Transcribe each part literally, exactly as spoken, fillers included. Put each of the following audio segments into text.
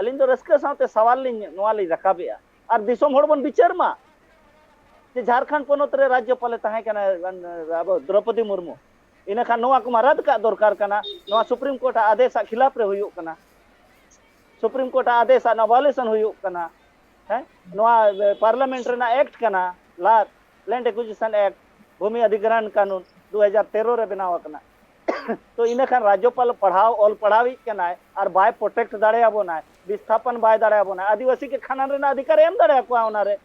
ᱟᱹᱞᱤᱧ ᱫᱚ ᱨᱟᱹᱥᱠᱟᱹ ᱥᱟᱶᱛᱮ ᱥᱟᱣᱟᱞ ᱞᱤᱧ, ᱱᱚᱣᱟ ᱞᱤᱧ ᱨᱟᱠᱟᱵᱮᱜᱼᱟ᱾ ᱟᱨ ᱫᱤᱥᱚᱢ ᱦᱚᱲ ᱵᱚᱱ ᱵᱤᱪᱟᱹᱨ ᱢᱟ ᱡᱮ ᱡᱷᱟᱲᱠᱷᱚᱸᱰ ᱯᱚᱱᱚᱛ ᱨᱮ ᱨᱟᱡᱽᱡᱚᱯᱟᱞᱮ ᱛᱟᱦᱮᱸ ᱠᱟᱱᱟ ᱟᱵᱚ ᱫᱨᱚᱯᱚᱫᱤ ᱢᱩᱨᱢᱩ, ᱤᱱᱟᱹᱠᱷᱟᱱ ᱱᱚᱣᱟ ᱠᱚᱢᱟ ᱨᱟᱫ ᱠᱟᱜ ᱫᱚᱨᱠᱟᱨ ᱠᱟᱱᱟ᱾ ᱱᱚᱣᱟ ᱥᱩᱯᱨᱤᱢ ᱠᱳᱨᱴ ᱟᱜ ᱟᱫᱮᱥ ᱟᱜ ᱠᱷᱤᱞᱟᱯ ᱨᱮ ᱦᱩᱭᱩᱜ ᱠᱟᱱᱟ, ᱥᱩᱯᱨᱤᱢ ᱠᱳᱨᱴ ᱟᱜ ᱟᱫᱮᱥ ᱟᱜ ᱱᱚᱣᱟ ᱵᱷᱟᱭᱳᱞᱮᱥᱚᱱ ᱦᱩᱭᱩᱜ ᱠᱟᱱᱟ᱾ ᱦᱮᱸ, ᱱᱚᱣᱟ ᱯᱟᱨᱞᱟᱢᱮᱱᱴ ᱨᱮᱱᱟᱜ ᱮᱠᱴ ᱠᱟᱱᱟ, ᱞᱟ ᱞᱮᱱᱰ ᱮᱠᱩᱡᱤᱥᱚᱱ ᱮᱠᱴ, ᱵᱷᱩᱢᱤ ᱚᱫᱷᱤᱜᱨᱚᱦᱚᱱ ᱠᱟᱹᱱᱩᱱ ᱫᱩ ᱦᱟᱡᱟᱨ ᱛᱮᱨᱚ ᱨᱮ ᱵᱮᱱᱟᱣ ᱟᱠᱟᱱᱟ᱾ ᱛᱚ ᱤᱱᱟᱹ ᱠᱷᱟᱱ ᱨᱟᱡᱽᱡᱚᱯᱟᱞ ᱯᱟᱲᱦᱟᱣ ᱚᱞ ᱯᱟᱲᱦᱟᱣᱤᱡ ᱠᱟᱱᱟᱭ ᱟᱨ ᱵᱟᱭ ᱯᱨᱚᱴᱮᱠᱴ ᱫᱟᱲᱮᱭᱟᱵᱚᱱᱟᱭ, ᱵᱤᱥᱛᱷᱟᱯᱚᱱ ᱵᱟᱭ ᱫᱟᱲᱮᱭᱟᱵᱚᱱᱟ, ᱟᱹᱫᱤᱵᱟᱹᱥᱤ ᱜᱮ ᱠᱷᱟᱱᱟᱱ ᱨᱮᱱᱟᱜ ᱚᱫᱷᱤᱠᱟᱨ ᱮ ᱮᱢ ᱫᱟᱲᱮᱭᱟᱠᱚᱣᱟ ᱚᱱᱟᱨᱮ᱾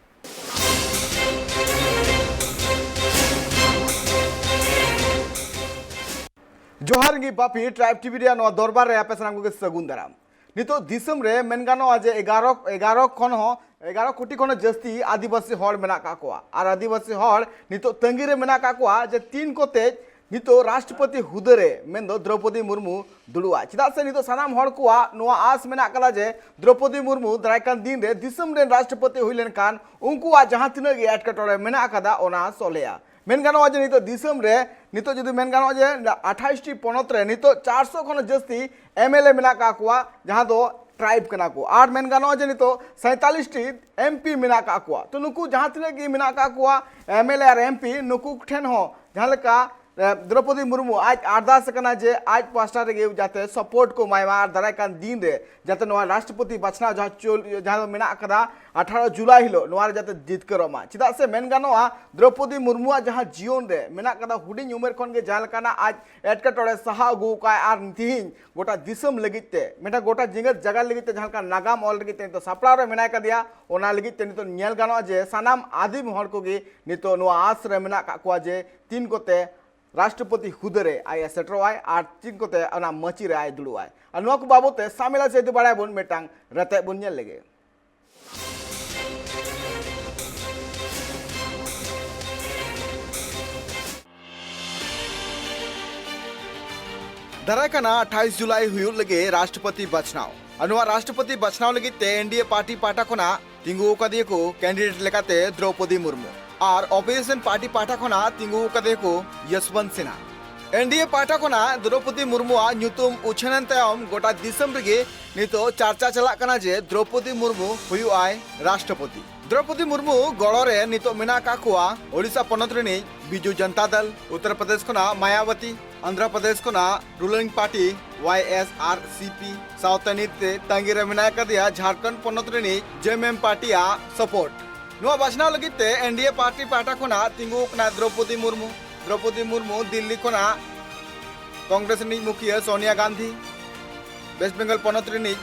ᱡᱚᱦᱟᱨ ᱜᱮ ᱵᱟᱯᱤ ᱴᱨᱟᱭᱤᱵ ᱴᱤᱵᱷᱤ ᱨᱮᱭᱟᱜ ᱱᱚᱣᱟ ᱫᱚᱨᱵᱟᱨ ᱨᱮ ᱟᱯᱮ ᱥᱟᱱᱟᱢ ᱠᱚᱜᱮ ᱥᱟᱹᱜᱩᱱ ᱫᱟᱨᱟᱢ᱾ ᱱᱤᱛᱚᱜ ᱫᱤᱥᱚᱢ ᱨᱮ ᱢᱮᱱ ᱜᱟᱱᱚᱜᱼᱟ ᱡᱮ ᱮᱜᱟᱨᱚ, ᱮᱜᱟᱨᱚ ᱠᱷᱚᱱ ᱦᱚᱸ, ᱮᱜᱟᱨᱚ ᱠᱳᱴᱤ ᱠᱷᱚᱱ ᱦᱚᱸ ᱡᱟᱹᱥᱛᱤ ᱟᱹᱫᱤᱵᱟᱹᱥᱤ ᱦᱚᱲ ᱢᱮᱱᱟᱜ ᱠᱟᱜ ᱠᱚᱣᱟ᱾ ᱟᱨ ᱟᱹᱫᱤᱵᱟᱹᱥᱤ ᱦᱚᱲ ᱱᱤᱛᱚᱜ ᱛᱟᱺᱜᱤ ᱨᱮ ᱢᱮᱱᱟᱜ ᱠᱟᱜ ᱠᱚᱣᱟ ᱡᱮ ᱛᱤᱱ ᱠᱚᱛᱮ ᱱᱤᱛᱚᱜ ᱨᱟᱥᱴᱨᱚᱯᱚᱛᱤ ᱦᱩᱫᱟᱹ ᱨᱮ, ᱢᱮᱱᱫᱚ ᱫᱨᱚᱯᱚᱫᱤ ᱢᱩᱨᱢᱩ ᱫᱩᱲᱩᱵᱼᱟ᱾ ᱪᱮᱫᱟᱜ ᱥᱮ ᱱᱤᱛᱚᱜ ᱥᱟᱱᱟᱢ ᱦᱚᱲ ᱠᱚᱣᱟᱜ ᱱᱚᱣᱟ ᱟᱸᱥ ᱢᱮᱱᱟᱜ ᱠᱟᱫᱟ ᱡᱮ ᱫᱨᱚᱯᱚᱫᱤ ᱢᱩᱨᱢᱩ ᱫᱟᱨᱟᱭ ᱠᱟᱱ ᱫᱤᱱ ᱨᱮ ᱫᱤᱥᱚᱢ ᱨᱮᱱ ᱨᱟᱥᱴᱨᱚᱯᱚᱛᱤ ᱦᱩᱭ ᱞᱮᱱᱠᱷᱟᱱ ᱩᱱᱠᱩᱣᱟᱜ ᱡᱟᱦᱟᱸ ᱛᱤᱱᱟᱹᱜ ᱜᱮ ᱮᱴᱠᱮᱴᱚᱬᱮ ᱢᱮᱱᱟᱜ ᱟᱠᱟᱫᱟ, ᱚᱱᱟ ᱥᱚᱞᱦᱮᱜᱼᱟ᱾ ᱢᱮᱱ ᱜᱟᱱᱚᱜᱼᱟ ᱡᱮ ᱱᱤᱛᱚᱜ ᱫᱤᱥᱚᱢ ᱨᱮ, ᱱᱤᱛᱚᱜ ᱡᱩᱫᱤ ᱢᱮᱱ ᱜᱟᱱᱚᱜᱼᱟ ᱡᱮ ᱟᱴᱷᱟᱥ ᱴᱤ ᱯᱚᱱᱚᱛ ᱨᱮ ᱱᱤᱛᱚᱜ ᱪᱟᱨᱥᱚ ᱠᱷᱚᱱ ᱡᱟᱹᱥᱛᱤ ᱮᱢ ᱮᱞ ᱮ ᱢᱮᱱᱟᱜ ᱠᱟᱜ ᱠᱚᱣᱟ, ᱡᱟᱦᱟᱸ ᱫᱚ ᱴᱨᱟᱭᱤᱵ ᱠᱟᱱᱟ ᱠᱚ᱾ ᱟᱨ ᱢᱮᱱ ᱜᱟᱱᱚᱜᱼᱟ ᱡᱮ ᱱᱤᱛᱚᱜ ᱥᱟᱸᱭᱛᱟᱞᱤᱥ ᱴᱤ ᱮᱢ ᱯᱤ ᱢᱮᱱᱟᱜ ᱠᱟᱜ ᱠᱚᱣᱟ᱾ ᱛᱚ ᱱᱩᱠᱩ ᱡᱟᱦᱟᱸ ᱛᱤᱱᱟᱹᱜ ᱜᱮ ᱢᱮᱱᱟᱜ ᱠᱟᱜ ᱠᱚᱣᱟ, M L A R M P, ᱱᱩᱠᱩ ᱴᱷᱮᱱ ᱦᱚᱸ ᱡᱟᱦᱟᱸ ᱞᱮᱠᱟ, ᱮ, ᱫᱨᱚᱯᱚᱫᱤ ᱢᱩᱨᱢᱩ ᱟᱡ ᱟᱨᱫᱟᱥ ᱠᱟᱱᱟ ᱡᱮ ᱟᱡ ᱯᱟᱥᱴᱟ ᱨᱮᱜᱮ ᱡᱟᱛᱮ ᱥᱟᱯᱳᱨᱴ ᱠᱚ ᱮᱢᱟᱭ ᱢᱟ ᱟᱨ ᱫᱟᱨᱟᱭ ᱠᱟᱱ ᱫᱤᱱ ᱨᱮ ᱡᱟᱛᱮ ᱱᱚᱣᱟ ᱨᱟᱥᱴᱨᱚᱯᱚᱛᱤ ᱵᱟᱪᱷᱱᱟᱣ ᱡᱟᱦᱟᱸ ᱪᱚᱞ-, ᱡᱟᱦᱟᱸ ᱫᱚ ᱢᱮᱱᱟᱜ ᱠᱟᱫᱟ ᱟᱴᱷᱟᱨᱚ ᱡᱩᱞᱟᱭ ᱦᱤᱞᱳᱜ, ᱱᱚᱣᱟ ᱨᱮ ᱡᱟᱛᱮ ᱡᱤᱛᱠᱟᱹᱨᱚᱜ ᱢᱟ᱾ ᱪᱮᱫᱟᱜ ᱥᱮ ᱢᱮᱱ ᱜᱟᱱᱚᱜᱼᱟ, ᱫᱨᱚᱯᱚᱫᱤ ᱢᱩᱨᱢᱩᱣᱟᱜ ᱡᱟᱦᱟᱸ ᱡᱤᱭᱚᱱ ᱨᱮ ᱢᱮᱱᱟᱜ ᱠᱟᱫᱟ, ᱦᱩᱰᱤᱧ ᱩᱢᱮᱨ ᱠᱷᱚᱱ ᱜᱮ ᱡᱟᱦᱟᱸ ᱞᱮᱠᱟᱱᱟᱜ ᱟᱡ ᱮᱴᱠᱮᱴᱚᱬᱮ ᱥᱟᱦᱟᱣ ᱟᱹᱜᱩ ᱠᱟᱜᱼᱟᱭ ᱟᱨ ᱛᱤᱦᱤᱧ ᱜᱚᱴᱟ ᱫᱤᱥᱚᱢ ᱞᱟᱹᱜᱤᱫ ᱛᱮ, ᱢᱤᱫᱴᱟᱝ ᱜᱚᱴᱟ ᱡᱮᱜᱮᱛ ᱡᱟᱠᱟᱛ ᱞᱟᱹᱜᱤᱫ ᱛᱮ ᱡᱟᱦᱟᱸ ᱞᱮᱠᱟ ᱱᱟᱜᱟᱢ ᱚᱞ ᱞᱟᱹᱜᱤᱫ ᱛᱮ ᱱᱤᱛᱚᱜ ᱥᱟᱯᱲᱟᱣ ᱨᱮ ᱢᱮᱱᱟᱭ ᱠᱟᱫᱮᱭᱟ, ᱚᱱᱟ ᱞᱟᱹᱜᱤᱫ ᱛᱮ ᱱᱤᱛᱚᱜ ᱧᱮᱞ ᱜᱟᱱᱚᱜᱼᱟ ᱡᱮ ᱥᱟᱱᱟᱢ ᱟᱹᱫᱤᱢ ᱦᱚᱲ ᱠᱚᱜᱮ ᱱᱤᱛᱚᱜ ᱱᱚᱣᱟ ᱟᱸᱥ ᱨᱮ ᱢᱮᱱᱟᱜ ᱠᱟᱜ ᱠᱚᱣᱟ ᱡᱮ ᱛᱤᱱ ᱠᱚᱛᱮ ᱨᱟᱥᱴᱨᱚᱯᱚᱛᱤ ᱦᱩᱫᱟᱹ ᱨᱮ ᱟᱡ ᱮ ᱥᱮᱴᱮᱨᱚᱜᱼᱟᱭ ᱟᱨ ᱛᱤᱱ ᱠᱚᱛᱮ ᱚᱱᱟ ᱢᱟᱹᱪᱤ ᱨᱮ ᱟᱡ ᱫᱩᱲᱩᱵᱼᱟᱭ᱾ ᱟᱨ ᱱᱚᱣᱟ ᱠᱚ ᱵᱟᱵᱚᱛ ᱛᱮ ᱥᱟᱢᱮᱞᱟ ᱥᱮ ᱤᱫᱤ ᱵᱟᱲᱟᱭᱟᱵᱚᱱ ᱢᱤᱫᱴᱟᱝ ᱨᱮᱛᱮᱫ ᱵᱚᱱ ᱧᱮᱞ ᱞᱮᱜᱮ᱾ ᱫᱟᱨᱟᱭ ᱠᱟᱱᱟ ᱟᱴᱷᱟᱭᱤᱥ ᱡᱩᱞᱟᱭ ᱦᱩᱭᱩᱜ ᱞᱟᱹᱜᱤᱫ ᱨᱟᱥᱴᱨᱚᱯᱚᱛᱤ ᱵᱟᱪᱷᱱᱟᱣ᱾ ᱟᱨ ᱱᱚᱣᱟ ᱨᱟᱥᱴᱨᱚᱯᱚᱛᱤ ᱵᱟᱪᱷᱱᱟᱣ ᱞᱟᱹᱜᱤᱫ ᱛᱮ ᱮᱱ ᱰᱤ ᱮ ᱯᱟᱨᱴᱤ ᱯᱟᱦᱴᱟ ᱠᱷᱚᱱᱟᱜ ᱛᱤᱸᱜᱩ ᱟᱠᱟᱫᱤᱭᱟᱹ ᱠᱚ ᱠᱮᱱᱰᱤᱰᱮᱴ ᱞᱮᱠᱟᱛᱮ ᱫᱨᱚᱣᱯᱚᱫᱤ ᱢᱩᱨᱢᱩ ᱟᱨ ᱚᱯᱳᱡᱤᱥᱚᱱ ᱯᱟᱨᱴᱤ ᱯᱟᱦᱴᱟ ᱠᱷᱚᱱᱟᱜ ᱛᱤᱸᱜᱩ ᱟᱠᱟᱫᱤᱭᱟᱹ ᱠᱚ ᱭᱚᱥᱵᱚᱱᱛ ᱥᱤᱱᱦᱟ᱾ ᱮᱱᱰᱤᱮ ᱯᱟᱦᱴᱟ ᱠᱷᱚᱱᱟᱜ ᱫᱨᱚᱯᱚᱫᱤ ᱢᱩᱨᱢᱩᱣᱟᱜ ᱧᱩᱛᱩᱢ ᱩᱪᱷᱟᱹᱱᱮᱱ ᱛᱟᱭᱚᱢ ᱜᱚᱴᱟ ᱫᱤᱥᱚᱢ ᱨᱮᱜᱮ ᱱᱤᱛᱚᱜ ᱪᱟᱨᱪᱟ ᱪᱟᱞᱟᱜ ᱠᱟᱱᱟ ᱡᱮ ᱫᱨᱚᱯᱚᱫᱤ ᱢᱩᱨᱢᱩ ᱦᱩᱭᱩᱜ ᱟᱭ ᱨᱟᱥᱴᱨᱚᱯᱚᱛᱤ᱾ ᱫᱨᱚᱯᱚᱫᱤ ᱢᱩᱨᱢᱩ ᱜᱚᱲᱚ ᱨᱮ ᱱᱤᱛᱚᱜ ᱢᱮᱱᱟᱜ ᱟᱠᱟᱫ ᱠᱚᱣᱟ ᱳᱰᱤᱥᱟ ᱯᱚᱱᱚᱛ ᱨᱤᱱᱤᱡ ᱵᱤᱡᱩ ᱡᱚᱱᱛᱟ ᱫᱚᱞ, ᱩᱛᱛᱚᱨ ᱯᱨᱚᱫᱮᱥ ᱠᱷᱚᱱᱟᱜ ᱢᱟᱭᱟᱵᱚᱛᱤ, ᱟᱱᱫᱷᱨᱚ ᱯᱨᱚᱫᱮᱥ ᱠᱷᱚᱱᱟᱜ ᱨᱩᱞᱤᱝ ᱯᱟᱨᱴᱤ ᱣᱟᱭ ᱮᱥ ᱟᱨ ᱥᱤ ᱯᱤ, ᱥᱟᱶᱛᱮ ᱱᱤᱛ ᱛᱮ ᱛᱟᱺᱜᱤ ᱨᱮ ᱢᱮᱱᱟᱜ ᱟᱠᱟᱫᱮᱭᱟ ᱡᱷᱟᱲᱠᱷᱚᱸᱰ ᱯᱚᱱᱚᱛ ᱨᱤᱱᱤᱡ ᱡᱮ ᱮᱢ ᱮᱢ ᱯᱟᱨᱴᱤᱭᱟᱜ ᱥᱟᱯᱳᱨᱴ᱾ ᱱᱚᱣᱟ ᱵᱟᱪᱷᱱᱟᱣ ᱞᱟᱹᱜᱤᱫ ᱛᱮ ᱮᱱᱰᱤᱮ ᱯᱟᱨᱴᱤ ᱯᱟᱦᱴᱟ ᱠᱷᱚᱱᱟᱜ ᱛᱤᱸᱜᱩ ᱟᱠᱟᱱᱟ ᱫᱨᱚᱯᱚᱫᱤ ᱢᱩᱨᱢᱩ᱾ ᱫᱨᱚᱯᱚᱫᱤ ᱢᱩᱨᱢᱩ ᱫᱤᱞᱞᱤ ᱠᱷᱚᱱᱟᱜ ᱠᱚᱝᱜᱨᱮᱥ ᱨᱤᱱᱤᱡ ᱢᱩᱠᱷᱤᱭᱟᱹ ᱥᱳᱱᱤᱭᱟ ᱜᱟᱱᱫᱷᱤ, ᱣᱮᱥᱴ ᱵᱮᱝᱜᱚᱞ ᱯᱚᱱᱚᱛ ᱨᱤᱱᱤᱡ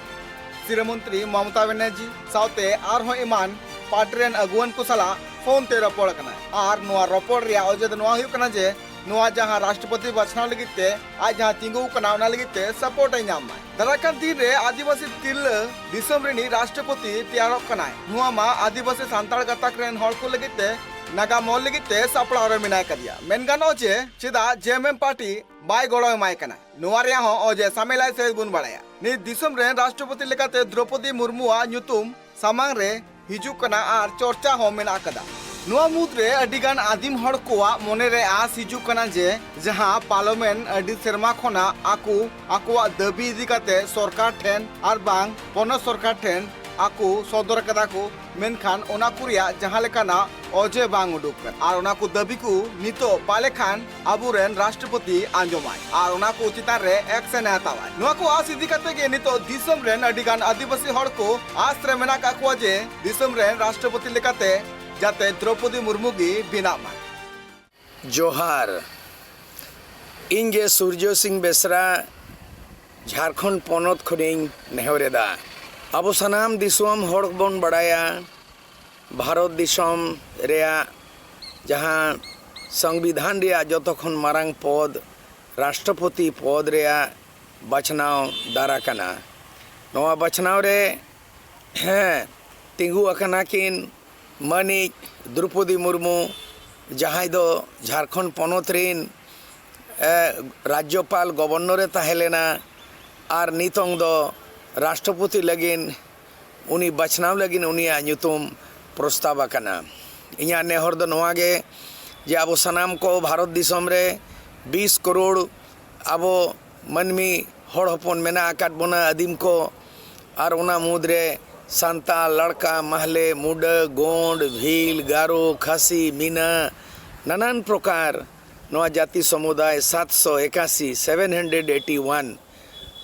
ᱥᱤᱨᱟᱹ ᱢᱚᱱᱛᱨᱤ ᱢᱚᱢᱚᱛᱟ ᱵᱮᱱᱟᱨᱡᱤ ᱥᱟᱶᱛᱮ ᱟᱨᱦᱚᱸ ᱮᱢᱟᱱ ᱯᱟᱨᱴᱤ ᱨᱮᱱ ᱟᱹᱜᱩᱣᱟᱹᱱ ᱠᱚ ᱥᱟᱞᱟᱜ ᱯᱷᱳᱱ ᱛᱮ ᱨᱚᱯᱚᱲ ᱟᱠᱟᱱᱟᱭ᱾ ᱟᱨ ᱱᱚᱣᱟ ᱨᱚᱯᱚᱲ ᱨᱮᱭᱟᱜ ᱚᱡᱮ ᱫᱚ ᱱᱚᱣᱟ ᱦᱩᱭᱩᱜ ᱠᱟᱱᱟ ᱡᱮ ᱱᱚᱣᱟ ᱡᱟᱦᱟᱸ ᱨᱟᱥᱴᱨᱚᱯᱚᱛᱤ ᱵᱟᱪᱷᱱᱟᱣ ᱞᱟᱹᱜᱤᱫ ᱛᱮ ᱟᱡ ᱡᱟᱦᱟᱸ ᱛᱤᱸᱜᱩ ᱟᱠᱟᱱᱟ, ᱚᱱᱟ ᱞᱟᱹᱜᱤᱫ ᱛᱮ ᱥᱟᱯᱳᱨᱴ ᱮ ᱧᱟᱢ ᱢᱟᱭ᱾ ᱫᱟᱨᱟᱭ ᱠᱟᱱ ᱫᱤᱱ ᱨᱮ ᱟᱹᱫᱤᱵᱟᱹᱥᱤ ᱛᱤᱨᱞᱟᱹ ᱫᱤᱥᱚᱢ ᱨᱤᱱᱤᱡ ᱨᱟᱥᱴᱨᱚᱯᱚᱛᱤ ᱛᱮᱭᱟᱨᱚᱜ ᱠᱟᱱᱟᱭ᱾ ᱱᱚᱣᱟ ᱢᱟ ᱟᱹᱫᱤᱵᱟᱹᱥᱤ ᱥᱟᱱᱛᱟᱲ ᱜᱟᱛᱟᱠ ᱨᱮᱱ ᱦᱚᱲ ᱠᱚ ᱞᱟᱹᱜᱤᱫ ᱛᱮ ᱱᱟᱜᱟᱢ ᱚᱞ ᱞᱟᱹᱜᱤᱫ ᱛᱮ ᱥᱟᱯᱲᱟᱣ ᱨᱮ ᱢᱮᱱᱟᱭ ᱠᱟᱫᱮᱭᱟ᱾ ᱢᱮᱱ ᱜᱟᱱᱚᱜᱼᱟ ᱡᱮ ᱪᱮᱫᱟᱜ ᱡᱮ ᱮᱢ ᱮᱢ ᱯᱟᱨᱴᱤ ᱵᱟᱭ ᱜᱚᱲᱚ ᱮᱢᱟᱭ ᱠᱟᱱᱟ, ᱱᱚᱣᱟ ᱨᱮᱭᱟᱜ ᱦᱚᱸ ᱚᱡᱮ ᱥᱟᱢᱮᱞᱟᱭ ᱥᱮ ᱵᱚᱱ ᱵᱟᱲᱟᱭᱟ᱾ ᱱᱤᱛ ᱫᱤᱥᱚᱢ ᱨᱮᱱ ᱨᱟᱥᱴᱨᱚᱯᱚᱛᱤ ᱞᱮᱠᱟᱛᱮ ᱫᱨᱚᱯᱚᱫᱤ ᱢᱩᱨᱢᱩᱣᱟᱜ ᱧᱩᱛᱩᱢ ᱥᱟᱢᱟᱝ ᱨᱮ ᱦᱤᱡᱩᱜ ᱠᱟᱱᱟ ᱟᱨ ᱪᱚᱨᱪᱟ ᱦᱚᱸ ᱢᱮᱱᱟᱜ ᱟᱠᱟᱫᱟ᱾ ᱱᱚᱣᱟ ᱢᱩᱫᱽᱨᱮ ᱟᱹᱰᱤᱜᱟᱱ ᱟᱹᱫᱤᱢ ᱦᱚᱲ ᱠᱚᱣᱟᱜ ᱢᱚᱱᱮᱨᱮ ᱟᱸᱥ ᱦᱤᱡᱩᱜ ᱠᱟᱱᱟ ᱡᱮ ᱡᱟᱦᱟᱸ ᱯᱟᱨᱞᱟᱢᱮᱱᱴ ᱟᱹᱰᱤ ᱥᱮᱨᱢᱟ ᱠᱷᱚᱱᱟᱜ ᱟᱠᱚ ᱟᱠᱚᱣᱟᱜ ᱫᱟᱹᱵᱤ ᱤᱫᱤ ᱠᱟᱛᱮ ᱥᱚᱨᱠᱟᱨ ᱴᱷᱮᱱ ᱟᱨ ᱵᱟᱝ ᱯᱚᱱᱚᱛ ᱥᱚᱨᱠᱟᱨ ᱴᱷᱮᱱ ᱟᱠᱚ ᱥᱚᱫᱚᱨ ᱟᱠᱟᱫᱟ ᱠᱚ, ᱢᱮᱱᱠᱷᱟᱱ ᱚᱱᱟ ᱠᱚ ᱨᱮᱭᱟᱜ ᱡᱟᱦᱟᱸ ᱞᱮᱠᱟᱱᱟᱜ ᱚᱡᱮ ᱵᱟᱝ ᱩᱰᱩᱠ ᱠᱟᱱᱟ᱾ ᱟᱨ ᱚᱱᱟ ᱠᱚ ᱫᱟᱹᱵᱤ ᱠᱚ ᱱᱤᱛᱚᱜ ᱯᱟᱞᱮ ᱠᱷᱟᱱ ᱟᱵᱚᱨᱮᱱ ᱨᱟᱥᱴᱨᱚᱯᱚᱛᱤ ᱟᱸᱡᱚᱢᱟᱭ ᱟᱨ ᱚᱱᱟ ᱠᱚ ᱪᱮᱛᱟᱱ ᱨᱮ ᱮᱠᱥᱮᱱ ᱮ ᱦᱟᱛᱟᱣᱟᱭ᱾ ᱱᱚᱣᱟ ᱠᱚ ᱟᱸᱥ ᱤᱫᱤ ᱠᱟᱛᱮ ᱜᱮ ᱱᱤᱛᱚᱜ ᱫᱤᱥᱚᱢ ᱨᱮᱱ ᱟᱹᱰᱤ ᱜᱟᱱ ᱟᱹᱫᱤᱵᱟᱹᱥᱤ ᱦᱚᱲ ᱠᱚ ᱟᱸᱥ ᱨᱮ ᱢᱮᱱᱟᱜ ᱟᱠᱟᱫ ᱠᱚᱣᱟ ᱡᱮ ᱫᱤᱥᱚᱢ ᱨᱮᱱ ᱨᱟᱥᱴᱨᱚᱯᱚᱛᱤ ᱞᱮᱠᱟᱛᱮ ᱡᱟᱛᱮ ᱫᱨᱚᱯᱚᱫᱤ ᱢᱩᱨᱢᱩ ᱜᱮ ᱵᱮᱱᱟᱜ ᱢᱟᱭ᱾ ᱡᱚᱦᱟᱨ᱾ ᱤᱧ ᱜᱮ ᱥᱩᱨᱡᱚ ᱥᱤᱝ ᱵᱮᱥᱨᱟ, ᱡᱷᱟᱲᱠᱷᱚᱸᱰ ᱯᱚᱱᱚᱛ ᱠᱷᱚᱱᱤᱧ ᱱᱮᱦᱚᱨ ᱮᱫᱟ᱾ ᱟᱵᱚ ᱥᱟᱱᱟᱢ ᱫᱤᱥᱚᱢ ᱦᱚᱲ ᱵᱚᱱ ᱵᱟᱲᱟᱭᱟ, ᱵᱷᱟᱨᱚᱛ ᱫᱤᱥᱚᱢ ᱨᱮᱭᱟᱜ ᱡᱟᱦᱟᱸ ᱥᱚᱝᱵᱤᱫᱷᱟᱱ ᱨᱮᱭᱟᱜ ᱡᱚᱛᱚ ᱠᱷᱚᱱ ᱢᱟᱨᱟᱝ ᱯᱚᱫᱽ, ᱨᱟᱥᱴᱨᱚᱯᱚᱛᱤ ᱯᱚᱫᱽ ᱨᱮᱭᱟᱜ ᱵᱟᱪᱷᱱᱟᱣ ᱫᱟᱨᱟ ᱠᱟᱱᱟ᱾ ᱱᱚᱣᱟ ᱵᱟᱪᱷᱱᱟᱣ ᱨᱮ, ᱦᱮᱸ, ᱛᱤᱸᱜᱩ ᱟᱠᱟᱱᱟ ᱠᱤᱱ ᱢᱟᱹᱱᱤᱡ ᱫᱨᱚᱯᱚᱫᱤ ᱢᱩᱨᱢᱩ, ᱡᱟᱦᱟᱸᱭ ᱫᱚ ᱡᱷᱟᱲᱠᱷᱚᱸᱰ ᱯᱚᱱᱚᱛ ᱨᱤᱱ, ᱮ, ᱨᱟᱡᱽᱡᱚᱯᱟᱞ, ᱜᱚᱵᱚᱨᱱᱚᱨ ᱮ ᱛᱟᱦᱮᱸ ᱞᱮᱱᱟ ᱟᱨ ᱱᱤᱛᱚᱝ ᱫᱚ ᱨᱟᱥᱴᱨᱚᱯᱚᱛᱤ ᱞᱟᱹᱜᱤᱫ, ᱩᱱᱤ ᱵᱟᱪᱷᱱᱟᱣ ᱞᱟᱹᱜᱤᱫ ᱩᱱᱤᱭᱟᱜ ᱧᱩᱛᱩᱢ ᱯᱨᱚᱥᱛᱟᱵ ᱟᱠᱟᱱᱟ᱾ ᱤᱧᱟᱹᱜ ᱱᱮᱦᱚᱨ ᱫᱚ ᱱᱚᱣᱟ ᱜᱮ ᱡᱮ ᱟᱵᱚ ᱥᱟᱱᱟᱢ ᱠᱚ ᱵᱷᱟᱨᱚᱛ ᱫᱤᱥᱚᱢ ᱨᱮ ᱵᱤᱥ ᱠᱟᱨᱳᱲ ᱟᱵᱚ ᱢᱟᱹᱱᱢᱤ ᱦᱚᱲ ᱦᱚᱯᱚᱱ ᱢᱮᱱᱟᱜ ᱟᱠᱟᱫ ᱵᱚᱱᱟ, ᱟᱹᱫᱤᱢ ᱠᱚ, ᱟᱨ ᱚᱱᱟ ᱢᱩᱫᱽᱨᱮ ᱥᱟᱱᱛᱟᱲ, ᱞᱟᱲᱠᱟ, ᱢᱟᱦᱞᱮ, ᱢᱩᱰᱟᱹ, ᱜᱳᱸᱰ, ᱵᱷᱤᱞ, ᱜᱟᱨᱳ, ᱠᱷᱟᱥᱤ, ᱢᱤᱱᱟ, ᱱᱟᱱᱟᱱ ᱯᱨᱚᱠᱟᱨ ᱱᱚᱣᱟ ᱡᱟᱹᱛᱤ ᱥᱚᱢᱩᱫᱟᱭ ᱥᱟᱛᱥᱚ ᱮᱠᱟᱥᱤ, ᱥᱮᱵᱷᱮᱱ ᱦᱟᱱᱰᱨᱮᱰ ᱮᱭᱤᱴᱤ ᱳᱣᱟᱱ,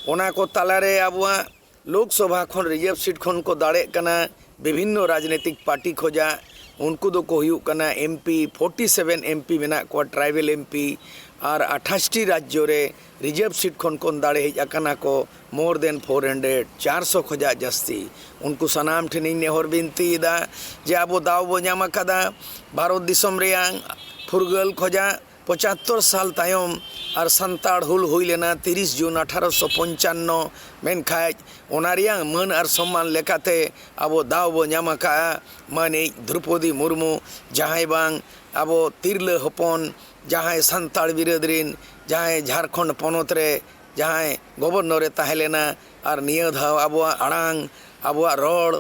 ᱚᱱᱟ ᱠᱚ ᱛᱟᱞᱟᱨᱮ ᱟᱵᱚᱣᱟᱜ ᱞᱳᱠᱥᱚᱵᱷᱟ ᱠᱷᱚᱱ ᱨᱤᱡᱟᱨᱵᱷ ᱥᱤᱴ ᱠᱷᱚᱱ ᱠᱚ ᱫᱟᱲᱮᱜ ᱠᱟᱱᱟ ᱵᱤᱵᱷᱤᱱᱱᱚ ᱨᱟᱡᱽᱱᱤᱛᱤᱠ ᱯᱟᱨᱴᱤ ᱠᱷᱚᱡᱟᱜ᱾ ᱩᱱᱠᱩ ᱫᱚᱠᱚ ᱦᱩᱭᱩᱜ ᱠᱟᱱᱟ ᱮᱢᱯᱤ, ᱯᱷᱳᱨᱴᱤ ᱥᱮᱵᱷᱮᱱ ᱮᱢᱯᱤ ᱢᱮᱱᱟᱜ ᱠᱚᱣᱟ ᱴᱨᱟᱭᱵᱮᱞ ᱮᱢᱯᱤ, ᱟᱨ ᱟᱴᱷᱟᱥ ᱴᱤ ᱨᱟᱡᱽᱡᱚ ᱨᱮ ᱨᱤᱡᱟᱨᱵᱷ ᱥᱤᱴ ᱠᱷᱚᱱ ᱠᱚ ᱫᱟᱲᱮ ᱦᱮᱡ ᱟᱠᱟᱱᱟ ᱠᱚ more than four hundred, ᱪᱟᱨᱥᱚ ᱠᱷᱚᱡᱟᱜ ᱡᱟᱹᱥᱛᱤ᱾ ᱩᱱᱠᱩ ᱥᱟᱱᱟᱢ ᱴᱷᱮᱱᱤᱧ ᱱᱮᱦᱚᱨ ᱵᱤᱱᱛᱤᱭᱮᱫᱟ ᱡᱮ ᱟᱵᱚ ᱫᱟᱣ ᱵᱚ ᱧᱟᱢ ᱟᱠᱟᱫᱟ ᱵᱷᱟᱨᱚᱛ ᱫᱤᱥᱚᱢ ᱨᱮᱭᱟᱝ ᱯᱷᱩᱨᱜᱟᱹᱞ ᱠᱷᱚᱡᱟᱜ ᱯᱚᱸᱪᱟᱛᱛᱳᱨ ᱥᱟᱞ ᱛᱟᱭᱚᱢ, ᱟᱨ ᱥᱟᱱᱛᱟᱲ ᱦᱩᱞ ᱦᱩᱭ ᱞᱮᱱᱟ ᱛᱤᱨᱤᱥ ᱡᱩᱱ ᱟᱴᱷᱟᱨᱚᱥᱚ ᱯᱚᱧᱪᱟᱱᱱᱚ᱾ ᱢᱮᱱᱠᱷᱟᱡ ᱚᱱᱟ ᱨᱮᱭᱟᱝ ᱢᱟᱹᱱ ᱟᱨ ᱥᱚᱢᱢᱟᱱ ᱞᱮᱠᱟᱛᱮ ᱟᱵᱚ ᱫᱟᱣ ᱵᱚ ᱧᱟᱢ ᱟᱠᱟᱫᱼᱟ ᱢᱟᱹᱱᱤᱡ ᱫᱨᱳᱯᱚᱫᱤ ᱢᱩᱨᱢᱩ, ᱡᱟᱦᱟᱸᱭ ᱵᱟᱝ ᱟᱵᱚ ᱛᱤᱨᱞᱟᱹ ᱦᱚᱯᱚᱱ, ᱡᱟᱦᱟᱸᱭ ᱥᱟᱱᱛᱟᱲ ᱵᱤᱨᱟᱹᱫ ᱨᱤᱱ, ᱡᱟᱦᱟᱸᱭ ᱡᱷᱟᱲᱠᱷᱚᱸᱰ ᱯᱚᱱᱚᱛ ᱨᱮ ᱡᱟᱦᱟᱸᱭ ᱜᱚᱵᱚᱨᱱᱚᱨ ᱮ ᱛᱟᱦᱮᱸ ᱞᱮᱱᱟ, ᱟᱨ ᱱᱤᱭᱟᱹ ᱫᱷᱟᱣ ᱟᱵᱚᱣᱟᱜ ᱟᱲᱟᱝ, ᱟᱵᱚᱣᱟᱜ ᱨᱚᱲ,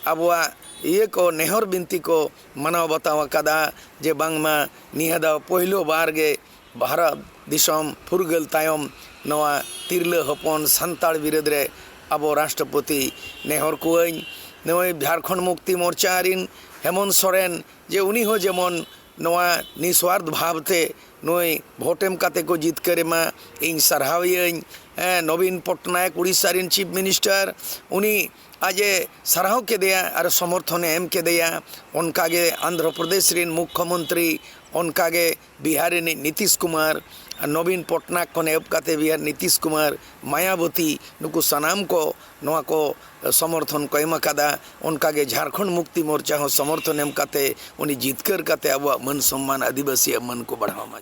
ᱟᱵᱚᱣᱟᱜ ᱤᱭᱟᱹ ᱠᱚ, ᱱᱮᱦᱚᱨ ᱵᱤᱱᱛᱤ ᱠᱚ ᱢᱟᱱᱟᱣ ᱵᱟᱛᱟᱣ ᱟᱠᱟᱫᱟ ᱡᱮ ᱵᱟᱝᱢᱟ ᱱᱤᱭᱟᱹ ᱫᱷᱟᱣ ᱯᱳᱭᱞᱳ ᱵᱟᱨ ᱜᱮ ᱵᱷᱟᱨᱚᱛ ᱫᱤᱥᱚᱢ ᱯᱷᱩᱨᱜᱟᱹᱞ ᱛᱟᱭᱚᱢ ᱱᱚᱣᱟ ᱛᱤᱨᱞᱟᱹ ᱦᱚᱯᱚᱱ ᱥᱟᱱᱛᱟᱲ ᱵᱤᱨᱟᱹᱫ ᱨᱮ ᱟᱵᱚ ᱨᱟᱥᱴᱨᱚᱯᱚᱛᱤ ᱱᱮᱦᱚᱨ ᱠᱚᱣᱟᱹᱧ, ᱱᱩᱭ ᱡᱷᱟᱲᱠᱷᱚᱸᱰ ᱢᱩᱠᱛᱤ ᱢᱳᱨᱪᱟ ᱨᱤᱱ ᱦᱮᱢᱚᱱᱛ ᱥᱚᱨᱮᱱ, ᱡᱮ ᱩᱱᱤ ᱦᱚᱸ ᱡᱮᱢᱚᱱ ᱱᱚᱣᱟ ᱱᱤᱥᱣᱟᱨᱛᱷ ᱵᱷᱟᱵᱽ ᱛᱮ ᱱᱩᱭ ᱵᱷᱳᱴ ᱮᱢ ᱠᱟᱛᱮ ᱠᱚ ᱡᱤᱛᱠᱟᱹᱨ ᱮᱢᱟ, ᱤᱧ ᱥᱟᱨᱦᱟᱣ ᱮᱭᱟᱹᱧ᱾ ᱦᱮᱸ, ᱱᱚᱵᱤᱱ ᱯᱚᱴᱱᱟᱭᱮᱠ, ᱩᱲᱤᱥᱥᱟ ᱨᱤᱱ ᱪᱤᱯ ᱢᱤᱱᱤᱥᱴᱟᱨ, ᱩᱱᱤ ᱟᱡ ᱮ ᱥᱟᱨᱦᱟᱣ ᱠᱮᱫᱮᱭᱟ ᱟᱨ ᱥᱚᱢᱚᱨᱛᱷᱚᱱᱮ ᱮᱢ ᱠᱮᱫᱮᱭᱟ᱾ ᱚᱱᱠᱟᱜᱮ ᱟᱱᱫᱷᱨᱚ ᱯᱨᱚᱫᱮᱥ ᱨᱤᱱ ᱢᱩᱠᱠᱷᱚ ᱢᱚᱱᱛᱨᱤ, ᱚᱱᱠᱟᱜᱮ ᱵᱤᱦᱟᱨ ᱨᱤᱱᱤᱡ ᱱᱤᱛᱤᱥ ᱠᱩᱢᱟᱨ, ᱟᱨ ᱱᱚᱵᱤᱱ ᱯᱚᱴᱱᱟᱭᱮᱠ ᱠᱷᱚᱱ ᱮᱦᱚᱵ ᱠᱟᱛᱮ ᱵᱤᱦᱟᱨ ᱱᱤᱛᱤᱥ ᱠᱩᱢᱟᱨ, ᱢᱟᱭᱟᱵᱚᱛᱤ, ᱱᱩᱠᱩ ᱥᱟᱱᱟᱢ ᱠᱚ ᱱᱚᱣᱟ ᱠᱚ ᱥᱚᱢᱚᱨᱛᱷᱚᱱ ᱠᱚ ᱮᱢ ᱟᱠᱟᱫᱟ᱾ ᱚᱱᱠᱟᱜᱮ ᱡᱷᱟᱲᱠᱷᱚᱸᱰ ᱢᱩᱠᱛᱤ ᱢᱳᱨᱪᱟ ᱦᱚᱸ ᱥᱚᱢᱚᱨᱛᱷᱚᱱ ᱮᱢ ᱠᱟᱛᱮ ᱩᱱᱤ ᱡᱤᱛᱠᱟᱹᱨ ᱠᱟᱛᱮ ᱟᱵᱚᱣᱟᱜ ᱢᱟᱹᱱ ᱥᱚᱢᱢᱟᱱ, ᱟᱹᱫᱤᱵᱟᱹᱥᱤᱭᱟᱜ ᱢᱟᱹᱱ ᱠᱚ ᱵᱟᱲᱦᱟᱣ ᱢᱟ᱾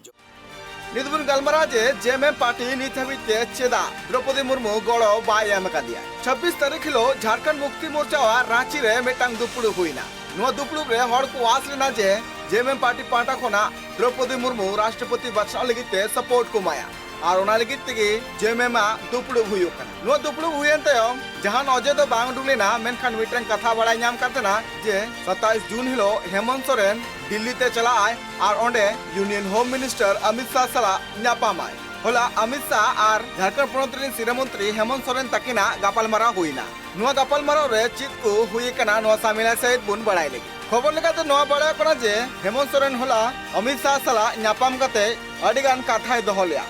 ᱱᱤᱛ ᱵᱚᱱ ᱜᱟᱞᱢᱟᱨᱟᱣᱟ ᱡᱮ ᱡᱮ ᱮᱢ ᱮᱢ ᱯᱟᱨᱴᱤ ᱱᱤᱛ ᱦᱟᱹᱵᱤᱡ ᱛᱮ ᱪᱮᱫᱟᱜ ᱫᱨᱚᱯᱚᱫᱤ ᱢᱩᱨᱢᱩ ᱜᱚᱲᱚ ᱵᱟᱭ ᱮᱢ ᱟᱠᱟᱫᱮᱭᱟ᱾ ᱪᱷᱟᱵᱵᱤᱥ ᱛᱟᱹᱨᱤᱠᱷ ᱦᱤᱞᱳᱜ ᱡᱷᱟᱲᱠᱷᱚᱸᱰ ᱢᱩᱠᱛᱤ ᱢᱳᱨᱪᱟᱣᱟᱜ ᱨᱟᱸᱪᱤ ᱨᱮ ᱢᱤᱫᱴᱟᱝ ᱫᱩᱯᱲᱩᱵ ᱦᱩᱭᱱᱟ᱾ ᱱᱚᱣᱟ ᱫᱩᱯᱲᱩᱵ ᱨᱮ ᱦᱚᱲ ᱠᱚ ᱟᱸᱥ ᱞᱮᱱᱟ ᱡᱮ ᱡᱮ ᱮᱢ ᱮᱢ ᱯᱟᱨᱴᱤ ᱯᱟᱦᱴᱟ ᱠᱷᱚᱱᱟᱜ ᱫᱨᱚᱯᱚᱫᱤ ᱢᱩᱨᱢᱩ ᱨᱟᱥᱴᱨᱚᱯᱚᱛᱤ ᱵᱟᱪᱷᱱᱟᱣ ᱞᱟᱹᱜᱤᱫ ᱛᱮ ᱥᱟᱯᱳᱨᱴ ᱠᱚ ᱮᱢᱟᱭᱟ᱾ ᱟᱨ ᱚᱱᱟ ᱞᱟᱹᱜᱤᱫ ᱛᱮᱜᱮ ᱡᱮᱢᱮᱢᱟ ᱫᱩᱯᱲᱩᱵ ᱦᱩᱭᱩᱜ ᱠᱟᱱᱟ᱾ ᱱᱚᱣᱟ ᱫᱩᱯᱲᱩᱵ ᱦᱩᱭᱮᱱ ᱛᱟᱭᱚᱢ ᱡᱟᱦᱟᱱ ᱚᱡᱮ ᱫᱚ ᱵᱟᱝ ᱩᱰᱩᱠ ᱞᱮᱱᱟ, ᱢᱮᱱᱠᱷᱟᱱ ᱢᱤᱫᱴᱟᱝ ᱠᱟᱛᱷᱟ ᱵᱟᱲᱟᱭ ᱧᱟᱢ ᱠᱟᱱ ᱛᱟᱦᱮᱱᱟ ᱡᱮ ᱥᱟᱛᱟᱭᱤᱥ ᱡᱩᱱ ᱦᱤᱞᱳᱜ ᱦᱮᱢᱚᱱᱛ ᱥᱚᱨᱮᱱ ᱫᱤᱞᱞᱤ ᱛᱮ ᱪᱟᱞᱟᱜ ᱟᱭ ᱟᱨ ᱚᱸᱰᱮ ᱤᱭᱩᱱᱤᱭᱚᱱ ᱦᱳᱢ ᱢᱤᱱᱤᱥᱴᱟᱨ ᱚᱢᱤᱛ ᱥᱟᱦ ᱥᱟᱞᱟᱜ ᱧᱟᱯᱟᱢᱟᱭ᱾ ᱦᱚᱞᱟ ᱚᱢᱤᱛ ᱥᱟᱦ ᱟᱨ ᱡᱷᱟᱲᱠᱷᱚᱸᱰ ᱯᱚᱱᱚᱛ ᱨᱮᱱ ᱥᱤᱨᱟᱹ ᱢᱚᱱᱛᱨᱤ ᱦᱮᱢᱚᱱᱛ ᱥᱚᱨᱮᱱ ᱛᱟᱹᱠᱤᱱᱟᱜ ᱜᱟᱯᱟᱞᱢᱟᱨᱟᱣ ᱦᱩᱭᱱᱟ᱾ ᱱᱚᱣᱟ ᱜᱟᱯᱟᱞᱢᱟᱨᱟᱣ ᱨᱮ ᱪᱮᱫ ᱠᱚ ᱦᱩᱭ ᱟᱠᱟᱱᱟ, ᱱᱚᱣᱟ ᱥᱟᱢᱮᱞᱟᱭ ᱥᱟᱹᱦᱤᱡ ᱵᱚᱱ ᱵᱟᱲᱟᱭ ᱞᱟᱹᱜᱤᱫ᱾ ᱠᱷᱚᱵᱚᱨ ᱞᱮᱠᱟᱛᱮ ᱱᱚᱣᱟ ᱵᱟᱲᱟᱭᱚᱜ ᱠᱟᱱᱟ ᱡᱮ ᱦᱮᱢᱚᱱᱛ ᱥᱚᱨᱮᱱ ᱦᱚᱞᱟ ᱚᱢᱤᱛ ᱥᱟᱦ ᱥᱟᱞᱟᱜ ᱧᱟᱯᱟᱢ ᱠᱟᱛᱮ ᱟᱹᱰᱤ ᱜᱟᱱ ᱠᱟᱛᱷᱟᱭ ᱫᱚᱦᱚ ᱞᱮᱫᱼᱟ᱾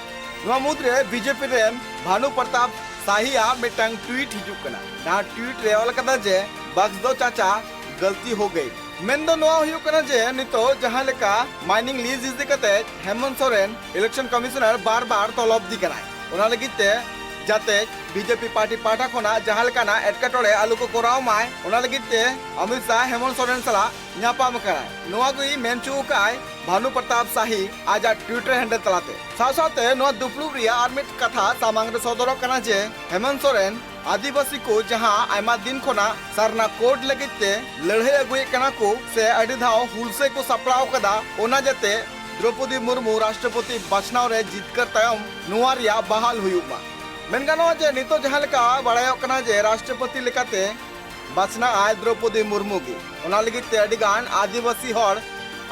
ᱱᱚᱣᱟ ᱢᱩᱫᱽᱨᱮ ᱵᱤᱡᱮᱯᱤ ᱨᱮᱱ ᱵᱷᱟᱱᱩ ᱯᱨᱚᱛᱟᱯ ᱥᱟᱦᱤᱭᱟᱜ ᱢᱤᱫᱴᱟᱝ ᱴᱩᱭᱤᱴ ᱦᱤᱡᱩᱜ ᱠᱟᱱᱟ᱾ ᱡᱟᱦᱟᱸ ᱴᱩᱭᱤᱴ ᱨᱮ ᱚᱞ ᱟᱠᱟᱫᱟ ᱡᱮ, "ᱵᱟᱠᱥ ᱫᱚ ᱪᱟᱪᱟ, ᱜᱟᱞᱛᱤ ᱦᱳ ᱜᱮᱭ᱾" ᱢᱮᱱ ᱫᱚ ᱱᱚᱣᱟ ᱦᱩᱭᱩᱜ ᱠᱟᱱᱟ ᱡᱮ ᱱᱤᱛᱚᱜ ᱡᱟᱦᱟᱸ ᱞᱮᱠᱟ ᱢᱟᱭᱱᱤᱝ ᱞᱤᱡᱽ ᱤᱫᱤ ᱠᱟᱛᱮ ᱦᱮᱢᱚᱱᱛ ᱥᱚᱨᱮᱱ ᱤᱞᱮᱠᱥᱚᱱ ᱠᱚᱢᱤᱥᱚᱱᱟᱨ ᱵᱟᱨ ᱵᱟᱨ ᱛᱚᱞᱚᱵ ᱫᱤ ᱠᱟᱱᱟᱭ, ᱚᱱᱟ ᱞᱟᱹᱜᱤᱫ ᱛᱮ ᱡᱟᱛᱮ ᱵᱤᱡᱮᱯᱤ ᱯᱟᱨᱴᱤ ᱯᱟᱦᱴᱟ ᱠᱷᱚᱱᱟᱜ ᱡᱟᱦᱟᱸ ᱞᱮᱠᱟᱱᱟᱜ ᱮᱴᱠᱮᱴᱚᱬᱮ ᱟᱞᱚ ᱠᱚ ᱠᱚᱨᱟᱣ ᱢᱟᱭ, ᱚᱱᱟ ᱞᱟᱹᱜᱤᱫ ᱛᱮ ᱚᱢᱤᱛ ᱥᱟᱦ ᱦᱮᱢᱚᱱᱛ ᱥᱚᱨᱮᱱ ᱥᱟᱞᱟᱜ ᱧᱟᱯᱟᱢ ᱟᱠᱟᱱᱟᱭ᱾ ᱱᱚᱣᱟ ᱜᱮᱭ ᱢᱮᱱ ᱦᱚᱪᱚ ᱟᱠᱟᱫᱟᱭ ᱵᱷᱟᱱᱩ ᱯᱨᱚᱛᱟᱯ ᱥᱟᱦᱤ ᱟᱡᱟᱜ ᱴᱩᱭᱤᱴ ᱨᱮ ᱦᱮᱱᱰᱮᱞ ᱛᱟᱞᱟᱛᱮ᱾ ᱥᱟᱶ ᱥᱟᱶᱛᱮ ᱱᱚᱣᱟ ᱫᱩᱯᱲᱩᱵ ᱨᱮᱭᱟᱜ ᱟᱨ ᱢᱤᱫ ᱠᱟᱛᱷᱟ ᱥᱟᱢᱟᱝ ᱨᱮ ᱥᱚᱫᱚᱨᱚᱜ ᱠᱟᱱᱟ ᱡᱮ ᱦᱮᱢᱚᱱᱛ ᱥᱚᱨᱮᱱ ᱟᱹᱫᱤᱵᱟᱹᱥᱤ ᱠᱚ ᱡᱟᱦᱟᱸ ᱟᱭᱢᱟ ᱫᱤᱱ ᱠᱷᱚᱱᱟᱜ ᱥᱟᱨᱱᱟ ᱠᱳᱰ ᱞᱟᱹᱜᱤᱫ ᱛᱮ ᱞᱟᱹᱲᱦᱟᱹᱭ ᱟᱹᱜᱩᱭᱮᱫ ᱠᱟᱱᱟ ᱠᱚ ᱥᱮ ᱟᱹᱰᱤ ᱫᱷᱟᱣ ᱦᱩᱞᱥᱟᱹᱭ ᱠᱚ ᱥᱟᱯᱲᱟᱣ ᱠᱟᱫᱟ, ᱚᱱᱟ ᱡᱟᱛᱮ ᱫᱨᱚᱯᱚᱫᱤ ᱢᱩᱨᱢᱩ ᱨᱟᱥᱴᱨᱚᱯᱚᱛᱤ ᱵᱟᱪᱷᱱᱟᱣ ᱨᱮ ᱡᱤᱛᱠᱟᱹᱨ ᱛᱟᱭᱚᱢ ᱱᱚᱣᱟ ᱨᱮᱭᱟᱜ ᱵᱟᱦᱟᱞ ᱦᱩᱭᱩᱜ ᱢᱟ᱾ ᱢᱮᱱ ᱜᱟᱱᱚᱜᱼᱟ ᱡᱮ ᱱᱤᱛᱚᱜ ᱡᱟᱦᱟᱸ ᱞᱮᱠᱟ ᱵᱟᱲᱟᱭᱚᱜ ᱠᱟᱱᱟ ᱡᱮ ᱨᱟᱥᱴᱨᱚᱯᱚᱛᱤ ᱞᱮᱠᱟᱛᱮ ᱵᱟᱪᱷᱱᱟᱜ ᱟᱭ ᱫᱨᱚᱯᱚᱫᱤ ᱢᱩᱨᱢᱩ ᱜᱮ᱾ ᱚᱱᱟ ᱞᱟᱹᱜᱤᱫ ᱛᱮ ᱟᱹᱰᱤ ᱜᱟᱱ ᱟᱹᱫᱤᱵᱟᱹᱥᱤ ᱦᱚᱲ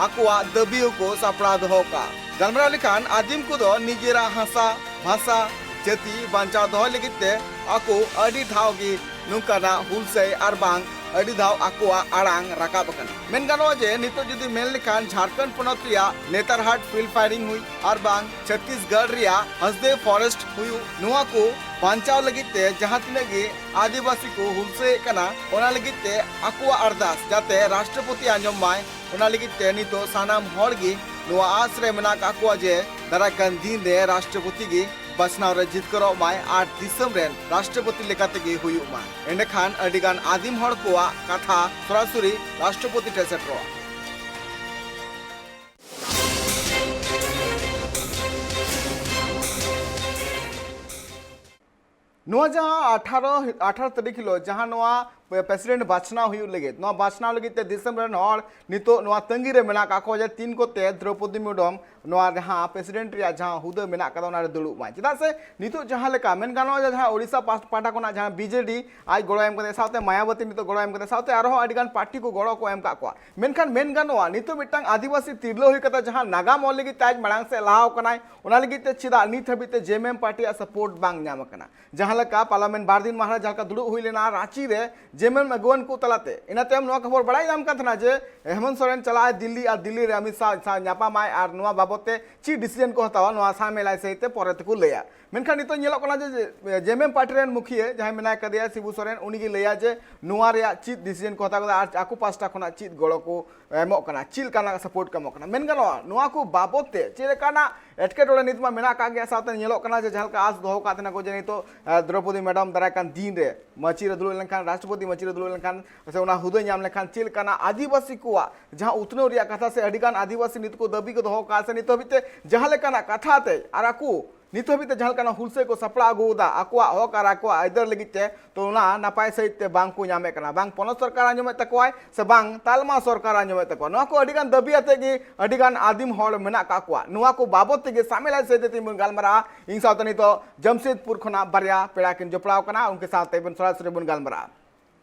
ᱟᱠᱚᱣᱟᱜ ᱫᱟᱹᱵᱤ ᱦᱚᱸᱠᱚ ᱥᱟᱯᱲᱟᱣ ᱫᱚᱦᱚ ᱠᱟᱜᱼᱟ᱾ ᱜᱟᱞᱢᱟᱨᱟᱣ ᱞᱮᱠᱷᱟᱱ ᱟᱹᱫᱤᱢ ᱠᱚᱫᱚ ᱱᱤᱡᱮᱨᱟᱜ ᱦᱟᱥᱟ, ᱵᱷᱟᱥᱟ, ᱡᱟᱹᱛᱤ ᱵᱟᱧᱪᱟᱣ ᱫᱚᱦᱚᱭ ᱞᱟᱹᱜᱤᱫ ᱛᱮ ᱟᱠᱚ ᱟᱹᱰᱤ ᱫᱷᱟᱣ ᱜᱮ ᱱᱚᱝᱠᱟᱱᱟᱜ ᱦᱩᱞᱥᱟᱹᱭ ᱟᱨ ᱵᱟᱝ ᱟᱹᱰᱤ ᱫᱷᱟᱣ ᱟᱠᱚᱣᱟᱜ ᱟᱲᱟᱝ ᱨᱟᱠᱟᱵ ᱟᱠᱟᱱᱟ᱾ ᱢᱮᱱ ᱜᱟᱱᱚᱜᱼᱟ ᱡᱮ ᱱᱤᱛᱚᱜ ᱡᱩᱫᱤ ᱢᱮᱱ ᱞᱮᱠᱷᱟᱱ ᱡᱷᱟᱲᱠᱷᱚᱸᱰ ᱯᱚᱱᱚᱛ ᱨᱮᱭᱟᱜ ᱱᱮᱛᱟᱨᱦᱟᱴ ᱯᱷᱤᱞᱰ ᱯᱷᱟᱭᱨᱤᱝ ᱦᱩᱭ ᱟᱨ ᱵᱟᱝ ᱪᱷᱚᱛᱤᱥᱜᱚᱲ ᱨᱮᱭᱟᱜ ᱦᱟᱥᱫᱮᱣ ᱯᱷᱚᱨᱮᱥᱴ ᱦᱩᱭᱩᱜ, ᱱᱚᱣᱟ ᱠᱚ ᱵᱟᱧᱪᱟᱣ ᱞᱟᱹᱜᱤᱫ ᱛᱮ ᱡᱟᱦᱟᱸ ᱛᱤᱱᱟᱹᱜ ᱜᱮ ᱟᱹᱫᱤᱵᱟᱹᱥᱤ ᱠᱚ ᱦᱩᱞᱥᱟᱹᱭᱮᱫ ᱠᱟᱱᱟ, ᱚᱱᱟ ᱞᱟᱹᱜᱤᱫ ᱛᱮ ᱟᱠᱚᱣᱟᱜ ᱟᱨᱫᱟᱥ ᱡᱟᱛᱮ ᱨᱟᱥᱴᱨᱚᱯᱚᱛᱤ ᱟᱸᱡᱚᱢ ᱢᱟᱭ, ᱚᱱᱟ ᱞᱟᱹᱜᱤᱫ ᱛᱮ ᱱᱤᱛᱚᱜ ᱥᱟᱱᱟᱢ ᱦᱚᱲ ᱜᱮ ᱱᱚᱣᱟ ᱟᱥ ᱨᱮ ᱢᱮᱱᱟᱜ ᱟᱠᱟᱫ ᱠᱚᱣᱟ ᱡᱮ ᱫᱟᱨᱟᱭ ᱠᱟᱱ ᱫᱤᱱ ᱨᱮ ᱨᱟᱥᱴᱨᱚᱯᱚᱛᱤ ᱜᱮ ᱵᱟᱪᱷᱱᱟᱣ ᱨᱮ ᱡᱤᱛᱠᱟᱹᱨᱚᱜ ᱢᱟᱭ ᱟᱨ ᱫᱤᱥᱚᱢ ᱨᱮᱱ ᱨᱟᱥᱴᱨᱚᱯᱚᱛᱤ ᱞᱮᱠᱟ ᱛᱮᱜᱮ ᱦᱩᱭᱩᱜ ᱢᱟ᱾ ᱮᱸᱰᱮᱠᱷᱟᱱ ᱟᱹᱰᱤ ᱜᱟᱱ ᱟᱹᱫᱤᱢ ᱦᱚᱲ ᱠᱚᱣᱟᱜ ᱠᱟᱛᱷᱟ ᱥᱚᱨᱟᱥᱚᱨᱤ ᱨᱟᱥᱴᱨᱚᱯᱚᱛᱤ ᱴᱷᱮᱱ ᱥᱮᱴᱮᱨᱚᱜᱼᱟ᱾ ᱱᱚᱣᱟ ᱡᱟᱦᱟᱸ ᱟᱴᱷᱟᱨᱚ, ᱟᱴᱷᱟᱨᱚ ᱛᱟᱹᱨᱤᱠᱷ ᱦᱤᱞᱳᱜ ᱡᱟᱦᱟᱸ ᱱᱚᱣᱟ ᱯᱨᱮᱥᱤᱰᱮᱱᱴ ᱵᱟᱪᱷᱱᱟᱣ ᱦᱩᱭᱩᱜ ᱞᱟᱹᱜᱤᱫ, ᱱᱚᱣᱟ ᱵᱟᱪᱷᱱᱟᱣ ᱞᱟᱹᱜᱤᱫ ᱛᱮ ᱫᱤᱥᱚᱢ ᱨᱮᱱ ᱦᱚᱲ ᱱᱤᱛᱚᱜ ᱱᱚᱣᱟ ᱛᱟᱺᱜᱤ ᱨᱮ ᱢᱮᱱᱟᱜ ᱠᱟᱜ ᱠᱚᱣᱟ ᱡᱮ ᱛᱤᱱ ᱠᱚᱛᱮ ᱫᱨᱚᱯᱚᱫᱤ ᱢᱩᱨᱢᱩ ᱱᱚᱣᱟ ᱡᱟᱦᱟᱸ ᱯᱨᱮᱥᱤᱰᱮᱱᱴ ᱨᱮᱭᱟᱜ ᱡᱟᱦᱟᱸ ᱦᱩᱫᱟᱹ ᱢᱮᱱᱟᱜ ᱠᱟᱫᱟ, ᱚᱱᱟ ᱨᱮ ᱫᱩᱲᱩᱵ ᱢᱟᱭ᱾ ᱪᱮᱫᱟᱜ ᱥᱮ ᱱᱤᱛᱚᱜ ᱡᱟᱦᱟᱸ ᱞᱮᱠᱟ ᱢᱮᱱ ᱜᱟᱱᱚᱜᱼᱟ ᱡᱮ ᱡᱟᱦᱟᱸ ᱳᱰᱤᱥᱟ ᱯᱟᱦᱴᱟ ᱠᱷᱚᱱᱟᱜ ᱡᱟᱦᱟᱸ ᱵᱤᱡᱮᱰᱤ ᱟᱡ ᱜᱚᱲᱚ ᱮᱢ ᱠᱟᱫᱮ, ᱥᱟᱶᱛᱮ ᱢᱟᱭᱟᱵᱚᱛᱤ ᱱᱤᱛᱚᱜ ᱜᱚᱲᱚ ᱮᱢ ᱠᱟᱫᱮ, ᱥᱟᱶᱛᱮ ᱟᱨᱦᱚᱸ ᱟᱹᱰᱤ ᱜᱟᱱ ᱯᱟᱨᱴᱤ ᱠᱚ ᱜᱚᱲᱚ ᱠᱚ ᱮᱢ ᱠᱟᱜ ᱠᱚᱣᱟ᱾ ᱢᱮᱱᱠᱷᱟᱱ ᱢᱮᱱ ᱜᱟᱱᱚᱜᱼᱟ ᱱᱤᱛᱚᱜ ᱢᱤᱫᱴᱟᱝ ᱟᱹᱫᱤᱵᱟᱹᱥᱤ ᱛᱤᱨᱞᱟᱹ ᱦᱩᱭ ᱠᱟᱛᱮ ᱡᱟᱦᱟᱸ ᱱᱟᱜᱟᱢ ᱚᱞ ᱞᱟᱹᱜᱤᱫ ᱛᱮ ᱟᱡ ᱢᱟᱲᱟᱝ ᱥᱮᱫ ᱞᱟᱦᱟᱣ ᱠᱟᱱᱟᱭ, ᱚᱱᱟ ᱞᱟᱹᱜᱤᱫ ᱛᱮ ᱪᱮᱫᱟᱜ ᱱᱤᱛ ᱦᱟᱹᱵᱤᱡ ᱛᱮ ᱡᱮᱢᱮᱢ ᱯᱟᱨᱴᱤᱭᱟᱜ ᱥᱟᱯᱳᱨᱴ ᱵᱟᱝ ᱧᱟᱢ ᱟᱠᱟᱱᱟ? ᱡᱟᱦᱟᱸ ᱞᱮᱠᱟ ᱯᱟᱨᱞᱟᱢᱮᱱᱴ ᱵᱟᱨ ᱫᱤᱱ ᱢᱟᱲᱟᱝ ᱡᱟᱦᱟᱸ ᱞᱮᱠᱟ ᱫᱩᱲᱩᱵ ᱦᱩᱭ ᱞᱮᱱᱟ ᱨᱟᱸᱪᱤ ᱨᱮ ᱡᱮᱢᱮᱢ ᱟᱹᱜᱩᱣᱟᱹᱱ ᱠᱚ ᱛᱟᱞᱟᱛᱮ, ᱤᱱᱟᱹ ᱛᱟᱭᱚᱢ ᱱᱚᱣᱟ ᱠᱷᱚᱵᱚᱨ ᱵᱟᱲᱟᱭ ᱧᱟᱢ ᱠᱟᱱ ᱛᱟᱦᱮᱱᱟ ᱡᱮ ᱦᱮᱢᱚᱱᱛ ᱥᱚᱨᱮᱱ ᱪᱟᱞᱟᱜ ᱟᱭ ᱫᱤᱞᱞᱤ ᱟᱨ ᱫᱤᱞᱞᱤ ᱨᱮ ᱚᱢᱤᱛ ᱥᱟᱦ ᱥᱟᱶ ᱧᱟᱯᱟᱢᱟᱭ ᱟᱨ ᱱᱚᱣᱟ ᱵᱟᱵᱚᱛ ᱛᱮ ᱪᱮᱫ ᱰᱤᱥᱤᱡᱚᱱ ᱠᱚ ᱦᱟᱛᱟᱣᱟ, ᱱᱚᱣᱟ ᱥᱟᱢᱮᱞᱟᱭ ᱥᱟᱹᱦᱤᱡ ᱛᱮ ᱯᱚᱨᱮ ᱛᱮᱠᱚ ᱞᱟᱹᱭᱟ᱾ ᱢᱮᱱᱠᱷᱟᱱ ᱱᱤᱛᱚᱜ ᱧᱮᱞᱚᱜ ᱠᱟᱱᱟ ᱡᱮ, ᱡᱮ ᱡᱮᱢᱮᱢ ᱯᱟᱨᱴᱤ ᱨᱮᱱ ᱢᱩᱠᱷᱤᱭᱟᱹ ᱡᱟᱦᱟᱸᱭ ᱢᱮᱱᱟᱭ ᱠᱟᱫᱮᱭᱟ ᱥᱤᱵᱩ ᱥᱚᱨᱮᱱ, ᱩᱱᱤᱜᱮ ᱞᱟᱹᱭᱟ ᱡᱮ ᱱᱚᱣᱟ ᱨᱮᱭᱟᱜ ᱪᱮᱫ ᱰᱤᱥᱤᱡᱚᱱ ᱠᱚ ᱦᱟᱛᱟᱣ ᱠᱟᱫᱟ ᱟᱨ ᱟᱠᱚ ᱯᱟᱥᱴᱟ ᱠᱷᱚᱱᱟᱜ ᱪᱮᱫ ᱜᱚᱲᱚ ᱠᱚ ᱮᱢᱚᱜ ᱠᱟᱱᱟ, ᱪᱮᱫ ᱞᱮᱠᱟᱱᱟᱜ ᱥᱟᱯᱳᱨᱴ ᱠᱚ ᱮᱢᱚᱜ ᱠᱟᱱᱟ᱾ ᱢᱮᱱ ᱜᱟᱱᱚᱜᱼᱟ ᱱᱚᱣᱟ ᱠᱚ ᱵᱟᱵᱚᱛ ᱛᱮ ᱪᱮᱫ ᱞᱮᱠᱟᱱᱟᱜ ᱮᱴᱠᱮᱴᱚᱬᱮ ᱱᱤᱛ ᱢᱟ ᱢᱮᱱᱟᱜ ᱟᱠᱟᱫ ᱜᱮᱭᱟ, ᱥᱟᱶᱛᱮ ᱧᱮᱞᱚᱜ ᱠᱟᱱᱟ ᱡᱮ ᱡᱟᱦᱟᱸ ᱞᱮᱠᱟ ᱟᱸᱥ ᱫᱚᱦᱚ ᱠᱟᱜ ᱛᱟᱦᱮᱱᱟ ᱠᱚ ᱡᱮ ᱱᱤᱛᱚᱜ, ᱟᱸ, ᱫᱨᱚᱯᱚᱫᱤ ᱢᱮᱰᱟᱢ ᱫᱟᱨᱟᱭ ᱠᱟᱱ ᱫᱤᱱ ᱨᱮ ᱢᱟᱹᱪᱤ ᱨᱮ ᱫᱩᱲᱩᱵ ᱞᱮᱱᱠᱷᱟᱱ, ᱨᱟᱥᱴᱨᱚᱯᱚᱛᱤ ᱢᱟᱹᱪᱤ ᱨᱮ ᱫᱩᱲᱩᱵ ᱞᱮᱱᱠᱷᱟᱱ ᱥᱮ ᱚᱱᱟ ᱦᱩᱫᱟᱹ ᱧᱟᱢ ᱞᱮᱠᱷᱟᱱ ᱪᱮᱫ ᱞᱮᱠᱟᱱᱟᱜ ᱟᱹᱫᱤᱵᱟᱹᱥᱤ ᱠᱚᱣᱟᱜ ᱡᱟᱦᱟᱸ ᱩᱛᱱᱟᱹᱣ ᱨᱮᱭᱟᱜ ᱠᱟᱛᱷᱟ ᱥᱮ ᱟᱹᱰᱤ ᱜᱟᱱ ᱟᱹᱫᱤᱵᱟᱹᱥᱤ ᱱᱤᱛ ᱠᱚ ᱫᱟᱹᱵᱤ ᱠᱚ ᱫᱚᱦᱚ ᱠᱟᱜᱼᱟ ᱥᱮ ᱱᱤᱛ ᱦᱟᱹᱵᱤᱡ ᱛᱮ ᱡᱟᱦᱟᱸ ᱞᱮᱠᱟᱱᱟᱜ ᱠᱟᱛᱷᱟ ᱛᱮ ᱟᱨ ᱟᱠᱚ ᱱᱤᱛ ᱦᱟᱹᱵᱤᱡ ᱛᱮ ᱡᱟᱦᱟᱸ ᱞᱮᱠᱟᱱᱟᱜ ᱦᱩᱞᱥᱟᱹᱭ ᱠᱚ ᱥᱟᱯᱲᱟᱣ ᱟᱹᱜᱩ ᱟᱠᱟᱫᱟ ᱟᱠᱚᱣᱟᱜ ᱦᱚᱠ ᱟᱨ ᱟᱠᱚᱣᱟᱜ ᱟᱹᱭᱫᱟᱹᱨ ᱞᱟᱹᱜᱤᱫ ᱛᱮ, ᱛᱚ ᱚᱱᱟ ᱱᱟᱯᱟᱭ ᱥᱟᱹᱦᱤᱡ ᱛᱮ ᱵᱟᱝ ᱠᱚ ᱧᱟᱢᱮᱫ ᱠᱟᱱᱟ, ᱵᱟᱝ ᱯᱚᱱᱚᱛ ᱥᱚᱨᱠᱟᱨ ᱟᱸᱡᱚᱢᱮᱫ ᱛᱟᱠᱚᱣᱟᱭ ᱥᱮ ᱵᱟᱝ ᱛᱟᱞᱢᱟ ᱥᱚᱨᱠᱟᱨ ᱟᱸᱡᱚᱢᱮᱫ ᱛᱟᱠᱚᱣᱟ᱾ ᱱᱚᱣᱟ ᱠᱚ ᱟᱹᱰᱤ ᱜᱟᱱ ᱫᱟᱹᱵᱤ ᱟᱛᱮ ᱜᱮ ᱟᱹᱰᱤ ᱜᱟᱱ ᱟᱹᱫᱤᱢ ᱦᱚᱲ ᱢᱮᱱᱟᱜ ᱠᱟᱜ ᱠᱚᱣᱟ᱾ ᱱᱚᱣᱟ ᱠᱚ ᱵᱟᱵᱚᱛ ᱛᱮᱜᱮ ᱥᱟᱢᱮᱞᱟᱭ ᱥᱟᱹᱦᱤᱡ ᱛᱮ ᱛᱮᱦᱮᱧ ᱵᱚᱱ ᱜᱟᱞᱢᱟᱨᱟᱜᱼᱟ᱾ ᱤᱧ ᱥᱟᱶᱛᱮ ᱱᱤᱛᱚᱜ ᱡᱟᱢᱥᱮᱫᱽᱯᱩᱨ ᱠᱷᱚᱱᱟᱜ ᱵᱟᱨᱭᱟ ᱯᱮᱲᱟ ᱠᱤᱱ ᱡᱚᱯᱲᱟᱣ ᱠᱟᱱᱟ, ᱩᱱᱠᱤᱱ ᱥᱟᱶᱛᱮ ᱵᱚᱱ ᱥᱚᱨᱟᱥᱚᱨᱤ ᱵᱚᱱ ᱜᱟᱞᱢᱟᱨᱟᱜᱼᱟ᱾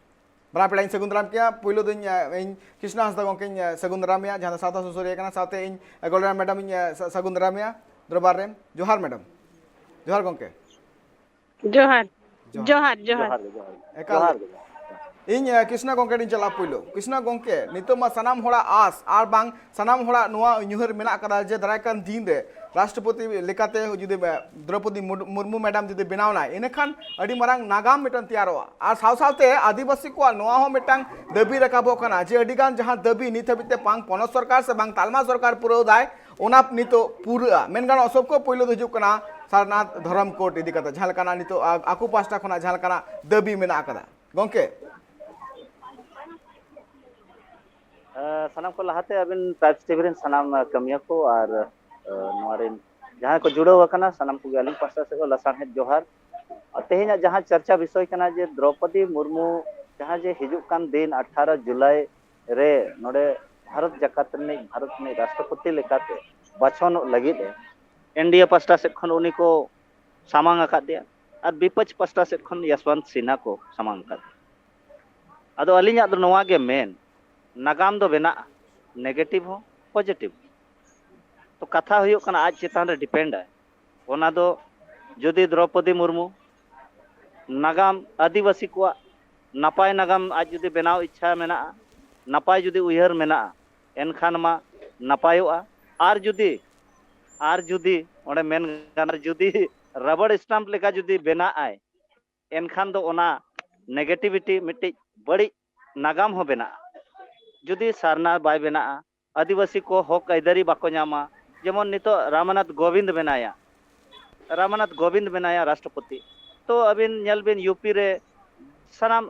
ᱵᱟᱱᱟᱨ ᱯᱮᱲᱟᱧ ᱥᱟᱹᱜᱩᱱ ᱫᱟᱨᱟᱢ ᱠᱮᱭᱟ᱾ ᱯᱳᱭᱞᱳ ᱫᱚᱧ, ᱮ, ᱤᱧ ᱠᱨᱤᱥᱱᱟ ᱦᱟᱸᱥᱫᱟ ᱜᱚᱢᱠᱮᱧ, ᱮ, ᱥᱟᱹᱜᱩᱱ ᱫᱟᱨᱟᱢᱮᱭᱟ, ᱡᱟᱦᱟᱸ ᱫᱚ ᱥᱟᱶᱛᱟ ᱥᱩᱥᱟᱹᱨᱤᱭᱟᱹ ᱠᱟᱱᱟ, ᱥᱟᱶᱛᱮ ᱤᱧ, ᱮ, ᱜᱚᱞᱨᱟᱢ ᱢᱮᱰᱟᱢ ᱤᱧ, ᱮ, ᱥᱟ-, ᱥᱟᱹᱜᱩᱱ ᱫᱟᱨᱟᱢᱮᱭᱟ ᱫᱚᱨᱵᱟᱨ ᱨᱮ᱾ ᱡᱚᱦᱟᱨ ᱢᱮᱰᱟᱢ᱾ ᱡᱚᱦᱟᱨ ᱜᱚᱢᱠᱮ᱾ ᱡᱚᱦᱟᱨ᱾ ᱡᱚᱦᱟᱨ᱾ ᱡᱚᱦᱟᱨ ᱡᱚᱦᱟᱨ᱾ ᱡᱚᱦᱟᱨ ᱜᱮ, ᱡᱚᱦᱟᱨ ᱜᱮ᱾ ᱮᱠᱟᱞ᱾ ᱡᱚᱦᱟᱨ ᱜᱮ, ᱡᱚᱦᱟᱨ ᱜᱮ᱾ ᱤᱧ, ᱮ, ᱠᱨᱤᱥᱱᱟ ᱜᱚᱢᱠᱮ ᱴᱷᱮᱱ ᱪᱟᱞᱟᱜ ᱯᱳᱭᱞᱳ᱾ ᱠᱨᱤᱥᱱᱟ ᱜᱚᱢᱠᱮ, ᱱᱤᱛᱚᱜ ᱢᱟ ᱥᱟᱱᱟᱢ ᱦᱚᱲᱟᱜ ᱟᱸᱥ ᱟᱨ ᱵᱟᱝ ᱥᱟᱱᱟᱢ ᱦᱚᱲᱟᱜ ᱱᱚᱣᱟ ᱩᱭᱦᱟᱹᱨ ᱢᱮᱱᱟᱜ ᱠᱟᱫᱟ ᱡᱮ ᱫᱟᱨᱟᱭ ᱠᱟᱱ ᱫᱤᱱ ᱨᱮ ᱨᱟᱥᱴᱨᱚᱯᱚᱛᱤ ᱞᱮᱠᱟᱛᱮ ᱡᱩᱫᱤ, ᱮ, ᱫᱨᱚᱯᱚᱫᱤ ᱢᱩᱨ-, ᱢᱩᱨᱢᱩ ᱢᱮᱰᱟᱢ ᱡᱩᱫᱤ ᱵᱮᱱᱟᱣ ᱮᱱᱟᱭ, ᱤᱱᱟᱹᱠᱷᱟᱱ ᱟᱹᱰᱤ ᱢᱟᱨᱟᱝ ᱱᱟᱜᱟᱢ ᱢᱤᱫᱴᱟᱝ ᱛᱮᱭᱟᱨᱚᱜᱼᱟ᱾ ᱟᱨ ᱥᱟᱶ ᱥᱟᱶᱛᱮ ᱟᱹᱫᱤᱵᱟᱹᱥᱤ ᱠᱚᱣᱟᱜ ᱱᱚᱣᱟ ᱦᱚᱸ ᱢᱤᱫᱴᱟᱝ ᱫᱟᱹᱵᱤ ᱨᱟᱠᱟᱵᱚᱜ ᱠᱟᱱᱟ ᱡᱮ ᱟᱹᱰᱤ ᱜᱟᱱ ᱡᱟᱦᱟᱸ ᱫᱟᱹᱵᱤ ᱱᱤᱛ ᱦᱟᱹᱵᱤᱡ ᱛᱮ ᱵᱟᱝ ᱯᱚᱱᱚᱛ ᱥᱚᱨᱠᱟᱨ ᱥᱮ ᱵᱟᱝ ᱛᱟᱞᱢᱟ ᱥᱚᱨᱠᱟᱨ ᱯᱩᱨᱟᱹᱣ ᱫᱟᱭ, ᱚᱱᱟ ᱱᱤᱛᱚᱜ ᱯᱩᱨᱟᱹᱜᱼᱟ᱾ ᱢᱮᱱ ᱜᱟᱱᱚᱜᱼᱟ ᱥᱚᱵ ᱠᱷᱚᱱ ᱯᱳᱭᱞᱳ ᱫᱚ ᱦᱤᱡᱩᱜ ᱠᱟᱱᱟ ᱥᱟᱨᱱᱟᱛᱷ ᱫᱷᱚᱨᱚᱢ ᱠᱳᱰ ᱤᱫᱤ ᱠᱟᱛᱮ ᱡᱟᱦᱟᱸ ᱞᱮᱠᱟᱱᱟᱜ ᱱᱤᱛᱚᱜ ᱟ-, ᱟᱠᱚ ᱯᱟᱦᱴᱟ ᱠᱷᱚᱱᱟᱜ ᱡᱟᱦᱟᱸ ᱞᱮᱠᱟᱱᱟᱜ ᱫᱟᱹᱵᱤ ᱢᱮᱱᱟᱜ ᱟᱠᱟᱫᱟ᱾ ᱜᱚᱢᱠᱮ᱾ ᱮ, ᱥᱟᱱᱟᱢ ᱠᱷᱚᱱ ᱞᱟᱦᱟᱛᱮ ᱟᱹᱵᱤᱱ ᱴᱨᱟᱭᱤᱵᱽᱥ ᱴᱤᱵᱷᱤ ᱨᱮᱱ ᱥᱟᱱᱟᱢ, ᱮ, ᱠᱟᱹᱢᱤᱭᱟᱹ ᱠᱚ ᱟᱨ, ᱮ, ᱱᱚᱣᱟ ᱨᱮᱱ ᱡᱟᱦᱟᱸᱭ ᱠᱚ ᱡᱩᱲᱟᱹᱣ ᱟᱠᱟᱱᱟ, ᱥᱟᱱᱟᱢ ᱠᱚᱜᱮ ᱟᱹᱞᱤᱧ ᱯᱟᱦᱴᱟ ᱥᱮᱫ ᱠᱷᱚᱱ ᱞᱟᱥᱟᱲᱦᱮᱫ ᱡᱚᱦᱟᱨ᱾ ᱟᱨ ᱛᱮᱦᱮᱧᱟᱜ ᱡᱟᱦᱟᱸ ᱪᱟᱨᱪᱟ ᱵᱤᱥᱚᱭ ᱠᱟᱱᱟ ᱡᱮ ᱫᱨᱚᱯᱚᱫᱤ ᱢᱩᱨᱢᱩ ᱡᱟᱦᱟᱸ ᱡᱮ ᱦᱤᱡᱩᱜ ᱠᱟᱱ ᱫᱤᱱ ᱟᱴᱷᱟᱨᱚ ᱡᱩᱞᱟᱭ ᱨᱮ ᱱᱚᱰᱮ ᱵᱷᱟᱨᱚᱛ ᱡᱟᱠᱟᱛ ᱨᱤᱱᱤᱡ, ᱵᱷᱟᱨᱚᱛ ᱨᱤᱱᱤᱡ ᱨᱟᱥᱴᱨᱚᱯᱚᱛᱤ ᱞᱮᱠᱟᱛᱮ ᱵᱟᱪᱷᱚᱱᱚᱜ ᱞᱟᱹᱜᱤᱫ ᱮ ᱮᱱᱰᱤᱮ ᱯᱟᱥᱴᱟ ᱥᱮᱫ ᱠᱷᱚᱱ ᱩᱱᱤ ᱠᱚ ᱥᱟᱢᱟᱝ ᱟᱠᱟᱫᱮᱭᱟ, ᱟᱨ ᱵᱤᱯᱚᱠᱷ ᱯᱟᱥᱴᱟ ᱥᱮᱫ ᱠᱷᱚᱱ ᱭᱚᱥᱣᱚᱱᱛ ᱥᱤᱱᱦᱟ ᱠᱚ ᱥᱟᱢᱟᱝ ᱟᱠᱟᱫᱮᱭᱟ᱾ ᱟᱫᱚ ᱟᱹᱞᱤᱧᱟᱜ ᱫᱚ ᱱᱚᱣᱟ ᱜᱮ ᱢᱮᱱ, ᱱᱟᱜᱟᱢ ᱫᱚ ᱵᱮᱱᱟᱜᱼᱟ, ᱱᱮᱜᱮᱴᱤᱵᱷ ᱦᱚᱸ, ᱯᱚᱡᱮᱴᱤᱵᱷ ᱦᱚᱸ᱾ ᱛᱚ ᱠᱟᱛᱷᱟ ᱦᱩᱭᱩᱜ ᱠᱟᱱᱟ, ᱟᱡ ᱪᱮᱛᱟᱱ ᱨᱮ ᱰᱤᱯᱮᱱᱰ ᱟᱭ᱾ ᱚᱱᱟ ᱫᱚ ᱡᱩᱫᱤ ᱫᱨᱚᱯᱚᱫᱤ ᱢᱩᱨᱢᱩ ᱱᱟᱜᱟᱢ ᱟᱹᱫᱤᱵᱟᱹᱥᱤ ᱠᱚᱣᱟᱜ ᱱᱟᱯᱟᱭ ᱱᱟᱜᱟᱢ ᱟᱡ ᱡᱩᱫᱤ ᱵᱮᱱᱟᱣ ᱤᱪᱪᱷᱟ ᱢᱮᱱᱟᱜᱼᱟ, ᱱᱟᱯᱟᱭ ᱡᱩᱫᱤ ᱩᱭᱦᱟᱹᱨ ᱢᱮᱱᱟᱜᱼᱟ, ᱮᱱᱠᱷᱟᱱ ᱢᱟ ᱱᱟᱯᱟᱭᱚᱜᱼᱟ᱾ ᱟᱨ ᱡᱩᱫᱤ, ᱟᱨ ᱡᱩᱫᱤ ᱚᱸᱰᱮ ᱢᱮᱱ ᱜᱟᱱᱚᱜᱼᱟ, ᱡᱩᱫᱤ ᱨᱟᱵᱟᱨ ᱥᱴᱟᱢᱯ ᱞᱮᱠᱟ ᱡᱩᱫᱤ ᱵᱮᱱᱟᱜ ᱟᱭ, ᱮᱱᱠᱷᱟᱱ ᱫᱚ ᱚᱱᱟ ᱱᱮᱜᱮᱴᱤᱵᱷᱤᱴᱤ ᱢᱤᱫᱴᱤᱡ ᱵᱟᱹᱲᱤᱡ ᱱᱟᱜᱟᱢ ᱦᱚᱸ ᱵᱮᱱᱟᱜᱼᱟ᱾ ᱡᱩᱫᱤ ᱥᱟᱨᱱᱟ ᱵᱟᱭ ᱵᱮᱱᱟᱜᱼᱟ, ᱟᱹᱫᱤᱵᱟᱹᱥᱤ ᱠᱚ ᱦᱚᱠ ᱟᱹᱭᱫᱟᱹᱨᱤ ᱵᱟᱠᱚ ᱧᱟᱢᱟ, ᱡᱮᱢᱚᱱ ᱱᱤᱛᱚᱜ ᱨᱟᱢᱱᱟᱛᱷ ᱠᱳᱵᱤᱱᱫ ᱢᱮᱱᱟᱭᱟ, ᱨᱟᱢᱱᱟᱛᱷ ᱠᱳᱵᱤᱱᱫ ᱢᱮᱱᱟᱭᱟ ᱨᱟᱥᱴᱨᱚᱯᱚᱛᱤ, ᱛᱚ ᱟᱹᱵᱤᱱ ᱧᱮᱞ ᱵᱤᱱ ᱤᱭᱩ ᱯᱤ ᱨᱮ ᱥᱟᱱᱟᱢ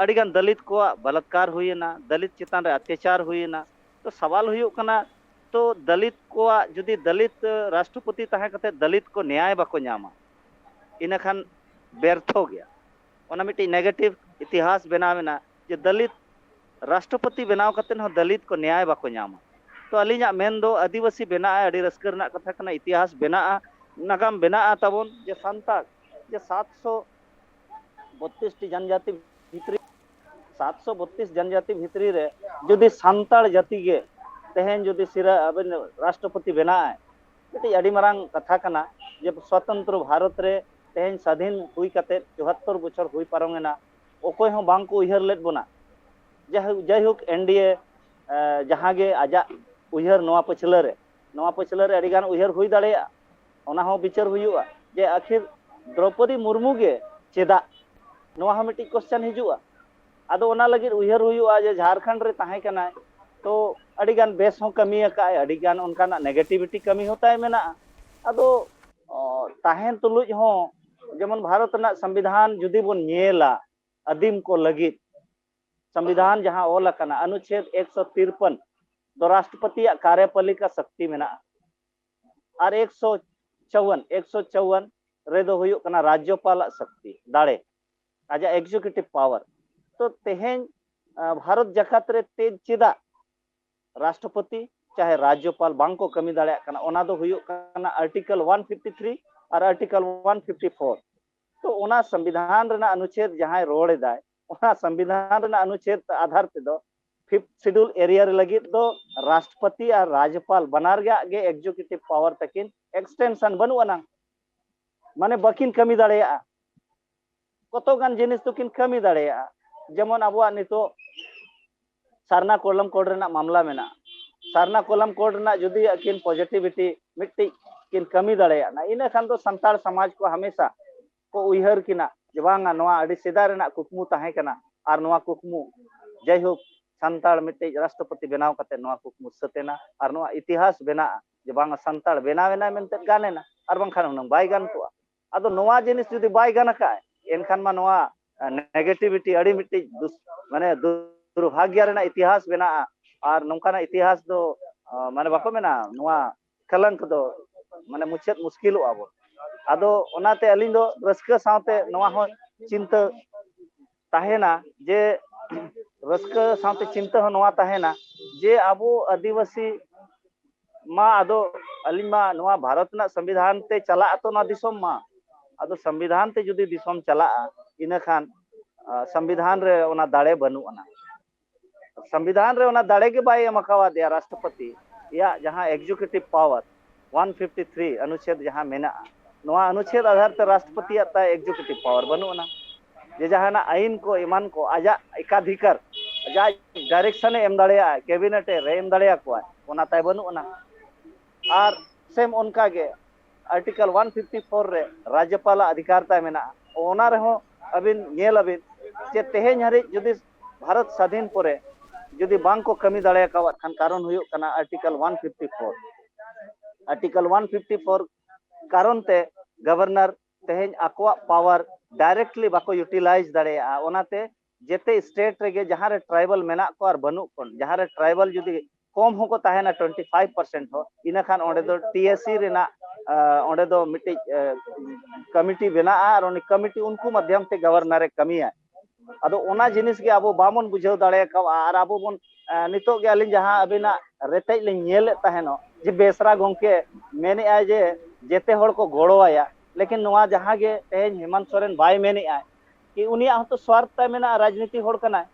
ᱟᱹᱰᱤᱜᱟᱱ ᱫᱟᱹᱞᱤᱛ ᱠᱚᱣᱟᱜ ᱵᱟᱞᱟᱛᱠᱟᱨ ᱦᱩᱭᱮᱱᱟ, ᱫᱟᱹᱞᱤᱛ ᱪᱮᱛᱟᱱ ᱨᱮ ᱚᱛᱛᱟᱪᱟᱨ ᱦᱩᱭᱮᱱᱟ᱾ ᱛᱚ ᱥᱟᱣᱟᱞ ᱦᱩᱭᱩᱜ ᱠᱟᱱᱟ, ᱛᱚ ᱫᱟᱹᱞᱤᱛ ᱠᱚᱣᱟᱜ ᱡᱩᱫᱤ ᱫᱟᱹᱞᱤᱛ, ᱟᱹ, ᱨᱟᱥᱴᱨᱚᱯᱚᱛᱤ ᱛᱟᱦᱮᱸ ᱠᱟᱛᱮ ᱫᱟᱹᱞᱤᱛ ᱠᱚ ᱱᱮᱭᱟᱭ ᱵᱟᱠᱚ ᱧᱟᱢᱟ, ᱤᱱᱟᱹᱠᱷᱟᱱ ᱵᱮᱨᱛᱷᱚ ᱜᱮᱭᱟ᱾ ᱚᱱᱟ ᱢᱤᱫᱴᱤᱡ ᱱᱮᱜᱮᱴᱤᱵᱷ ᱤᱛᱤᱦᱟᱥ ᱵᱮᱱᱟᱣ ᱮᱱᱟ ᱡᱮ ᱫᱟᱹᱞᱤᱛ ᱨᱟᱥᱴᱨᱚᱯᱚᱛᱤ ᱵᱮᱱᱟᱣ ᱠᱟᱛᱮ ᱦᱚᱸ ᱫᱟᱹᱞᱤᱛ ᱠᱚ ᱱᱮᱭᱟᱭ ᱵᱟᱠᱚ ᱧᱟᱢᱟ᱾ ᱛᱚ ᱟᱹᱞᱤᱧᱟᱜ ᱢᱮᱱ ᱫᱚ ᱟᱹᱫᱤᱵᱟᱹᱥᱤ ᱵᱮᱱᱟᱜᱼᱟ, ᱟᱹᱰᱤ ᱨᱟᱹᱥᱠᱟᱹ ᱨᱮᱱᱟᱜ ᱠᱟᱛᱷᱟ ᱠᱟᱱᱟ, ᱤᱛᱤᱦᱟᱥ ᱵᱮᱱᱟᱜᱼᱟ, ᱱᱟᱜᱟᱢ ᱵᱮᱱᱟᱜᱼᱟ ᱛᱟᱵᱚᱱ, ᱡᱮ ᱥᱟᱱᱛᱟᱲ ᱡᱮ ᱥᱟᱛᱥᱚ ᱵᱚᱛᱛᱨᱤᱥ ᱴᱤ ᱡᱚᱱᱡᱟᱛᱤ ᱵᱷᱤᱛᱨᱤ, ᱥᱟᱛᱥᱚ ᱵᱚᱛᱛᱨᱤᱥ ᱡᱚᱱᱡᱟᱛᱤ ᱵᱷᱤᱛᱨᱤ ᱨᱮ ᱡᱩᱫᱤ ᱥᱟᱱᱛᱟᱲ ᱡᱟᱹᱛᱤ ᱜᱮ ᱛᱮᱦᱮᱧ ᱡᱩᱫᱤ ᱥᱤᱨᱟᱹ ᱟᱵᱮᱱ ᱨᱟᱥᱴᱨᱚᱯᱚᱛᱤ ᱵᱮᱱᱟᱜᱼᱟᱭ, ᱢᱤᱫᱴᱤᱡ ᱟᱹᱰᱤ ᱢᱟᱨᱟᱝ ᱠᱟᱛᱷᱟ ᱠᱟᱱᱟ᱾ ᱡᱮ ᱥᱣᱚᱛᱚᱱᱛᱨᱚ ᱵᱷᱟᱨᱚᱛ ᱨᱮ ᱛᱮᱦᱮᱧ ᱥᱟᱫᱷᱤᱱ ᱦᱩᱭ ᱠᱟᱛᱮ ᱪᱩᱣᱟᱛᱛᱚᱨ ᱵᱚᱪᱷᱚᱨ ᱦᱩᱭ ᱯᱟᱨᱚᱢ ᱮᱱᱟ, ᱚᱠᱚᱭ ᱦᱚᱸ ᱵᱟᱝ ᱠᱚ ᱩᱭᱦᱟᱹᱨ ᱞᱮᱫ ᱵᱚᱱᱟ᱾ ᱡᱟᱭᱦᱳᱠ, ᱡᱟᱭᱦᱳᱠ, ᱮᱱ ᱰᱤ ᱮ, ᱮ, ᱡᱟᱦᱟᱸ ᱜᱮ ᱟᱡᱟᱜ ᱩᱭᱦᱟᱹᱨ ᱱᱚᱣᱟ ᱯᱟᱹᱪᱷᱞᱟᱹ ᱨᱮ, ᱱᱚᱣᱟ ᱯᱟᱹᱪᱷᱞᱟᱹ ᱨᱮ ᱟᱹᱰᱤ ᱜᱟᱱ ᱩᱭᱦᱟᱹᱨ ᱦᱩᱭ ᱫᱟᱲᱮᱭᱟᱜᱼᱟ, ᱚᱱᱟ ᱦᱚᱸ ᱵᱤᱪᱟᱹᱨ ᱦᱩᱭᱩᱜᱼᱟ ᱡᱮ ᱟᱹᱠᱷᱤᱨ ᱫᱨᱚᱯᱚᱫᱤ ᱢᱩᱨᱢᱩ ᱜᱮ ᱪᱮᱫᱟᱜ, ᱱᱚᱣᱟ ᱦᱚᱸ ᱢᱤᱫᱴᱤᱡ ᱠᱚᱥᱪᱮᱱ ᱦᱤᱡᱩᱜᱼᱟ᱾ ᱟᱫᱚ ᱚᱱᱟ ᱞᱟᱹᱜᱤᱫ ᱩᱭᱦᱟᱹᱨ ᱦᱩᱭᱩᱜᱼᱟ ᱡᱮ ᱡᱷᱟᱲᱠᱷᱚᱸᱰ ᱨᱮ ᱛᱟᱦᱮᱸ ᱠᱟᱱᱟᱭ, ᱛᱚ ᱟᱹᱰᱤ ᱜᱟᱱ ᱵᱮᱥ ᱦᱚᱸ ᱠᱟᱹᱢᱤ ᱟᱠᱟᱫ ᱟᱭ, ᱟᱹᱰᱤ ᱜᱟᱱ ᱚᱱᱠᱟᱱᱟᱜ ᱱᱮᱜᱮᱴᱤᱵᱷᱤᱴᱤ ᱠᱟᱹᱢᱤ ᱦᱚᱸ ᱛᱟᱭ ᱢᱮᱱᱟᱜᱼᱟ᱾ ᱟᱫᱚ, ᱚ, ᱛᱟᱦᱮᱱ ᱛᱩᱞᱩᱡ ᱦᱚᱸ ᱡᱮᱢᱚᱱ ᱵᱷᱟᱨᱚᱛ ᱨᱮᱱᱟᱜ ᱥᱚᱝᱵᱤᱫᱷᱟᱱ ᱡᱩᱫᱤ ᱵᱚᱱ ᱧᱮᱞᱟ, ᱟᱹᱫᱤᱢ ᱠᱚ ᱞᱟᱹᱜᱤᱫ ᱥᱚᱝᱵᱤᱫᱷᱟᱱ ᱡᱟᱦᱟᱸ ᱚᱞ ᱟᱠᱟᱱᱟ, ᱚᱱᱩᱪᱷᱮᱫ ᱮᱠᱥᱚ ᱛᱤᱨᱯᱚᱱ ᱫᱚ ᱨᱟᱥᱴᱨᱚᱯᱚᱛᱤᱭᱟᱜ ᱠᱟᱨᱭᱚᱯᱟᱞᱤᱠᱟ ᱥᱚᱠᱛᱤ ᱢᱮᱱᱟᱜᱼᱟ, ᱟᱨ ᱮᱠᱥᱚ ᱪᱟᱣᱣᱟᱱ, ᱮᱠᱥᱚ ᱪᱟᱣᱣᱟᱱ ᱨᱮᱫᱚ ᱦᱩᱭᱩᱜ ᱠᱟᱱᱟ ᱨᱟᱡᱽᱡᱚᱯᱟᱞᱟᱜ ᱥᱚᱠᱛᱤ, ᱫᱟᱲᱮ, ᱟᱡᱟᱜ ᱮᱠᱡᱤᱠᱤᱭᱩᱴᱤᱵᱷ ᱯᱟᱣᱟᱨ᱾ ᱛᱚ ᱛᱮᱦᱮᱧ ᱵᱷᱟᱨᱚᱛ ᱡᱟᱠᱟᱛ ᱨᱮ ᱛᱮᱡᱽ ᱪᱮᱫᱟᱜ ᱨᱟᱥᱴᱨᱚᱯᱚᱛᱤ ᱪᱟᱦᱮ ᱨᱟᱡᱽᱡᱚᱯᱟᱞ ᱵᱟᱝ ᱠᱚ ᱠᱟᱹᱢᱤ ᱫᱟᱲᱮᱭᱟᱜ ᱠᱟᱱᱟ? ᱚᱱᱟ ᱫᱚ ᱦᱩᱭᱩᱜ ᱠᱟᱱᱟ ᱟᱨᱴᱤᱠᱮᱞ ᱚᱣᱟᱱ ᱯᱷᱤᱯᱴᱤ ᱛᱷᱨᱤ ᱟᱨ ᱟᱨᱴᱤᱠᱮᱞ ᱚᱣᱟᱱ ᱯᱷᱤᱯᱴᱤ ᱯᱷᱳᱨ᱾ ᱛᱚ ᱚᱱᱟ ᱥᱚᱝᱵᱤᱫᱷᱟᱱ ᱨᱮᱱᱟᱜ ᱚᱱᱩᱪᱷᱮᱫ ᱡᱟᱦᱟᱸᱭ ᱨᱚᱲ ᱮᱫᱟᱭ, ᱚᱱᱟ ᱥᱚᱝᱵᱤᱫᱷᱟᱱ ᱨᱮᱱᱟᱜ ᱚᱱᱩᱪᱷᱮᱫ ᱟᱫᱷᱟᱨ ᱛᱮᱫᱚ ᱯᱷᱤᱯᱛᱷ ᱥᱤᱰᱩᱞ ᱮᱨᱤᱭᱟ ᱨᱮ ᱞᱟᱹᱜᱤᱫ ᱫᱚ ᱨᱟᱥᱴᱨᱚᱯᱚᱛᱤ ᱟᱨ ᱨᱟᱡᱽᱡᱚᱯᱟᱞ ᱵᱟᱱᱟᱨ ᱨᱮᱭᱟᱜ ᱜᱮ ᱮᱠᱡᱤᱠᱤᱭᱩᱴᱤᱵᱷ ᱯᱟᱣᱟᱨ ᱛᱟᱹᱠᱤᱱ ᱮᱠᱥᱴᱮᱱᱥᱚᱱ ᱵᱟᱹᱱᱩᱜ ᱟᱱᱟᱝ, ᱢᱟᱱᱮ ᱵᱟᱹᱠᱤᱱ ᱠᱟᱹᱢᱤ ᱫᱟᱲᱮᱭᱟᱜᱼᱟ᱾ ᱠᱚᱛᱚ ᱜᱟᱱ ᱡᱤᱱᱤᱥ ᱫᱚᱠᱤᱱ ᱠᱟᱹᱢᱤ ᱫᱟᱲᱮᱭᱟᱜᱼᱟ᱾ ᱡᱮᱢᱚᱱ ᱟᱵᱚᱣᱟᱜ ᱱᱤᱛᱚᱜ ᱥᱟᱨᱱᱟ ᱠᱚᱞᱚᱢ ᱠᱳᱰ ᱨᱮᱱᱟᱜ ᱢᱟᱢᱞᱟ ᱢᱮᱱᱟᱜᱼᱟ᱾ ᱥᱟᱨᱱᱟ ᱠᱚᱞᱚᱢ ᱠᱳᱰ ᱨᱮᱱᱟᱜ ᱡᱩᱫᱤ ᱟᱹᱠᱤᱱ ᱯᱚᱡᱤᱴᱤᱵᱷᱤᱴᱤ ᱢᱤᱫᱴᱤᱡ ᱠᱤᱱ ᱠᱟᱹᱢᱤ ᱫᱟᱲᱮᱭᱟᱜᱼᱟ, ᱤᱱᱟᱹ ᱠᱷᱟᱱ ᱫᱚ ᱥᱟᱱᱛᱟᱲ ᱥᱚᱢᱟᱡᱽ ᱠᱚ ᱦᱟᱢᱮᱥᱟ ᱠᱚ ᱩᱭᱦᱟᱹᱨ ᱠᱤᱱᱟ ᱡᱮ ᱵᱟᱝᱟ, ᱱᱚᱣᱟ ᱟᱹᱰᱤ ᱥᱮᱫᱟᱭ ᱨᱮᱱᱟᱜ ᱠᱩᱠᱢᱩ ᱛᱟᱦᱮᱸ ᱠᱟᱱᱟ, ᱟᱨ ᱱᱚᱣᱟ ᱠᱩᱠᱢᱩ ᱡᱟᱭᱦᱳᱠ ᱥᱟᱱᱛᱟᱲ ᱢᱤᱫᱴᱤᱡ ᱨᱟᱥᱴᱨᱚᱯᱚᱛᱤ ᱵᱮᱱᱟᱣ ᱠᱟᱛᱮ ᱱᱚᱣᱟ ᱠᱩᱠᱢᱩ ᱥᱟᱹᱛ ᱮᱱᱟ, ᱟᱨ ᱱᱚᱣᱟ ᱤᱛᱤᱦᱟᱥ ᱵᱮᱱᱟᱜᱼᱟ ᱡᱮ ᱵᱟᱝᱟ ᱥᱟᱱᱛᱟᱲ ᱵᱮᱱᱟᱣ ᱮᱱᱟᱭ ᱢᱮᱱᱛᱮ ᱜᱟᱱ ᱮᱱᱟ, ᱟᱨ ᱵᱟᱝᱠᱷᱟᱱ ᱦᱩᱱᱟᱹᱝ ᱵᱟᱭ ᱜᱟᱱ ᱠᱚᱜᱼᱟ᱾ ᱟᱫᱚ ᱱᱚᱣᱟ ᱡᱤᱱᱤᱥ ᱡᱩᱫᱤ ᱵᱟᱭ ᱜᱟᱱ ᱟᱠᱟᱫ, ᱮᱱᱠᱷᱟᱱ ᱢᱟ ᱱᱚᱣᱟ ᱱᱮᱜᱮᱴᱤᱵᱷᱤᱴᱤ ᱟᱹᱰᱤ ᱢᱤᱫᱴᱤᱡ ᱫᱩᱥ-, ᱢᱟᱱᱮ ᱫᱩᱨᱵᱷᱟᱜᱽᱭᱟ ᱨᱮᱱᱟᱜ ᱤᱛᱤᱦᱟᱥ ᱵᱮᱱᱟᱜᱼᱟ᱾ ᱟᱨ ᱱᱚᱝᱠᱟᱱᱟᱜ ᱤᱛᱤᱦᱟᱥ ᱫᱚ, ᱟᱸ, ᱢᱟᱱᱮ ᱵᱟᱠᱚ ᱢᱮᱱᱟ, ᱱᱚᱣᱟ ᱠᱚᱞᱚᱝᱠ ᱫᱚ ᱢᱟᱱᱮ ᱢᱩᱪᱟᱹᱫ ᱢᱩᱥᱠᱤᱞᱚᱜᱼᱟ ᱵᱚᱱ᱾ ᱟᱫᱚ ᱚᱱᱟᱛᱮ ᱟᱹᱞᱤᱧ ᱫᱚ ᱨᱟᱹᱥᱠᱟᱹ ᱥᱟᱶᱛᱮ ᱱᱚᱣᱟ ᱦᱚᱸ ᱪᱤᱱᱛᱟᱹ ᱛᱟᱦᱮᱱᱟ ᱡᱮ, ᱨᱟᱹᱥᱠᱟᱹ ᱥᱟᱶᱛᱮ ᱪᱤᱱᱛᱟᱹ ᱦᱚᱸ ᱱᱚᱣᱟ ᱛᱟᱦᱮᱱᱟ ᱡᱮ ᱟᱵᱚ ᱟᱹᱫᱤᱵᱟᱹᱥᱤ ᱢᱟ, ᱟᱫᱚ ᱟᱹᱞᱤᱧ ᱢᱟ ᱱᱚᱣᱟ ᱵᱷᱟᱨᱚᱛ ᱨᱮᱱᱟᱜ ᱥᱚᱝᱵᱤᱫᱷᱟᱱ ᱛᱮ ᱪᱟᱞᱟᱜ ᱟᱛᱚ ᱱᱚᱣᱟ ᱫᱤᱥᱚᱢ ᱢᱟ, ᱟᱫᱚ ᱥᱚᱝᱵᱤᱫᱷᱟᱱ ᱛᱮ ᱡᱩᱫᱤ ᱫᱤᱥᱚᱢ ᱪᱟᱞᱟᱜᱼᱟ, ᱤᱱᱟᱹ ᱠᱷᱟᱱ, ᱟ, ᱥᱚᱝᱵᱤᱫᱷᱟᱱ ᱨᱮ ᱚᱱᱟ ᱫᱟᱲᱮ ᱵᱟᱹᱱᱩᱜ ᱟᱱᱟ᱾ ᱥᱚᱝᱵᱤᱫᱷᱟᱱ ᱨᱮ ᱚᱱᱟ ᱫᱟᱲᱮ ᱜᱮ ᱵᱟᱭ ᱮᱢ ᱟᱠᱟᱣᱟᱫᱮᱭᱟ ᱨᱟᱥᱴᱨᱚᱯᱚᱛᱤ ᱭᱟᱜ ᱡᱟᱦᱟᱸ executive power one fifty three ᱚᱱᱩᱪᱷᱮᱫ ᱡᱟᱦᱟᱸ ᱢᱮᱱᱟᱜᱼᱟ, ᱱᱚᱣᱟ ᱚᱱᱩᱪᱷᱮᱫ ᱟᱫᱷᱟᱨ ᱛᱮ ᱨᱟᱥᱴᱨᱚᱯᱚᱛᱤᱭᱟᱜ ᱛᱟᱭ ᱮᱠᱡᱤᱠᱤᱭᱩᱴᱤᱵᱷ ᱯᱟᱣᱟᱨ ᱵᱟᱹᱱᱩᱜ ᱟᱱᱟ᱾ ᱡᱮ ᱡᱟᱦᱟᱱᱟᱜ ᱟᱭᱤᱱ ᱠᱚ ᱮᱢᱟᱱ ᱠᱚ ᱟᱡᱟᱜ ᱮᱠᱟᱫᱷᱤᱠᱟᱨ, ᱟᱡᱟᱜ ᱰᱟᱭᱨᱮᱠᱥᱚᱱ ᱮ ᱮᱢ ᱫᱟᱲᱮᱭᱟᱜᱼᱟ, ᱠᱮᱵᱤᱱᱮᱴ ᱮ ᱨᱮ ᱮᱢ ᱫᱟᱲᱮᱭᱟᱠᱚᱣᱟ, ᱚᱱᱟ ᱛᱟᱭ ᱵᱟᱹᱱᱩᱜ ᱟᱱᱟ᱾ ᱟᱨ ᱥᱮᱢ ᱚᱱᱠᱟ ᱜᱮ ᱟᱨᱴᱤᱠᱮᱞ ᱚᱣᱟᱱ ᱯᱷᱤᱯᱴᱤ ᱯᱷᱳᱨ ᱨᱮ ᱨᱟᱡᱽᱡᱚᱯᱟᱞᱟᱜ ᱚᱫᱷᱤᱠᱟᱨ ᱛᱟᱭ ᱢᱮᱱᱟᱜᱼᱟ᱾ ᱚᱱᱟ ᱨᱮᱦᱚᱸ ᱟᱹᱵᱤᱱ ᱧᱮᱞ ᱟᱹᱵᱤᱱ ᱡᱮ ᱛᱮᱦᱮᱧ ᱦᱟᱹᱨᱤᱡ ᱡᱩᱫᱤ ᱵᱷᱟᱨᱚᱛ ᱥᱟᱫᱷᱤᱱ ᱯᱚᱨᱮ ᱡᱩᱫᱤ ᱵᱟᱝ ᱠᱚ ᱠᱟᱹᱢᱤ ᱫᱟᱲᱮ ᱟᱠᱟᱣᱟᱫ ᱠᱷᱟᱱ ᱠᱟᱨᱚᱱ ᱦᱩᱭᱩᱜ ᱠᱟᱱᱟ article one fifty four. Article one fifty four ᱠᱟᱨᱚᱱ ᱛᱮ ᱜᱚᱵᱷᱚᱨᱱᱚᱨ ᱛᱮᱦᱮᱧ ᱟᱠᱚᱣᱟᱜ ᱯᱟᱣᱟᱨ ᱰᱟᱭᱨᱮᱠᱴᱞᱤ ᱵᱟᱠᱚ ᱤᱭᱩᱴᱤᱞᱟᱭᱤᱡᱽ ᱫᱟᱲᱮᱭᱟᱜᱼᱟ᱾ ᱚᱱᱟᱛᱮ ᱡᱮᱛᱮ ᱥᱴᱮᱴ ᱨᱮᱜᱮ ᱡᱟᱦᱟᱸ ᱨᱮ ᱴᱨᱟᱭᱵᱟᱞ ᱢᱮᱱᱟᱜ ᱠᱚᱣᱟ ᱟᱨ ᱵᱟᱹᱱᱩᱜ ᱠᱚᱣᱟ, ᱡᱟᱦᱟᱸ ᱨᱮ ᱴᱨᱟᱭᱵᱟᱞ ᱡᱩᱫᱤ ᱠᱚᱢ ᱦᱚᱸᱠᱚ ᱛᱟᱦᱮᱱᱟ ᱴᱩᱭᱮᱱᱴᱤ ᱯᱷᱟᱭᱤᱵᱷ ᱯᱟᱨᱥᱮᱱᱴ ᱦᱚᱸ, ᱤᱱᱟᱹᱠᱷᱟᱱ ᱚᱸᱰᱮ ᱫᱚ ᱴᱤ ᱮᱥ ᱥᱤ ᱨᱮᱱᱟᱜ, ᱟᱸ, ᱚᱸᱰᱮ ᱫᱚ ᱢᱤᱫᱴᱤᱡ, ᱟᱸ, ᱠᱚᱢᱤᱴᱤ ᱵᱮᱱᱟᱜᱼᱟ ᱟᱨ ᱩᱱᱤ ᱠᱚᱢᱤᱴᱤ ᱩᱱᱠᱩ ᱢᱟᱫᱽᱫᱷᱚᱢ ᱛᱮ ᱜᱚᱵᱷᱚᱨᱱᱚᱨ ᱮ ᱠᱟᱹᱢᱤᱭᱟ᱾ ᱟᱫᱚ ᱚᱱᱟ ᱡᱤᱱᱤᱥ ᱜᱮ ᱟᱵᱚ ᱵᱟᱵᱚᱱ ᱵᱩᱡᱷᱟᱹᱣ ᱫᱟᱲᱮ ᱠᱟᱣᱟ᱾ ᱟᱨ ᱟᱵᱚ ᱵᱚᱱ, ᱮ, ᱱᱤᱛᱚᱜ ᱜᱮ ᱟᱹᱞᱤᱧ ᱡᱟᱦᱟᱸ ᱟᱹᱵᱤᱱᱟᱜ ᱨᱮᱛᱮᱡ ᱞᱤᱧ ᱧᱮᱞᱮᱫ ᱛᱟᱦᱮᱱᱚᱜ, ᱡᱮ ᱵᱮᱥᱨᱟ ᱜᱚᱢᱠᱮ ᱢᱮᱱᱮᱫᱼᱟᱭ ᱡᱮ ᱡᱮᱛᱮ ᱦᱚᱲ ᱠᱚ ᱜᱚᱲᱚᱣᱟᱭᱟ, ᱞᱮᱠᱤᱱ ᱱᱚᱣᱟ ᱡᱟᱦᱟᱸ ᱜᱮ ᱛᱮᱦᱮᱧ ᱦᱮᱢᱟᱱᱛ ᱥᱚᱨᱮᱱ ᱵᱟᱭ ᱢᱮᱱᱮᱫᱼᱟ, ᱠᱤ ᱩᱱᱤᱭᱟᱜ ᱦᱚᱸᱛᱚ ᱥᱣᱟᱨᱛᱷ ᱛᱟᱭ ᱢᱮᱱᱟᱜᱼᱟ, ᱨᱟᱡᱽᱱᱤᱛᱤ ᱦᱚᱲ ᱠᱟᱱᱟᱭ᱾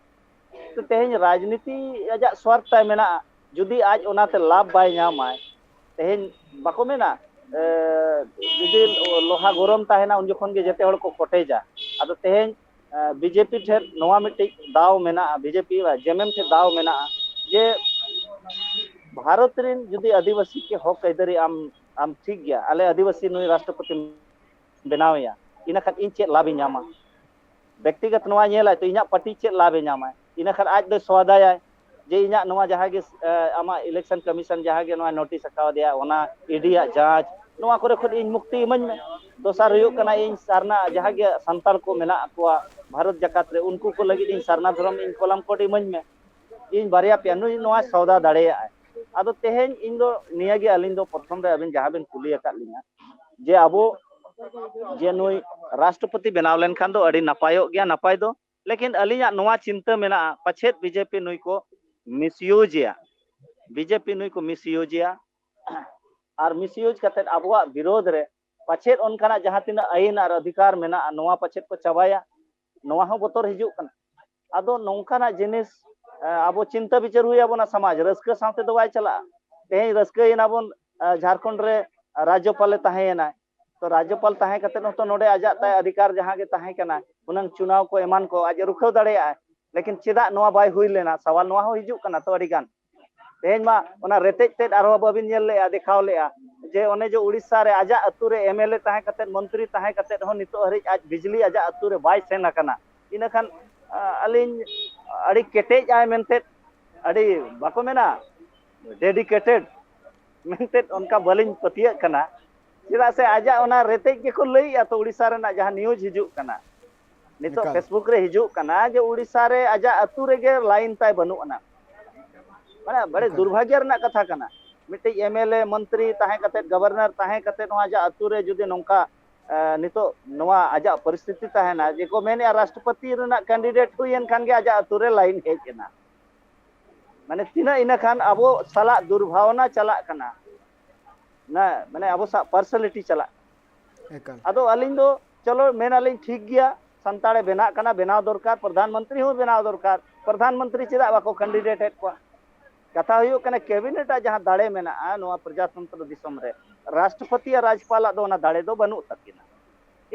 ᱛᱚ ᱛᱮᱦᱮᱧ ᱨᱟᱡᱽᱱᱤᱛᱤ ᱟᱡᱟᱜ ᱥᱣᱟᱨᱛᱷ ᱛᱟᱭ ᱢᱮᱱᱟᱜᱼᱟ, ᱡᱩᱫᱤ ᱟᱡ ᱚᱱᱟᱛᱮ ᱞᱟᱵᱷ ᱵᱟᱭ ᱧᱟᱢᱟᱭ, ᱛᱮᱦᱮᱧ ᱵᱟᱠᱚ ᱢᱮᱱᱟ, ᱮ, ᱡᱩᱫᱤ ᱞᱚᱦᱟ ᱜᱚᱨᱚᱢ ᱛᱟᱦᱮᱱᱟ, ᱩᱱ ᱡᱚᱠᱷᱚᱱ ᱜᱮ ᱡᱮᱛᱮ ᱦᱚᱲ ᱠᱚ ᱠᱚᱴᱮᱡᱟ᱾ ᱟᱫᱚ ᱛᱮᱦᱮᱧ, ᱮ, ᱵᱤᱡᱮᱯᱤ ᱴᱷᱮᱱ ᱱᱚᱣᱟ ᱢᱤᱫᱴᱤᱡ ᱫᱟᱣ ᱢᱮᱱᱟᱜᱼᱟ, ᱵᱤᱡᱮᱯᱤ ᱵᱟ ᱡᱮᱢᱮᱢ ᱴᱷᱮᱱ ᱫᱟᱣ ᱢᱮᱱᱟᱜᱼᱟ ᱡᱮ ᱵᱷᱟᱨᱚᱛ ᱨᱮᱱ ᱡᱩᱫᱤ ᱟᱹᱫᱤᱵᱟᱹᱥᱤ ᱠᱚ ᱦᱚᱠ ᱟᱹᱭᱫᱟᱹᱨᱤ ᱟᱢ, ᱟᱢ ᱴᱷᱤᱠ ᱜᱮᱭᱟ, ᱟᱞᱮ ᱟᱹᱫᱤᱵᱟᱹᱥᱤ ᱱᱩᱭ ᱨᱟᱥᱴᱨᱚᱯᱚᱛᱤ ᱵᱮᱱᱟᱣᱮᱭᱟ, ᱤᱱᱟᱹ ᱠᱷᱟᱱ ᱤᱧ ᱪᱮᱫ ᱞᱟᱵᱷ ᱤᱧ ᱧᱟᱢᱟ? ᱵᱮᱠᱛᱤᱜᱚᱛ ᱱᱚᱣᱟ ᱧᱮᱞᱟᱭ ᱛᱚ, ᱤᱧᱟᱹᱜ ᱯᱟᱨᱴᱤ ᱪᱮᱫ ᱞᱟᱵᱷ ᱮ ᱧᱟᱢᱟᱭ? ᱤᱱᱟᱹ ᱠᱷᱟᱱ ᱟᱡ ᱫᱚᱭ ᱥᱚᱣᱟᱫᱟᱭᱟᱭ ᱡᱮ ᱤᱧᱟᱹᱜ ᱱᱚᱣᱟ ᱡᱟᱦᱟᱸ ᱜᱮ, ᱮ, ᱟᱢᱟᱜ election commission ᱡᱟᱦᱟᱸ ᱜᱮ ᱱᱚᱣᱟ notice ᱟᱠᱟᱣᱟᱫᱮᱭᱟ, ᱚᱱᱟ ᱤᱰᱤᱭᱟᱜ ᱡᱟᱸᱪ, ᱱᱚᱣᱟ ᱠᱚᱨᱮ ᱠᱷᱚᱱ ᱤᱧ ᱢᱩᱠᱛᱤ ᱤᱢᱟᱹᱧ ᱢᱮ᱾ ᱫᱚᱥᱟᱨ ᱦᱩᱭᱩᱜ ᱠᱟᱱᱟ, ᱤᱧ ᱥᱟᱨᱱᱟ ᱡᱟᱦᱟᱸ ᱜᱮ ᱥᱟᱱᱛᱟᱲ ᱠᱚ ᱢᱮᱱᱟᱜ ᱠᱚᱣᱟ ᱵᱷᱟᱨᱚᱛ ᱡᱟᱠᱟᱛ ᱨᱮ, ᱩᱱᱠᱩ ᱠᱚ ᱞᱟᱹᱜᱤᱫ ᱤᱧ ᱥᱟᱨᱱᱟ ᱫᱷᱚᱨᱚᱢ ᱤᱧ ᱠᱚᱞᱟᱢ ᱠᱳᱰ ᱤᱢᱟᱹᱧ ᱢᱮ᱾ ᱤᱧ ᱵᱟᱨᱭᱟ ᱯᱮᱭᱟ, ᱱᱩᱭ ᱱᱚᱣᱟ ᱥᱚᱣᱫᱟ ᱫᱟᱲᱮᱭᱟᱜᱼᱟᱭ᱾ ᱟᱫᱚ ᱛᱮᱦᱮᱧ ᱤᱧ ᱫᱚ ᱱᱤᱭᱟᱹ ᱜᱮ, ᱟᱹᱞᱤᱧ ᱫᱚ ᱯᱨᱚᱛᱷᱚᱢ ᱨᱮ ᱟᱹᱵᱤᱱ ᱡᱟᱦᱟᱸ ᱵᱤᱱ ᱠᱩᱞᱤ ᱟᱠᱟᱫ ᱞᱤᱧᱟ ᱡᱮ ᱟᱵᱚ ᱡᱮ ᱱᱩᱭ ᱨᱟᱥᱴᱨᱚᱯᱚᱛᱤ ᱵᱮᱱᱟᱣ ᱞᱮᱱᱠᱷᱟᱱ ᱫᱚ ᱟᱹᱰᱤ ᱱᱟᱯᱟᱭᱚᱜ ᱜᱮᱭᱟ, ᱱᱟᱯᱟᱭ ᱫᱚ, ᱞᱮᱠᱤᱱ ᱟᱹᱞᱤᱧᱟᱜ ᱱᱚᱣᱟ ᱪᱤᱱᱛᱟᱹ ᱢᱮᱱᱟᱜᱼᱟ, ᱯᱟᱪᱷᱮᱫ ᱵᱤᱡᱮᱯᱤ ᱱᱩᱭ ᱠᱚ misuse ᱮᱭᱟ, ᱵᱤᱡᱮᱯᱤ ᱱᱩᱭ ᱠᱚ misuse ᱮᱭᱟ, ᱟᱨ misuse ᱠᱟᱛᱮᱫ ᱟᱵᱚᱣᱟᱜ ᱵᱤᱨᱳᱫᱷ ᱨᱮ ᱯᱟᱪᱷᱮᱫ ᱚᱱᱠᱟᱱᱟᱜ ᱡᱟᱦᱟᱸ ᱛᱤᱱᱟᱹᱜ ᱟᱹᱭᱤᱱ ᱟᱨ ᱚᱫᱷᱤᱠᱟᱨ ᱢᱮᱱᱟᱜᱼᱟ, ᱱᱚᱣᱟ ᱯᱟᱪᱷᱮᱫ ᱠᱚ ᱪᱟᱵᱟᱭᱟ, ᱱᱚᱣᱟ ᱦᱚᱸ ᱵᱚᱛᱚᱨ ᱦᱤᱡᱩᱜ ᱠᱟᱱᱟ᱾ ᱟᱫᱚ ᱱᱚᱝᱠᱟᱱᱟᱜ ᱡᱤᱱᱤᱥ, ᱮ, ᱟᱵᱚ ᱪᱤᱱᱛᱟᱹ ᱵᱤᱪᱟᱹᱨ ᱦᱩᱭ ᱟᱵᱚᱱᱟ, ᱥᱚᱢᱟᱡᱽ ᱨᱟᱹᱥᱠᱟᱹ ᱥᱟᱶᱛᱮ ᱫᱚ ᱵᱟᱭ ᱪᱟᱞᱟᱜᱼᱟ᱾ ᱛᱮᱦᱮᱧ ᱨᱟᱹᱥᱠᱟᱹᱭᱮᱱᱟ ᱵᱚᱱ, ᱮ, ᱡᱷᱟᱲᱠᱷᱚᱸᱰ ᱨᱮ ᱨᱟᱡᱽᱡᱚᱯᱟᱞᱮ ᱛᱟᱦᱮᱸᱭᱮᱱᱟᱭ, ᱛᱚ ᱨᱟᱡᱽᱡᱚᱯᱟᱞ ᱛᱟᱦᱮᱸ ᱠᱟᱛᱮ ᱦᱚᱸᱛᱚ ᱱᱚᱰᱮ ᱟᱡᱟᱜ ᱛᱟᱭ ᱚᱫᱷᱤᱠᱟᱨ ᱡᱟᱦᱟᱸ ᱜᱮ ᱛᱟᱦᱮᱸ ᱠᱟᱱᱟ, ᱦᱩᱱᱟᱹᱝ ᱪᱩᱱᱟᱣ ᱠᱚ ᱮᱢᱟᱱ ᱠᱚ ᱟᱡ ᱮ ᱨᱩᱠᱷᱟᱹᱣ ᱫᱟᱲᱮᱭᱟᱜᱼᱟ, ᱞᱮᱠᱤᱱ ᱪᱮᱫᱟᱜ ᱱᱚᱣᱟ ᱵᱟᱭ ᱦᱩᱭ ᱞᱮᱱᱟ? ᱥᱟᱣᱟᱞ ᱱᱚᱣᱟ ᱦᱚᱸ ᱦᱤᱡᱩᱜ ᱠᱟᱱᱟ ᱛᱚ ᱟᱹᱰᱤ ᱜᱟᱱ᱾ ᱛᱮᱦᱮᱧ ᱢᱟ ᱚᱱᱟ ᱨᱮᱛᱮᱡ ᱛᱮᱫ ᱟᱨᱦᱚᱸ ᱵᱟᱵᱤᱱ ᱧᱮᱞ ᱞᱮᱜᱼᱟ, ᱫᱮᱠᱷᱟᱣ ᱞᱮᱜᱼᱟ ᱡᱮ ᱚᱱᱮ ᱡᱮ ᱩᱲᱤᱥᱥᱟ ᱨᱮ ᱟᱡᱟᱜ ᱟᱹᱛᱩ ᱨᱮ MLA ᱛᱟᱦᱮᱸ ᱠᱟᱛᱮ, ᱢᱚᱱᱛᱨᱤ ᱛᱟᱦᱮᱸ ᱠᱟᱛᱮ ᱦᱚᱸ ᱱᱤᱛᱚᱜ ᱦᱟᱹᱨᱤᱡ ᱟᱡ ᱵᱤᱡᱽᱞᱤ ᱟᱡᱟᱜ ᱟᱹᱛᱩ ᱨᱮ ᱵᱟᱭ ᱥᱮᱱ ᱟᱠᱟᱱᱟ᱾ ᱤᱱᱟᱹᱠᱷᱟᱱ, ᱟ, ᱟᱹᱞᱤᱧ ᱟᱹᱰᱤ ᱠᱮᱴᱮᱡ ᱟᱭ ᱢᱮᱱᱛᱮ, ᱟᱹᱰᱤ ᱵᱟᱠᱚ ᱢᱮᱱᱟ dedicated ᱢᱮᱱᱛᱮ, ᱚᱱᱠᱟ ᱵᱟᱹᱞᱤᱧ ᱯᱟᱹᱛᱭᱟᱹᱜ ᱠᱟᱱᱟ᱾ ᱪᱮᱫᱟᱜ ᱥᱮ ᱟᱡᱟᱜ ᱚᱱᱟ ᱨᱮᱛᱮᱡ ᱜᱮᱠᱚ ᱞᱟᱹᱭᱮᱜᱼᱟ ᱛᱚ, ᱩᱲᱤᱥᱥᱟ ᱨᱮᱱᱟᱜ ᱡᱟᱦᱟᱸ news ᱦᱤᱡᱩᱜ ᱠᱟᱱᱟ ᱱᱤᱛᱚᱜ ᱮᱠᱟᱞ᱾ Facebook ᱨᱮ ᱦᱤᱡᱩᱜ ᱠᱟᱱᱟ ᱡᱮ ᱩᱲᱤᱥᱥᱟ ᱨᱮ ᱟᱡᱟᱜ ᱟᱹᱛᱩ ᱨᱮᱜᱮ line ᱛᱟᱭ ᱵᱟᱹᱱᱩᱜ ᱟᱱᱟ᱾ ᱢᱟᱱᱮ ᱵᱟᱲᱮ ᱮᱠᱟᱞ᱾ ᱫᱩᱨᱵᱷᱟᱜᱽᱭᱚ ᱨᱮᱱᱟᱜ ᱠᱟᱛᱷᱟ ᱠᱟᱱᱟ, ᱢᱤᱫᱴᱤᱡ MLA ᱢᱚᱱᱛᱨᱤ ᱛᱟᱦᱮᱸ ᱠᱟᱛᱮ, governor ᱛᱟᱦᱮᱸ ᱠᱟᱛᱮ ᱱᱚᱣᱟ ᱟᱡᱟᱜ ᱟᱹᱛᱩ ᱨᱮ ᱡᱩᱫᱤ ᱱᱚᱝᱠᱟ ᱱᱤᱛᱚᱜ ᱱᱚᱣᱟ ᱟᱡᱟᱜ ᱯᱚᱨᱤᱥᱛᱷᱤᱛᱤ ᱛᱟᱦᱮᱱᱟ ᱡᱮ ᱠᱚ ᱢᱮᱱᱮᱜᱼᱟ ᱨᱟᱥᱴᱨᱚᱯᱚᱛᱤ ᱨᱮᱱᱟᱜ ᱠᱮᱱᱰᱤᱰᱮᱴ ᱦᱩᱭᱮᱱ ᱠᱷᱟᱱ ᱜᱮ ᱟᱡᱟᱜ ᱟᱹᱛᱩ ᱨᱮ ᱞᱟᱭᱤᱱ ᱦᱮᱡ ᱮᱱᱟ᱾ ᱢᱟᱱᱮ ᱛᱤᱱᱟᱹᱜ ᱤᱱᱟᱹ ᱠᱷᱟᱱ ᱟᱵᱚ ᱥᱟᱞᱟᱜ ᱫᱩᱨᱵᱷᱟᱣᱱᱟ ᱪᱟᱞᱟᱜ ᱠᱟᱱᱟ, ᱢᱟᱱᱮ ᱟᱵᱚ ᱥᱟᱞᱟᱜ ᱯᱟᱨᱥᱟᱞᱤᱴᱤ ᱪᱟᱞᱟᱜ ᱠᱟᱱᱟ᱾ ᱟᱫᱚ ᱟᱹᱞᱤᱧ ᱫᱚ ᱪᱚᱞᱚ ᱢᱮᱱᱟᱞᱤᱧ ᱴᱷᱤᱠ ᱜᱮᱭᱟ, ᱥᱟᱱᱛᱟᱲᱮ ᱵᱮᱱᱟᱜ ᱠᱟᱱᱟ, ᱵᱮᱱᱟᱣ ᱫᱚᱨᱠᱟᱨ, ᱯᱨᱚᱫᱷᱟᱱ ᱢᱚᱱᱛᱨᱤ ᱦᱚᱸ ᱵᱮᱱᱟᱣ ᱫᱚᱨᱠᱟᱨ᱾ ᱯᱨᱚᱫᱷᱟᱱ ᱢᱚᱱᱛᱨᱤ ᱪᱮᱫᱟᱜ ᱵᱟᱠᱚ ᱠᱮᱱᱰᱤᱰᱮᱴ ᱮᱫ ᱠᱚᱣᱟ? ᱠᱟᱛᱷᱟ ᱦᱩᱭᱩᱜ ᱠᱟᱱᱟ ᱠᱮᱵᱤᱱᱮᱴ ᱟᱜ ᱡᱟᱦᱟᱸ ᱫᱟᱲᱮ ᱢᱮᱱᱟᱜᱼᱟ ᱱᱚᱣᱟ ᱯᱨᱚᱡᱟᱛᱚᱱᱛᱨᱚ ᱫᱤᱥᱚᱢ ᱨᱮ, ᱨᱟᱥᱴᱨᱚᱯᱚᱛᱤ ᱟᱨ ᱨᱟᱡᱽᱯᱟᱞ ᱟᱜ ᱫᱚ ᱚᱱᱟ ᱫᱟᱲᱮ ᱫᱚ ᱵᱟᱹᱱᱩᱜ ᱛᱟᱹᱠᱤᱱᱟ᱾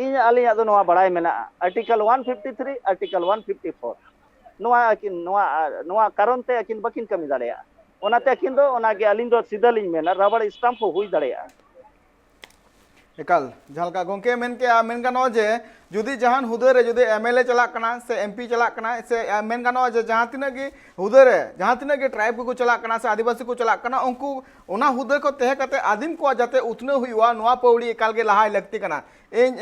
ᱤᱧ ᱟᱹᱞᱤᱧᱟᱜ ᱫᱚ ᱱᱚᱣᱟ ᱵᱟᱲᱟᱭ ᱢᱮᱱᱟᱜᱼᱟ, article one fifty three, article one fifty four, ᱱᱚᱣᱟ ᱟᱹᱠᱤᱱ ᱱᱚᱣᱟ ᱱᱚᱣᱟ ᱠᱟᱨᱚᱱ ᱛᱮ ᱟᱹᱠᱤᱱ ᱵᱟᱹᱠᱤᱱ ᱠᱟᱹᱢᱤ ᱫᱟᱲᱮᱭᱟᱜᱼᱟ᱾ ᱚᱱᱟᱛᱮ ᱟᱹᱠᱤᱱ ᱫᱚ ᱚᱱᱟᱜᱮ ᱟᱹᱞᱤᱧ ᱫᱚ ᱥᱤᱫᱷᱟᱹ ᱞᱤᱧ ᱢᱮᱱᱟ, ᱨᱟᱵᱟᱨ ᱥᱴᱟᱢᱯ ᱦᱚᱸ ᱦᱩᱭ ᱫᱟᱲᱮᱭᱟᱜᱼᱟ᱾ ᱮᱠᱟᱞ, ᱡᱟᱦᱟᱸ ᱞᱮᱠᱟ ᱜᱚᱢᱠᱮ ᱢᱮᱱ ᱠᱮᱜᱼᱟ, ᱢᱮᱱ ᱜᱟᱱᱚᱜᱼᱟ ᱡᱮ ᱡᱩᱫᱤ ᱡᱟᱦᱟᱱ ᱦᱩᱫᱟᱹ ᱨᱮ ᱡᱩᱫᱤ ᱮᱢᱮᱞᱮ ᱪᱟᱞᱟᱜ ᱠᱟᱱᱟ ᱥᱮ ᱮᱢᱯᱤ ᱪᱟᱞᱟᱜ ᱠᱟᱱᱟ ᱥᱮ ᱢᱮᱱ ᱜᱟᱱᱚᱜᱼᱟ ᱡᱮ ᱡᱟᱦᱟᱸ ᱛᱤᱱᱟᱹᱜ ᱜᱮ ᱦᱩᱫᱟᱹ ᱨᱮ ᱡᱟᱦᱟᱸ ᱛᱤᱱᱟᱹᱜ ᱜᱮ ᱴᱨᱟᱭᱤᱵᱽ ᱠᱚᱠᱚ ᱪᱟᱞᱟᱜ ᱠᱟᱱᱟ ᱥᱮ ᱟᱹᱫᱤᱵᱟᱹᱥᱤ ᱠᱚ ᱪᱟᱞᱟᱜ ᱠᱟᱱᱟ, ᱩᱱᱠᱩ ᱚᱱᱟ ᱦᱩᱫᱟᱹ ᱠᱚ ᱛᱟᱦᱮᱸ ᱠᱟᱛᱮ ᱟᱹᱫᱤᱢ ᱠᱚᱣᱟᱜ ᱡᱟᱛᱮ ᱩᱛᱱᱟᱹᱣ ᱦᱩᱭᱩᱜᱼᱟ, ᱱᱚᱣᱟ ᱯᱟᱹᱣᱲᱤ ᱮᱠᱟᱞ ᱜᱮ ᱞᱟᱦᱟᱭ ᱞᱟᱹᱠᱛᱤ ᱠᱟᱱᱟ᱾ ᱤᱧ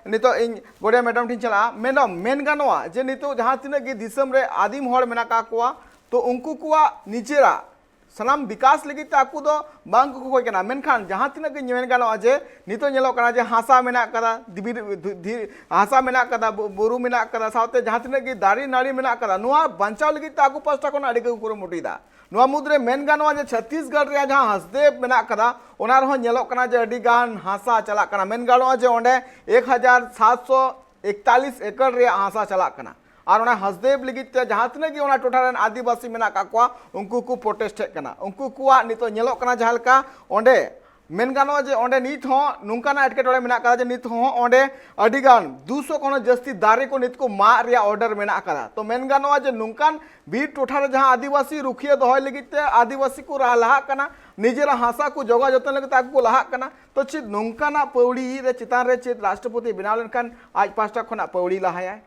ᱱᱤᱛᱚᱜ ᱤᱧ ᱜᱚᱰᱮ ᱢᱮᱰᱟᱢ ᱴᱷᱮᱱ ᱪᱟᱞᱟᱜᱼᱟ᱾ ᱢᱮᱰᱟᱢ, ᱢᱮᱱ ᱜᱟᱱᱚᱜᱼᱟ ᱡᱮ ᱱᱤᱛᱚᱜ ᱡᱟᱦᱟᱸ ᱛᱤᱱᱟᱹᱜ ᱜᱮ ᱫᱤᱥᱚᱢ ᱨᱮ ᱟᱹᱫᱤᱢ ᱦᱚᱲ ᱢᱮᱱᱟᱜ ᱟᱠᱟᱫ ᱠᱚᱣᱟ, ᱛᱚ ᱩᱱᱠᱩ ᱠᱚᱣᱟᱜ ᱱᱤᱡᱮᱨᱟᱜ ᱥᱟᱱᱟᱢ ᱵᱤᱠᱟᱥ ᱞᱟᱹᱜᱤᱫ ᱛᱮ ᱟᱠᱚ ᱫᱚ ᱵᱟᱝ ᱠᱚ ᱠᱷᱚᱠᱚᱭ ᱠᱟᱱᱟ᱾ ᱢᱮᱱᱠᱷᱟᱱ ᱡᱟᱦᱟᱸ ᱛᱤᱱᱟᱹᱜ ᱜᱮ ᱧᱮᱞ ᱜᱟᱱᱚᱜᱼᱟ ᱡᱮ ᱱᱤᱛᱚᱜ ᱧᱮᱞᱚᱜ ᱠᱟᱱᱟ ᱡᱮ ᱦᱟᱥᱟ ᱢᱮᱱᱟᱜ ᱠᱟᱫᱟ, ᱫᱷᱤᱨᱤ, ᱫᱷᱤ-, ᱦᱟᱥᱟ ᱢᱮᱱᱟᱜ ᱠᱟᱫᱟ, ᱵᱩ-, ᱵᱩᱨᱩ ᱢᱮᱱᱟᱜ ᱠᱟᱫᱟ, ᱥᱟᱶᱛᱮ ᱡᱟᱦᱟᱸ ᱛᱤᱱᱟᱹᱜ ᱜᱮ ᱫᱟᱨᱮ ᱱᱟᱹᱲᱤ ᱢᱮᱱᱟᱜ ᱠᱟᱫᱟ, ᱱᱚᱣᱟ ᱵᱟᱧᱪᱟᱣ ᱞᱟᱹᱜᱤᱫ ᱛᱮ ᱟᱠᱚ ᱯᱟᱥᱴᱟ ᱠᱷᱚᱱ ᱟᱹᱰᱤ ᱜᱮ ᱠᱚ ᱠᱩᱨᱩᱢᱩᱴᱩᱭᱮᱫᱟ᱾ ᱱᱚᱣᱟ ᱢᱩᱫᱽᱨᱮ ᱢᱮᱱ ᱜᱟᱱᱚᱜᱼᱟ ᱡᱮ ᱪᱷᱚᱛᱤᱥᱜᱚᱲ ᱨᱮᱭᱟᱜ ᱡᱟᱦᱟᱸ ᱦᱟᱥᱫᱮᱣ ᱢᱮᱱᱟᱜ ᱠᱟᱫᱟ, ᱚᱱᱟ ᱨᱮᱦᱚᱸ ᱧᱮᱞᱚᱜ ᱠᱟᱱᱟ ᱡᱮ ᱟᱹᱰᱤ ᱜᱟᱱ ᱦᱟᱥᱟ ᱪᱟᱞᱟᱜ ᱠᱟᱱᱟ᱾ ᱢᱮᱱ ᱜᱟᱱᱚᱜᱼᱟ ᱡᱮ ᱚᱸᱰᱮ ᱮᱠ ᱦᱟᱡᱟᱨ ᱥᱟᱛᱥᱚ ᱮᱠᱛᱟᱞᱤᱥ ᱮᱠᱚᱨ ᱨᱮᱭᱟᱜ ᱦᱟᱥᱟ ᱪᱟᱞᱟᱜ ᱠᱟᱱᱟ᱾ ᱟᱨ ᱚᱱᱟ ᱦᱟᱥᱫᱮᱣ ᱞᱟᱹᱜᱤᱫ ᱛᱮ ᱡᱟᱦᱟᱸ ᱛᱤᱱᱟᱹᱜ ᱜᱮ ᱚᱱᱟ ᱴᱚᱴᱷᱟ ᱨᱮᱱ ᱟᱹᱫᱤᱵᱟᱹᱥᱤ ᱢᱮᱱᱟᱜ ᱟᱠᱟᱫ ᱠᱚᱣᱟ, ᱩᱱᱠᱩ ᱠᱚ ᱯᱨᱚᱴᱮᱥᱴ ᱮᱫ ᱠᱟᱱᱟ᱾ ᱩᱱᱠᱩ ᱠᱚᱣᱟᱜ ᱱᱤᱛᱚᱜ ᱧᱮᱞᱚᱜ ᱠᱟᱱᱟ ᱡᱟᱦᱟᱸ ᱞᱮᱠᱟ ᱚᱸᱰᱮ ᱢᱮᱱ ᱜᱟᱱᱚᱜᱼᱟ ᱡᱮ ᱚᱸᱰᱮ ᱱᱤᱛ ᱦᱚᱸ ᱱᱚᱝᱠᱟᱱᱟᱜ ᱮᱴᱠᱮᱴᱚᱬᱮ ᱢᱮᱱᱟᱜ ᱟᱠᱟᱫᱟ ᱡᱮ ᱱᱤᱛ ᱦᱚᱸ ᱚᱸᱰᱮ ᱟᱹᱰᱤ ᱜᱟᱱ ᱫᱩᱥᱚ ᱠᱷᱚᱱ ᱦᱚᱸ ᱡᱟᱹᱥᱛᱤ ᱫᱟᱨᱮ ᱠᱚ ᱱᱤᱛ ᱠᱚ ᱢᱟᱜ ᱨᱮᱭᱟᱜ ᱚᱨᱰᱟᱨ ᱢᱮᱱᱟᱜ ᱟᱠᱟᱫᱟ᱾ ᱛᱚ ᱢᱮᱱ ᱜᱟᱱᱚᱜᱼᱟ ᱡᱮ ᱱᱚᱝᱠᱟᱱ ᱵᱤᱨ ᱴᱚᱴᱷᱟ ᱨᱮ ᱡᱟᱦᱟᱸ ᱟᱹᱫᱤᱵᱟᱹᱥᱤ ᱨᱩᱠᱷᱤᱭᱟᱹ ᱫᱚᱦᱚᱭ ᱞᱟᱹᱜᱤᱫ ᱛᱮ ᱟᱹᱫᱤᱵᱟᱹᱥᱤ ᱠᱚ ᱨᱟᱦᱟ ᱞᱟᱦᱟᱜ ᱠᱟᱱᱟ, ᱱᱤᱡᱮᱨᱟᱜ ᱦᱟᱥᱟ ᱠᱚ ᱡᱚᱜᱟᱣ ᱡᱚᱛᱚᱱ ᱞᱟᱹᱜᱤᱫ ᱛᱮ ᱟᱠᱚ ᱠᱚ ᱞᱟᱦᱟᱜ ᱠᱟᱱᱟ᱾ ᱛᱚ ᱪᱮᱫ ᱱᱚᱝᱠᱟᱱᱟᱜ ᱯᱟᱹᱣᱲᱤ ᱨᱮ ᱪᱮᱛᱟᱱ ᱨᱮ ᱪᱮᱫ ᱨᱟᱥᱴᱨᱚᱯᱚᱛᱤ ᱵᱮᱱᱟᱣ ᱞᱮᱱᱠᱷᱟᱱ ᱟᱡ ᱯᱟᱥᱴᱟ ᱠᱷᱚᱱᱟᱜ ᱯᱟᱹᱣᱲᱤ ᱞᱟᱦᱟᱭᱟᱭ?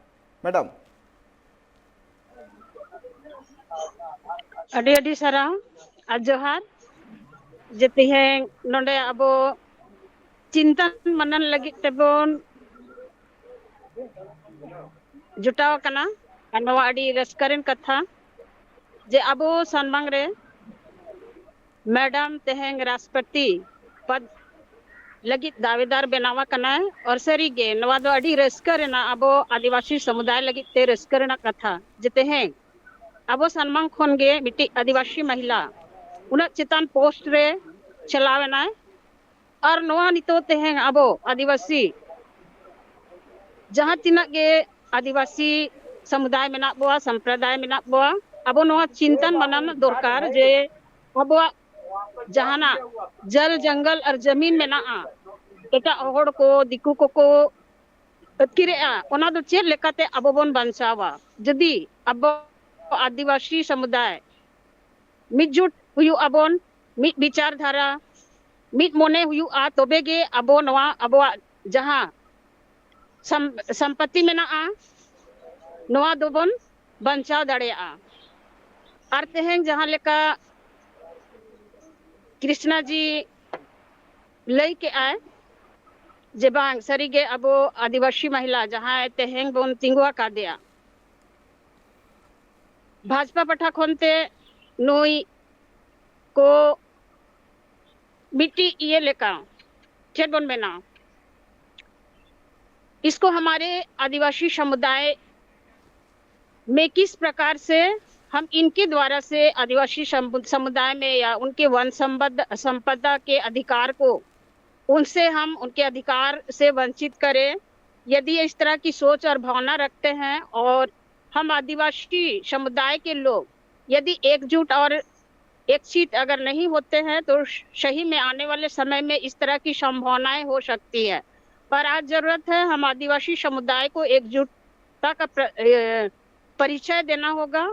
ᱢᱮᱰᱟᱢ᱾ ᱟᱹᱰᱤ ᱟᱹᱰᱤ ᱥᱟᱨᱦᱟᱣ ᱟᱨ ᱡᱚᱦᱟᱨ᱾ ᱡᱮ ᱛᱮᱦᱮᱧ ᱱᱚᱰᱮ ᱟᱵᱚ ᱪᱤᱱᱛᱟᱱ ᱢᱟᱱᱟᱱ ᱞᱟᱹᱜᱤᱫ ᱛᱮᱵᱚᱱ ᱡᱚᱴᱟᱣ ᱟᱠᱟᱱᱟ᱾ ᱟᱨ ᱱᱚᱣᱟ ᱟᱹᱰᱤ ᱨᱟᱹᱥᱠᱟᱹ ᱨᱮᱱ ᱠᱟᱛᱷᱟ ᱡᱮ ᱟᱵᱚ ᱥᱟᱢᱟᱝ ᱨᱮ ᱢᱮᱰᱟᱢ ᱛᱮᱦᱮᱧ ᱨᱟᱥᱴᱨᱚᱯᱚᱛᱤ ᱯᱚᱫ ᱞᱟᱹᱜᱤᱫ ᱫᱟᱣᱮᱫᱟᱨ ᱵᱮᱱᱟᱣ ᱟᱠᱟᱱᱟᱭ᱾ ᱟᱨ ᱥᱟᱹᱨᱤᱜᱮ ᱱᱚᱣᱟ ᱫᱚ ᱟᱹᱰᱤ ᱨᱟᱹᱥᱠᱟᱹ ᱨᱮᱱᱟᱜ, ᱟᱵᱚ ᱟᱹᱫᱤᱵᱟᱹᱥᱤ ᱥᱚᱢᱩᱫᱟᱭ ᱞᱟᱹᱜᱤᱫ ᱛᱮ ᱨᱟᱹᱥᱠᱟᱹ ᱨᱮᱱᱟᱜ ᱠᱟᱛᱷᱟ, ᱡᱮ ᱛᱮᱦᱮᱧ ᱟᱵᱚ ᱥᱟᱱᱟᱢ ᱠᱷᱚᱱ ᱜᱮ ᱢᱤᱫᱴᱤᱡ ᱟᱹᱫᱤᱵᱟᱹᱥᱤ ᱢᱟᱦᱤᱞᱟ ᱩᱱᱟᱹᱜ ᱪᱮᱛᱟᱱ ᱯᱳᱥᱴ ᱨᱮ ᱪᱟᱞᱟᱣ ᱮᱱᱟᱭ᱾ ᱟᱨ ᱱᱚᱣᱟ ᱱᱤᱛᱚᱜ ᱛᱮᱦᱮᱧ ᱟᱵᱚ ᱟᱹᱫᱤᱵᱟᱹᱥᱤ ᱡᱟᱦᱟᱸ ᱛᱤᱱᱟᱹᱜ ᱜᱮ ᱟᱹᱫᱤᱵᱟᱹᱥᱤ ᱥᱚᱢᱩᱫᱟᱭ ᱢᱮᱱᱟᱜ ᱵᱚᱣᱟ, ᱥᱚᱢᱯᱨᱚᱫᱟᱭ ᱢᱮᱱᱟᱜ ᱵᱚᱣᱟ, ᱟᱵᱚ ᱱᱚᱣᱟ ᱪᱤᱱᱛᱟᱹᱱ ᱵᱷᱟᱵᱽᱱᱟ ᱫᱚᱨᱠᱟᱨ ᱡᱮ ᱟᱵᱚᱣᱟᱜ ᱡᱟᱦᱟᱱᱟᱜ ᱡᱚᱞ ᱡᱚᱝᱜᱚᱞ ᱟᱨ ᱡᱟᱢᱤᱱ ᱢᱮᱱᱟᱜᱼᱟ, ᱮᱴᱟᱜ ᱦᱚᱲ ᱠᱚ, ᱫᱤᱠᱩ ᱠᱚᱠᱚ ᱟᱹᱛᱠᱤᱨᱮᱜᱼᱟ, ᱚᱱᱟ ᱫᱚ ᱪᱮᱫ ᱞᱮᱠᱟᱛᱮ ᱟᱵᱚ ᱵᱚᱱ ᱵᱟᱧᱪᱟᱣᱟ? ᱡᱩᱫᱤ ᱟᱵᱚ ᱟᱹᱫᱤᱵᱟᱹᱥᱤ ᱥᱚᱢᱩᱫᱟᱭ ᱢᱤᱫ ᱡᱩᱴ ᱦᱩᱭᱩᱜ ᱟᱵᱚᱱ, ᱢᱤᱫ ᱵᱤᱪᱟᱨ ᱫᱷᱟᱨᱟ, ᱢᱤᱫ ᱢᱚᱱᱮ ᱦᱩᱭᱩᱜᱼᱟ, ᱛᱚᱵᱮ ᱜᱮ ᱟᱵᱚ ᱱᱚᱣᱟ ᱟᱵᱚᱣᱟᱜ ᱡᱟᱦᱟᱸ ᱥᱟᱢ-, ᱥᱚᱢᱯᱚᱛᱤ ᱢᱮᱱᱟᱜᱼᱟ, ᱱᱚᱣᱟ ᱫᱚᱵᱚᱱ ᱵᱟᱧᱪᱟᱣ ᱫᱟᱲᱮᱭᱟᱜᱼᱟ᱾ ᱟᱨ ᱛᱮᱦᱮᱧ ᱡᱟᱦᱟᱸ ᱞᱮᱠᱟ ᱠᱨᱤᱥᱱᱟ ᱡᱤ ᱞᱟᱹᱭ ᱠᱮᱜᱼᱟᱭ ᱡᱮ ᱵᱟᱝ, ᱥᱟᱹᱨᱤᱜᱮ ᱟᱵᱚ ᱟᱹᱫᱤᱵᱟᱹᱥᱤ ᱢᱟᱦᱤᱞᱟ ᱡᱟᱦᱟᱸᱭ ᱛᱮᱦᱮᱧ ᱵᱚᱱ ᱛᱤᱸᱜᱩ ᱟᱠᱟᱫᱮᱭᱟ, ᱵᱷᱟᱡᱽᱯᱟ ᱯᱟᱦᱴᱟ ᱠᱷᱚᱱ ᱛᱮ ᱱᱩᱭ ᱠᱚ ᱢᱤᱫᱴᱤᱡ ᱤᱭᱟᱹ ᱞᱮᱠᱟ, ᱪᱮᱫ ᱵᱚᱱ ᱢᱮᱱᱟ, इसको हमारे आदिवासी समुदाय में किस प्रकार से हम इनके द्वारा से आदिवासी सम-, समुदाय में या उनके वन संपद-, संपदा के अधिकार को उनसे हम उनके अधिकार से वंचित करें। यदि इस तरह की सोच और भावना रखते हैं और हम आदिवासी समुदाय के लोग यदि एकजुट और एकचित अगर नहीं होते हैं तो सही में आने वाले समय में इस तरह की संभावनाएं हो सकती है। पर आज जरूरत है हम आदिवासी समुदाय को एकजुटता का प्र-, ए, परिचय देना होगा,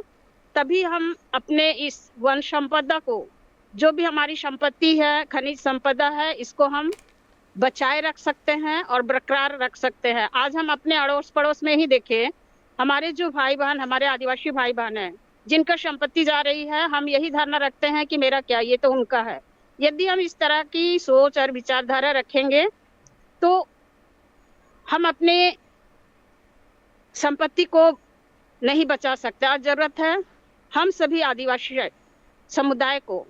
तभी हम अपने इस वन संपदा को, जो भी हमारी संपत्ति है, खनिज संपदा है, इसको हम बचाए रख सकते हैं और बरकरार रख सकते हैं। आज हम अपने अड़ोस पड़ोस में ही देखें, हमारे जो भाई बहन, हमारे आदिवासी भाई बहन हैं, जिनका संपत्ति जा रही है, हम यही धारणा रखते हैं कि मेरा क्या, ये तो उनका है। यदि हम इस तरह की सोच और विचारधारा रखेंगे तो हम अपने संपत्ति को नहीं बचा सकते। आज जरूरत है हम सभी आदिवासी समुदाय को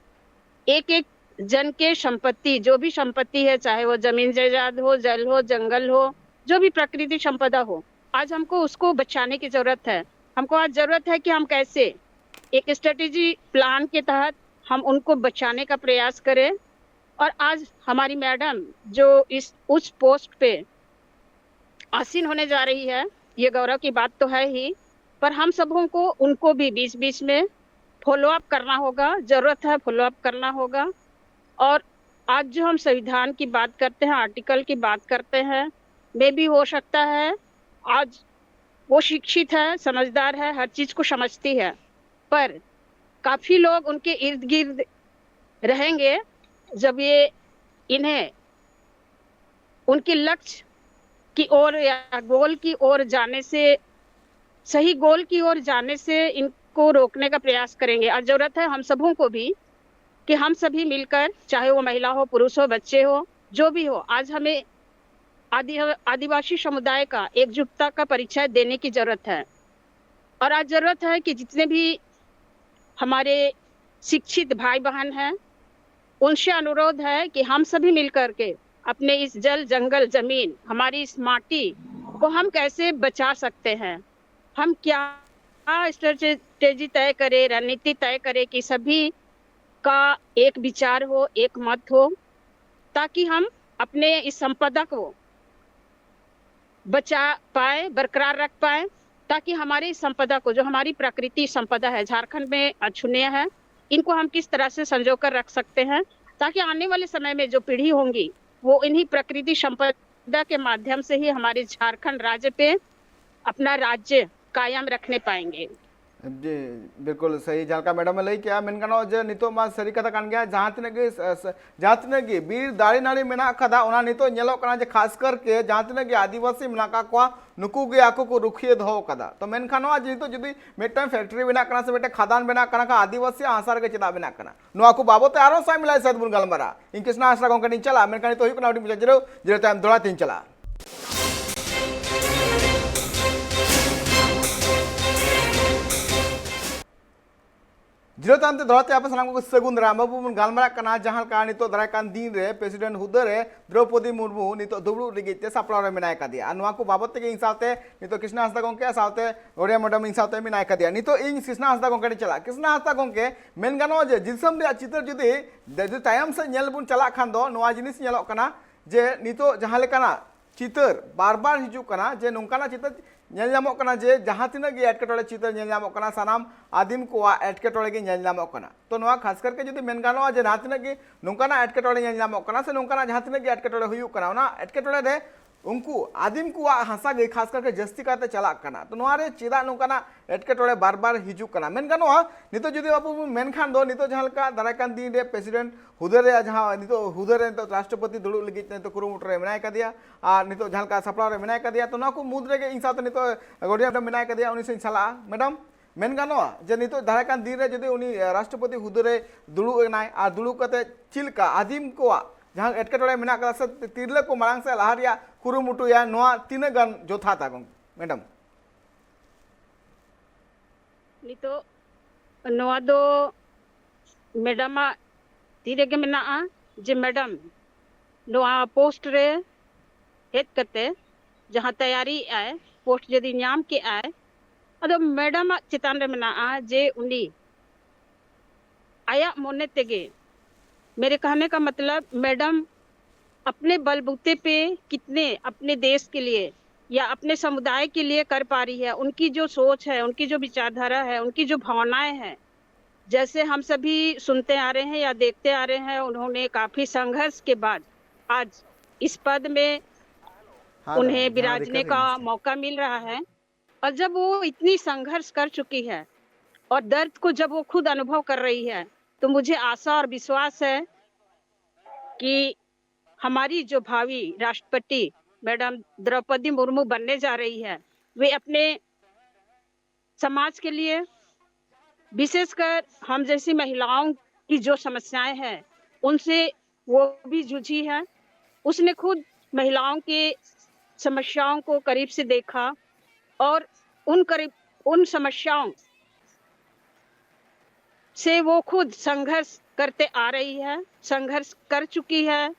एक एक जन के संपत्ति, जो भी संपत्ति है, चाहे वो जमीन जायदाद हो, जल हो, जंगल हो, जो भी प्राकृतिक संपदा हो, आज हमको उसको बचाने की जरूरत है। हमको आज जरूरत है कि हम कैसे एक स्ट्रेटेजी प्लान के तहत हम उनको बचाने का प्रयास करें। और आज हमारी मैडम जो इस उस पोस्ट पे आसीन होने जा रही है, ये गौरव की बात तो है ही, पर हम सबों को उनको भी बीच बीच में फॉलो अप करना होगा, जरूरत है फॉलो अप करना होगा। और आज जो हम संविधान की बात करते हैं, आर्टिकल की बात करते हैं, मे भी हो सकता है आज वो शिक्षित है, समझदार है, हर चीज को समझती है, पर काफी लोग उनके इर्द गिर्द रहेंगे। जब ये इन्हें उनके लक्ष्य की ओर या गोल की ओर जाने से, सही गोल की ओर जाने से इनको रोकने का प्रयास करेंगे। और जरूरत है हम सबों को भी कि हम सभी मिलकर, चाहे वो महिला हो, पुरुष हो, बच्चे हो, जो भी हो, आज हमें आदि आदिवासी समुदाय का एकजुटता का परिचय देने की जरूरत है। और आज जरूरत है कि जितने भी हमारे शिक्षित भाई बहन हैं, उनसे अनुरोध है कि हम सभी मिलकर के अपने इस जल, जंगल, जमीन, हमारी इस माटी को हम कैसे बचा सकते हैं, हम क्या स्ट्रेटेजी तय करें, रणनीति तय करें कि सभी का एक विचार हो, एक मत हो, ताकि हम अपने इस संपदा को बचा पाए, बरकरार रख पाए, ताकि हमारे इस संपदा को, जो हमारी प्राकृतिक संपदा है, झारखंड में अक्षुण्य है, इनको हम किस तरह से संजो कर रख सकते हैं, ताकि आने वाले समय में जो पीढ़ी होंगी, वो इन्हीं प्रकृति संपदा के माध्यम से ही हमारे झारखंड राज्य पे अपना राज्य कायम रखने पाएंगे। ᱡᱮ ᱵᱤᱞᱠᱩᱞ ᱥᱟᱹᱦᱤ ᱡᱟᱦᱟᱸ ᱞᱮᱠᱟ ᱢᱮᱰᱟᱢ ᱮ ᱞᱟᱹᱭ ᱠᱮᱜᱼᱟ, ᱢᱮᱱ ᱜᱟᱱᱚᱜᱼᱟ ᱡᱮ ᱱᱤᱛᱚᱜ ᱢᱟ ᱥᱟᱹᱨᱤ ᱠᱟᱛᱷᱟ ᱠᱟᱱ ᱜᱮᱭᱟ, ᱡᱟᱦᱟᱸ ᱛᱤᱱᱟᱹᱜ ᱜᱮ ᱡᱟᱦᱟᱸ ᱛᱤᱱᱟᱹᱜ ᱜᱮ ᱵᱤᱨ ᱫᱟᱨᱮ ᱱᱟᱹᱲᱤ ᱢᱮᱱᱟᱜ ᱟᱠᱟᱫᱟ, ᱚᱱᱟ ᱱᱤᱛᱚᱜ ᱧᱮᱞᱚᱜ ᱠᱟᱱᱟ ᱡᱮ ᱠᱷᱟᱥ ᱠᱟᱨ ᱠᱮ ᱡᱟᱦᱟᱸ ᱛᱤᱱᱟᱹᱜ ᱜᱮ ᱟᱹᱫᱤᱵᱟᱹᱥᱤ ᱢᱮᱱᱟᱜ ᱟᱠᱟᱫ ᱠᱚᱣᱟ, ᱱᱩᱠᱩ ᱜᱮ ᱟᱠᱚ ᱠᱚ ᱨᱩᱠᱷᱤᱭᱟᱹ ᱫᱚᱦᱚ ᱟᱠᱟᱫᱟ᱾ ᱛᱚ ᱢᱮᱱᱠᱷᱟᱱ ᱱᱚᱣᱟ ᱡᱮ ᱱᱤᱛᱚᱜ ᱡᱩᱫᱤ ᱢᱤᱫᱴᱟᱝ ᱯᱷᱮᱠᱴᱨᱤ ᱵᱮᱱᱟᱜ ᱠᱟᱱᱟ ᱥᱮ ᱢᱤᱫᱴᱟᱝ ᱠᱷᱟᱫᱟᱱ ᱵᱮᱱᱟᱜ ᱠᱟᱱᱟ ᱠᱷᱟᱱ ᱟᱹᱫᱤᱵᱟᱹᱥᱤᱭᱟᱜ ᱦᱟᱥᱟ ᱨᱮᱜᱮ ᱪᱮᱫᱟᱜ ᱵᱮᱱᱟᱜ ᱠᱟᱱᱟ? ᱱᱚᱣᱟ ᱠᱚ ᱵᱟᱵᱚᱛ ᱛᱮ ᱟᱨᱦᱚᱸ ᱥᱟᱭ ᱢᱤᱞᱟᱭ ᱥᱟᱭ ᱵᱚᱱ ᱜᱟᱞᱢᱟᱨᱟᱜᱼᱟ᱾ ᱤᱧ ᱠᱨᱤᱥᱱᱟ ᱦᱟᱸᱥᱫᱟ ᱜᱚᱢᱠᱮ ᱴᱷᱮᱱ ᱤᱧ ᱪᱟᱞᱟᱜᱼᱟ, ᱢᱮᱱᱠᱷᱟᱱ ᱱᱤᱛᱚᱜ ᱦᱩᱭᱩᱜ ᱠᱟᱱᱟ ᱦᱩᱰᱤᱧ ᱢᱟᱪᱷᱟ ᱡᱤᱨᱟᱹᱣ, ᱡᱤᱨᱟᱹᱣ ᱛᱟᱭᱚᱢ ᱫᱚᱦᱲᱟ ᱛᱤᱧ ᱪᱟᱞᱟᱜᱼᱟ᱾ ᱡᱤᱨᱟᱹᱣ ᱛᱟᱭᱚᱢ ᱛᱮ ᱫᱚᱦᱲᱟ ᱛᱮ ᱟᱯᱮ ᱥᱟᱱᱟᱢ ᱠᱚ ᱥᱟᱹᱜᱩᱱ ᱫᱟᱨᱟᱢ᱾ ᱟᱵᱚ ᱵᱚᱱ ᱜᱟᱞᱢᱟᱨᱟᱜ ᱠᱟᱱᱟ ᱡᱟᱦᱟᱸ ᱞᱮᱠᱟ ᱱᱤᱛᱚᱜ ᱫᱟᱨᱟᱭ ᱠᱟᱱ ᱫᱤᱱ ᱨᱮ ᱯᱨᱮᱥᱤᱰᱮᱱᱴ ᱦᱩᱫᱟᱹ ᱨᱮ ᱫᱨᱚᱣᱯᱚᱫᱤ ᱢᱩᱨᱢᱩ ᱱᱤᱛᱚᱜ ᱫᱩᱲᱩᱵ ᱞᱟᱹᱜᱤᱫ ᱛᱮ ᱥᱟᱯᱲᱟᱣ ᱨᱮ ᱢᱮᱱᱟᱭ ᱠᱟᱫᱮᱭᱟ᱾ ᱟᱨ ᱱᱚᱣᱟ ᱠᱚ ᱵᱟᱵᱚᱛ ᱛᱮᱜᱮ ᱤᱧ ᱥᱟᱶᱛᱮ ᱱᱤᱛᱚᱜ ᱠᱨᱤᱥᱱᱟ ᱦᱟᱸᱥᱫᱟ ᱜᱚᱢᱠᱮ ᱥᱟᱶᱛᱮ ᱜᱚᱲᱤᱭᱟ ᱢᱮᱰᱟᱢ ᱤᱧ ᱥᱟᱶᱛᱮ ᱢᱮᱱᱟᱭ ᱠᱟᱫᱮᱭᱟ᱾ ᱱᱤᱛᱚᱜ ᱤᱧ ᱠᱨᱤᱥᱱᱟ ᱦᱟᱸᱥᱫᱟ ᱜᱚᱢᱠᱮ ᱴᱷᱮᱱ ᱪᱟᱞᱟᱜ᱾ ᱠᱨᱤᱥᱱᱟ ᱦᱟᱸᱥᱫᱟ ᱜᱚᱢᱠᱮ, ᱢᱮᱱ ᱜᱟᱱᱚᱜᱼᱟ ᱡᱮ ᱫᱤᱥᱚᱢ ᱨᱮᱭᱟᱜ ᱪᱤᱛᱟᱹᱨ ᱡᱩᱫᱤ, ᱡᱩᱫᱤ ᱛᱟᱭᱚᱢ ᱥᱮᱫ ᱧᱮᱞ ᱵᱚᱱ ᱪᱟᱞᱟᱜ ᱠᱷᱟᱱ ᱫᱚ ᱱᱚᱣᱟ ᱡᱤᱱᱤᱥ ᱧᱮᱞᱚᱜ ᱠᱟᱱᱟ ᱡᱮ ᱱᱤᱛᱚᱜ ᱡᱟᱦᱟᱸ ᱞᱮᱠᱟᱱᱟᱜ ᱪᱤᱛᱟᱹᱨ ᱵᱟᱨ ᱵᱟᱨ ᱦᱤᱡᱩᱜ ᱠᱟᱱᱟ, ᱡᱮ ᱱᱚᱝᱠᱟᱱᱟᱜ ᱪᱤᱛᱟᱹᱨ ᱧᱮᱞ ᱧᱟᱢᱚᱜ ᱠᱟᱱᱟ ᱡᱮ ᱡᱟᱦᱟᱸ ᱛᱤᱱᱟᱹᱜ ᱜᱮ ᱮᱴᱠᱮᱴᱚᱬᱮ ᱪᱤᱛᱟᱹᱨ ᱧᱮᱞ ᱧᱟᱢᱚᱜ ᱠᱟᱱᱟ, ᱥᱟᱱᱟᱢ ᱟᱹᱫᱤᱢ ᱠᱚᱣᱟᱜ ᱮᱴᱠᱮᱴᱚᱬᱮ ᱜᱮ ᱧᱮᱞ ᱧᱟᱢᱚᱜ ᱠᱟᱱᱟ᱾ ᱛᱚ ᱱᱚᱣᱟ ᱠᱷᱟᱥ ᱠᱟᱨ ᱠᱟᱛᱮ ᱡᱩᱫᱤ ᱢᱮᱱ ᱜᱟᱱᱚᱜᱼᱟ ᱡᱮ ᱡᱟᱦᱟᱸ ᱛᱤᱱᱟᱹᱜ ᱜᱮ ᱱᱚᱝᱠᱟᱱᱟᱜ ᱮᱴᱠᱮᱴᱚᱬᱮ ᱧᱮᱞ ᱧᱟᱢᱚᱜ ᱠᱟᱱᱟ ᱥᱮ ᱱᱚᱝᱠᱟᱱᱟᱜ ᱡᱟᱦᱟᱸ ᱛᱤᱱᱟᱹᱜ ᱜᱮ ᱮᱴᱠᱮᱴᱚᱬᱮ ᱦᱩᱭᱩᱜ ᱠᱟᱱᱟ, ᱚᱱᱟ ᱮᱴᱠᱮᱴᱚᱬᱮ ᱨᱮ ᱩᱱᱠᱩ ᱟᱹᱫᱤᱢ ᱠᱚᱣᱟᱜ ᱦᱟᱥᱟ ᱜᱮ ᱠᱷᱟᱥ ᱠᱟᱨᱛᱮ ᱡᱟᱹᱥᱛᱤ ᱠᱟᱭᱛᱮ ᱪᱟᱞᱟᱜ ᱠᱟᱱᱟ᱾ ᱛᱚ ᱱᱚᱣᱟ ᱨᱮ ᱪᱮᱫᱟᱜ ᱱᱚᱝᱠᱟᱱᱟᱜ ᱮᱴᱠᱮᱴᱚᱬᱮ ᱵᱟᱨ ᱵᱟᱨ ᱦᱤᱡᱩᱜ ᱠᱟᱱᱟ? ᱢᱮᱱ ᱜᱟᱱᱚᱜᱼᱟ ᱱᱤᱛᱚᱜ ᱡᱩᱫᱤ ᱟᱵᱚ ᱵᱚᱱ ᱢᱮᱱᱠᱷᱟᱱ ᱫᱚ ᱱᱤᱛᱚᱜ ᱡᱟᱦᱟᱸ ᱞᱮᱠᱟ ᱫᱟᱨᱟᱭ ᱠᱟᱱ ᱫᱤᱱ ᱨᱮ ᱯᱨᱮᱥᱤᱰᱮᱱᱴ ᱦᱩᱫᱟᱹ ᱨᱮᱭᱟᱜ ᱡᱟᱦᱟᱸ ᱱᱤᱛᱚᱜ ᱦᱩᱫᱟᱹ ᱨᱮ ᱱᱤᱛᱚᱜ ᱨᱟᱥᱴᱨᱚᱯᱚᱛᱤ ᱫᱩᱲᱩᱵ ᱞᱟᱹᱜᱤᱫ ᱛᱮ ᱱᱤᱛᱚᱜ ᱠᱩᱨᱩᱢᱩᱴᱩ ᱨᱮ ᱢᱮᱱᱟᱭ ᱠᱟᱫᱮᱭᱟ ᱟᱨ ᱱᱤᱛᱚᱜ ᱡᱟᱦᱟᱸ ᱞᱮᱠᱟ ᱥᱟᱯᱲᱟᱣ ᱨᱮ ᱢᱮᱱᱟᱭ ᱠᱟᱫᱮᱭᱟ, ᱛᱚ ᱱᱚᱣᱟ ᱠᱚ ᱢᱩᱫᱽ ᱨᱮᱜᱮ ᱤᱧ ᱥᱟᱶᱛᱮ ᱱᱤᱛᱚᱜ ᱜᱚᱰᱤᱭᱟ ᱢᱮᱰᱟᱢ ᱢᱮᱱᱟᱭ ᱠᱟᱫᱮᱭᱟ, ᱩᱱᱤ ᱥᱟᱶ ᱤᱧ ᱪᱟᱞᱟᱜᱼᱟ᱾ ᱢᱮᱰᱟᱢ, ᱢᱮᱱ ᱜᱟᱱᱚᱜᱼᱟ ᱡᱮ ᱱᱤᱛᱚᱜ ᱫᱟᱨᱟᱭ ᱠᱟᱱ ᱫᱤᱱ ᱨᱮ ᱡᱩᱫᱤ ᱩᱱᱤ ᱨᱟᱥᱴᱨᱚᱯᱚᱛᱤ ᱦᱩᱫᱟᱹ ᱨᱮ ᱫᱩᱲᱩᱵ ᱮᱱᱟᱭ ᱟᱨ ᱫᱩᱲᱩᱵ ᱠᱟᱛᱮ ᱪᱮᱫ ᱞᱮᱠᱟ ᱟᱹᱫᱤᱢ ᱠᱚᱣᱟᱜ ᱡᱟᱦᱟᱸ ᱮᱴᱠᱮᱴᱚᱬᱮ ᱢᱮᱱᱟᱜ ᱠᱟᱫᱟ ᱥᱮ ᱛᱤᱨᱞᱟᱹ ᱠᱚ ᱢᱟᱲᱟᱝ ᱥᱮᱫ ᱞᱟᱦᱟ ᱨᱮᱭᱟᱜ ᱠᱩᱨᱩᱢᱩᱴᱩᱭᱟ, ᱱᱚᱣᱟ ᱛᱤᱱᱟᱹᱜ ᱜᱟᱱ ᱡᱚᱛᱷᱟᱛᱟ ᱜᱚᱢᱠᱮ? ᱢᱮᱰᱟᱢ᱾ ᱱᱤᱛᱚᱜ ᱱᱚᱣᱟ ᱫᱚ ᱢᱮᱰᱟᱢᱟᱜ ᱛᱤ ᱨᱮᱜᱮ ᱢᱮᱱᱟᱜᱼᱟ ᱡᱮ ᱢᱮᱰᱟᱢ ᱱᱚᱣᱟ ᱯᱳᱥᱴ ᱨᱮ ᱦᱮᱡ ᱠᱟᱛᱮ ᱡᱟᱦᱟᱸ ᱛᱮᱭᱟᱨᱤᱭᱮᱫ ᱟᱭ, ᱯᱳᱥᱴ ᱡᱩᱫᱤ ᱧᱟᱢ ᱠᱮᱜ ᱟᱭ, ᱟᱫᱚ ᱢᱮᱰᱟᱢᱟᱜ ᱪᱮᱛᱟᱱ ᱨᱮ ᱢᱮᱱᱟᱜᱼᱟ ᱡᱮ ᱩᱱᱤ ᱟᱭᱟᱜ ᱢᱚᱱᱮ ᱛᱮᱜᱮ, मेरे कहने का मतलब मैडम अपने बलबूते पे कितने अपने देश के लिए या अपने समुदाय के लिए कर पा रही है, उनकी जो सोच है, उनकी जो विचारधारा है, उनकी जो भावनाएं हैं, जैसे हम सभी सुनते आ रहे हैं या देखते आ रहे हैं, उन्होंने काफी संघर्ष के बाद आज इस पद में हाँ, उन्हें जहाँ विराजने recurring का है। मौका मिल रहा है। और जब वो इतनी संघर्ष कर चुकी है और दर्द को जब वो खुद अनुभव कर रही है, तो मुझे आशा और विश्वास है कि हमारी जो भावी राष्ट्रपति मैडम द्रौपदी मुर्मू बनने जा रही है, वे अपने समाज के लिए, विशेषकर हम जैसी महिलाओं की जो समस्याएं हैं, उनसे वो भी जूझी है। उसने खुद महिलाओं की समस्याओं को करीब से देखा और उन करीब उन समस्याओं से वो खुद संघर्ष करते आ रही है, संघर्ष कर चुकी है।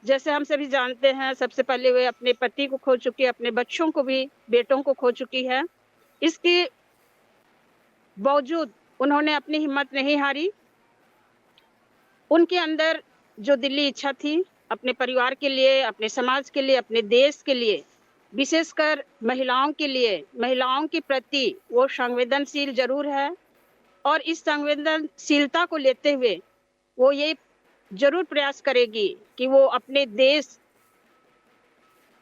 जैसे हम सभी जानते हैं, सबसे पहले वे अपने पति को खो चुकी है, अपने बच्चों को भी, बेटों को खो चुकी है। इसके बावजूद उन्होंने अपनी हिम्मत नहीं हारी। उनके अंदर जो दिली इच्छा थी, अपने परिवार के लिए, अपने समाज के लिए, अपने देश के लिए, विशेषकर महिलाओं के लिए, महिलाओं के प्रति वो संवेदनशील जरूर है, और इस संवेदनशीलता को लेते हुए वो ये जरूर प्रयास करेगी कि वो अपने देश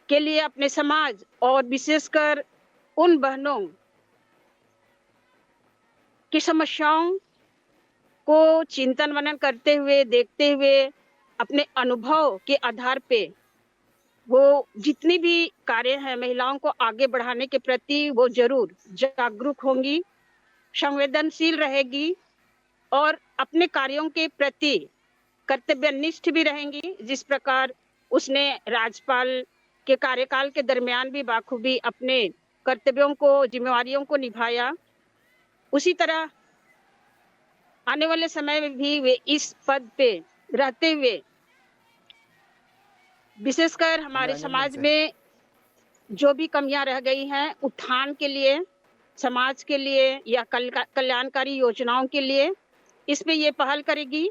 के लिए, अपने समाज और विशेषकर उन बहनों की समस्याओं को चिंतन मनन करते हुए, देखते हुए, अपने अनुभव के आधार पे वो जितनी भी कार्य हैं महिलाओं को आगे बढ़ाने के प्रति, वो जरूर जागरूक होंगी, संवेदनशील रहेगी और अपने कार्यों के प्रति कर्तव्यनिष्ठ भी रहेंगी। जिस प्रकार उसने राज्यपाल के कार्यकाल के दरमियान भी बाखूबी अपने कर्तव्यों को, जिम्मेवारियों को निभाया, उसी तरह आने वाले समय में भी वे इस पद पे रहते हुए विशेषकर हमारे समाज में जो भी कमियां रह गई हैं, उत्थान के लिए, समाज के लिए या कल-, कल्याणकारी योजनाओं के लिए, इस पे ये पहल करेगी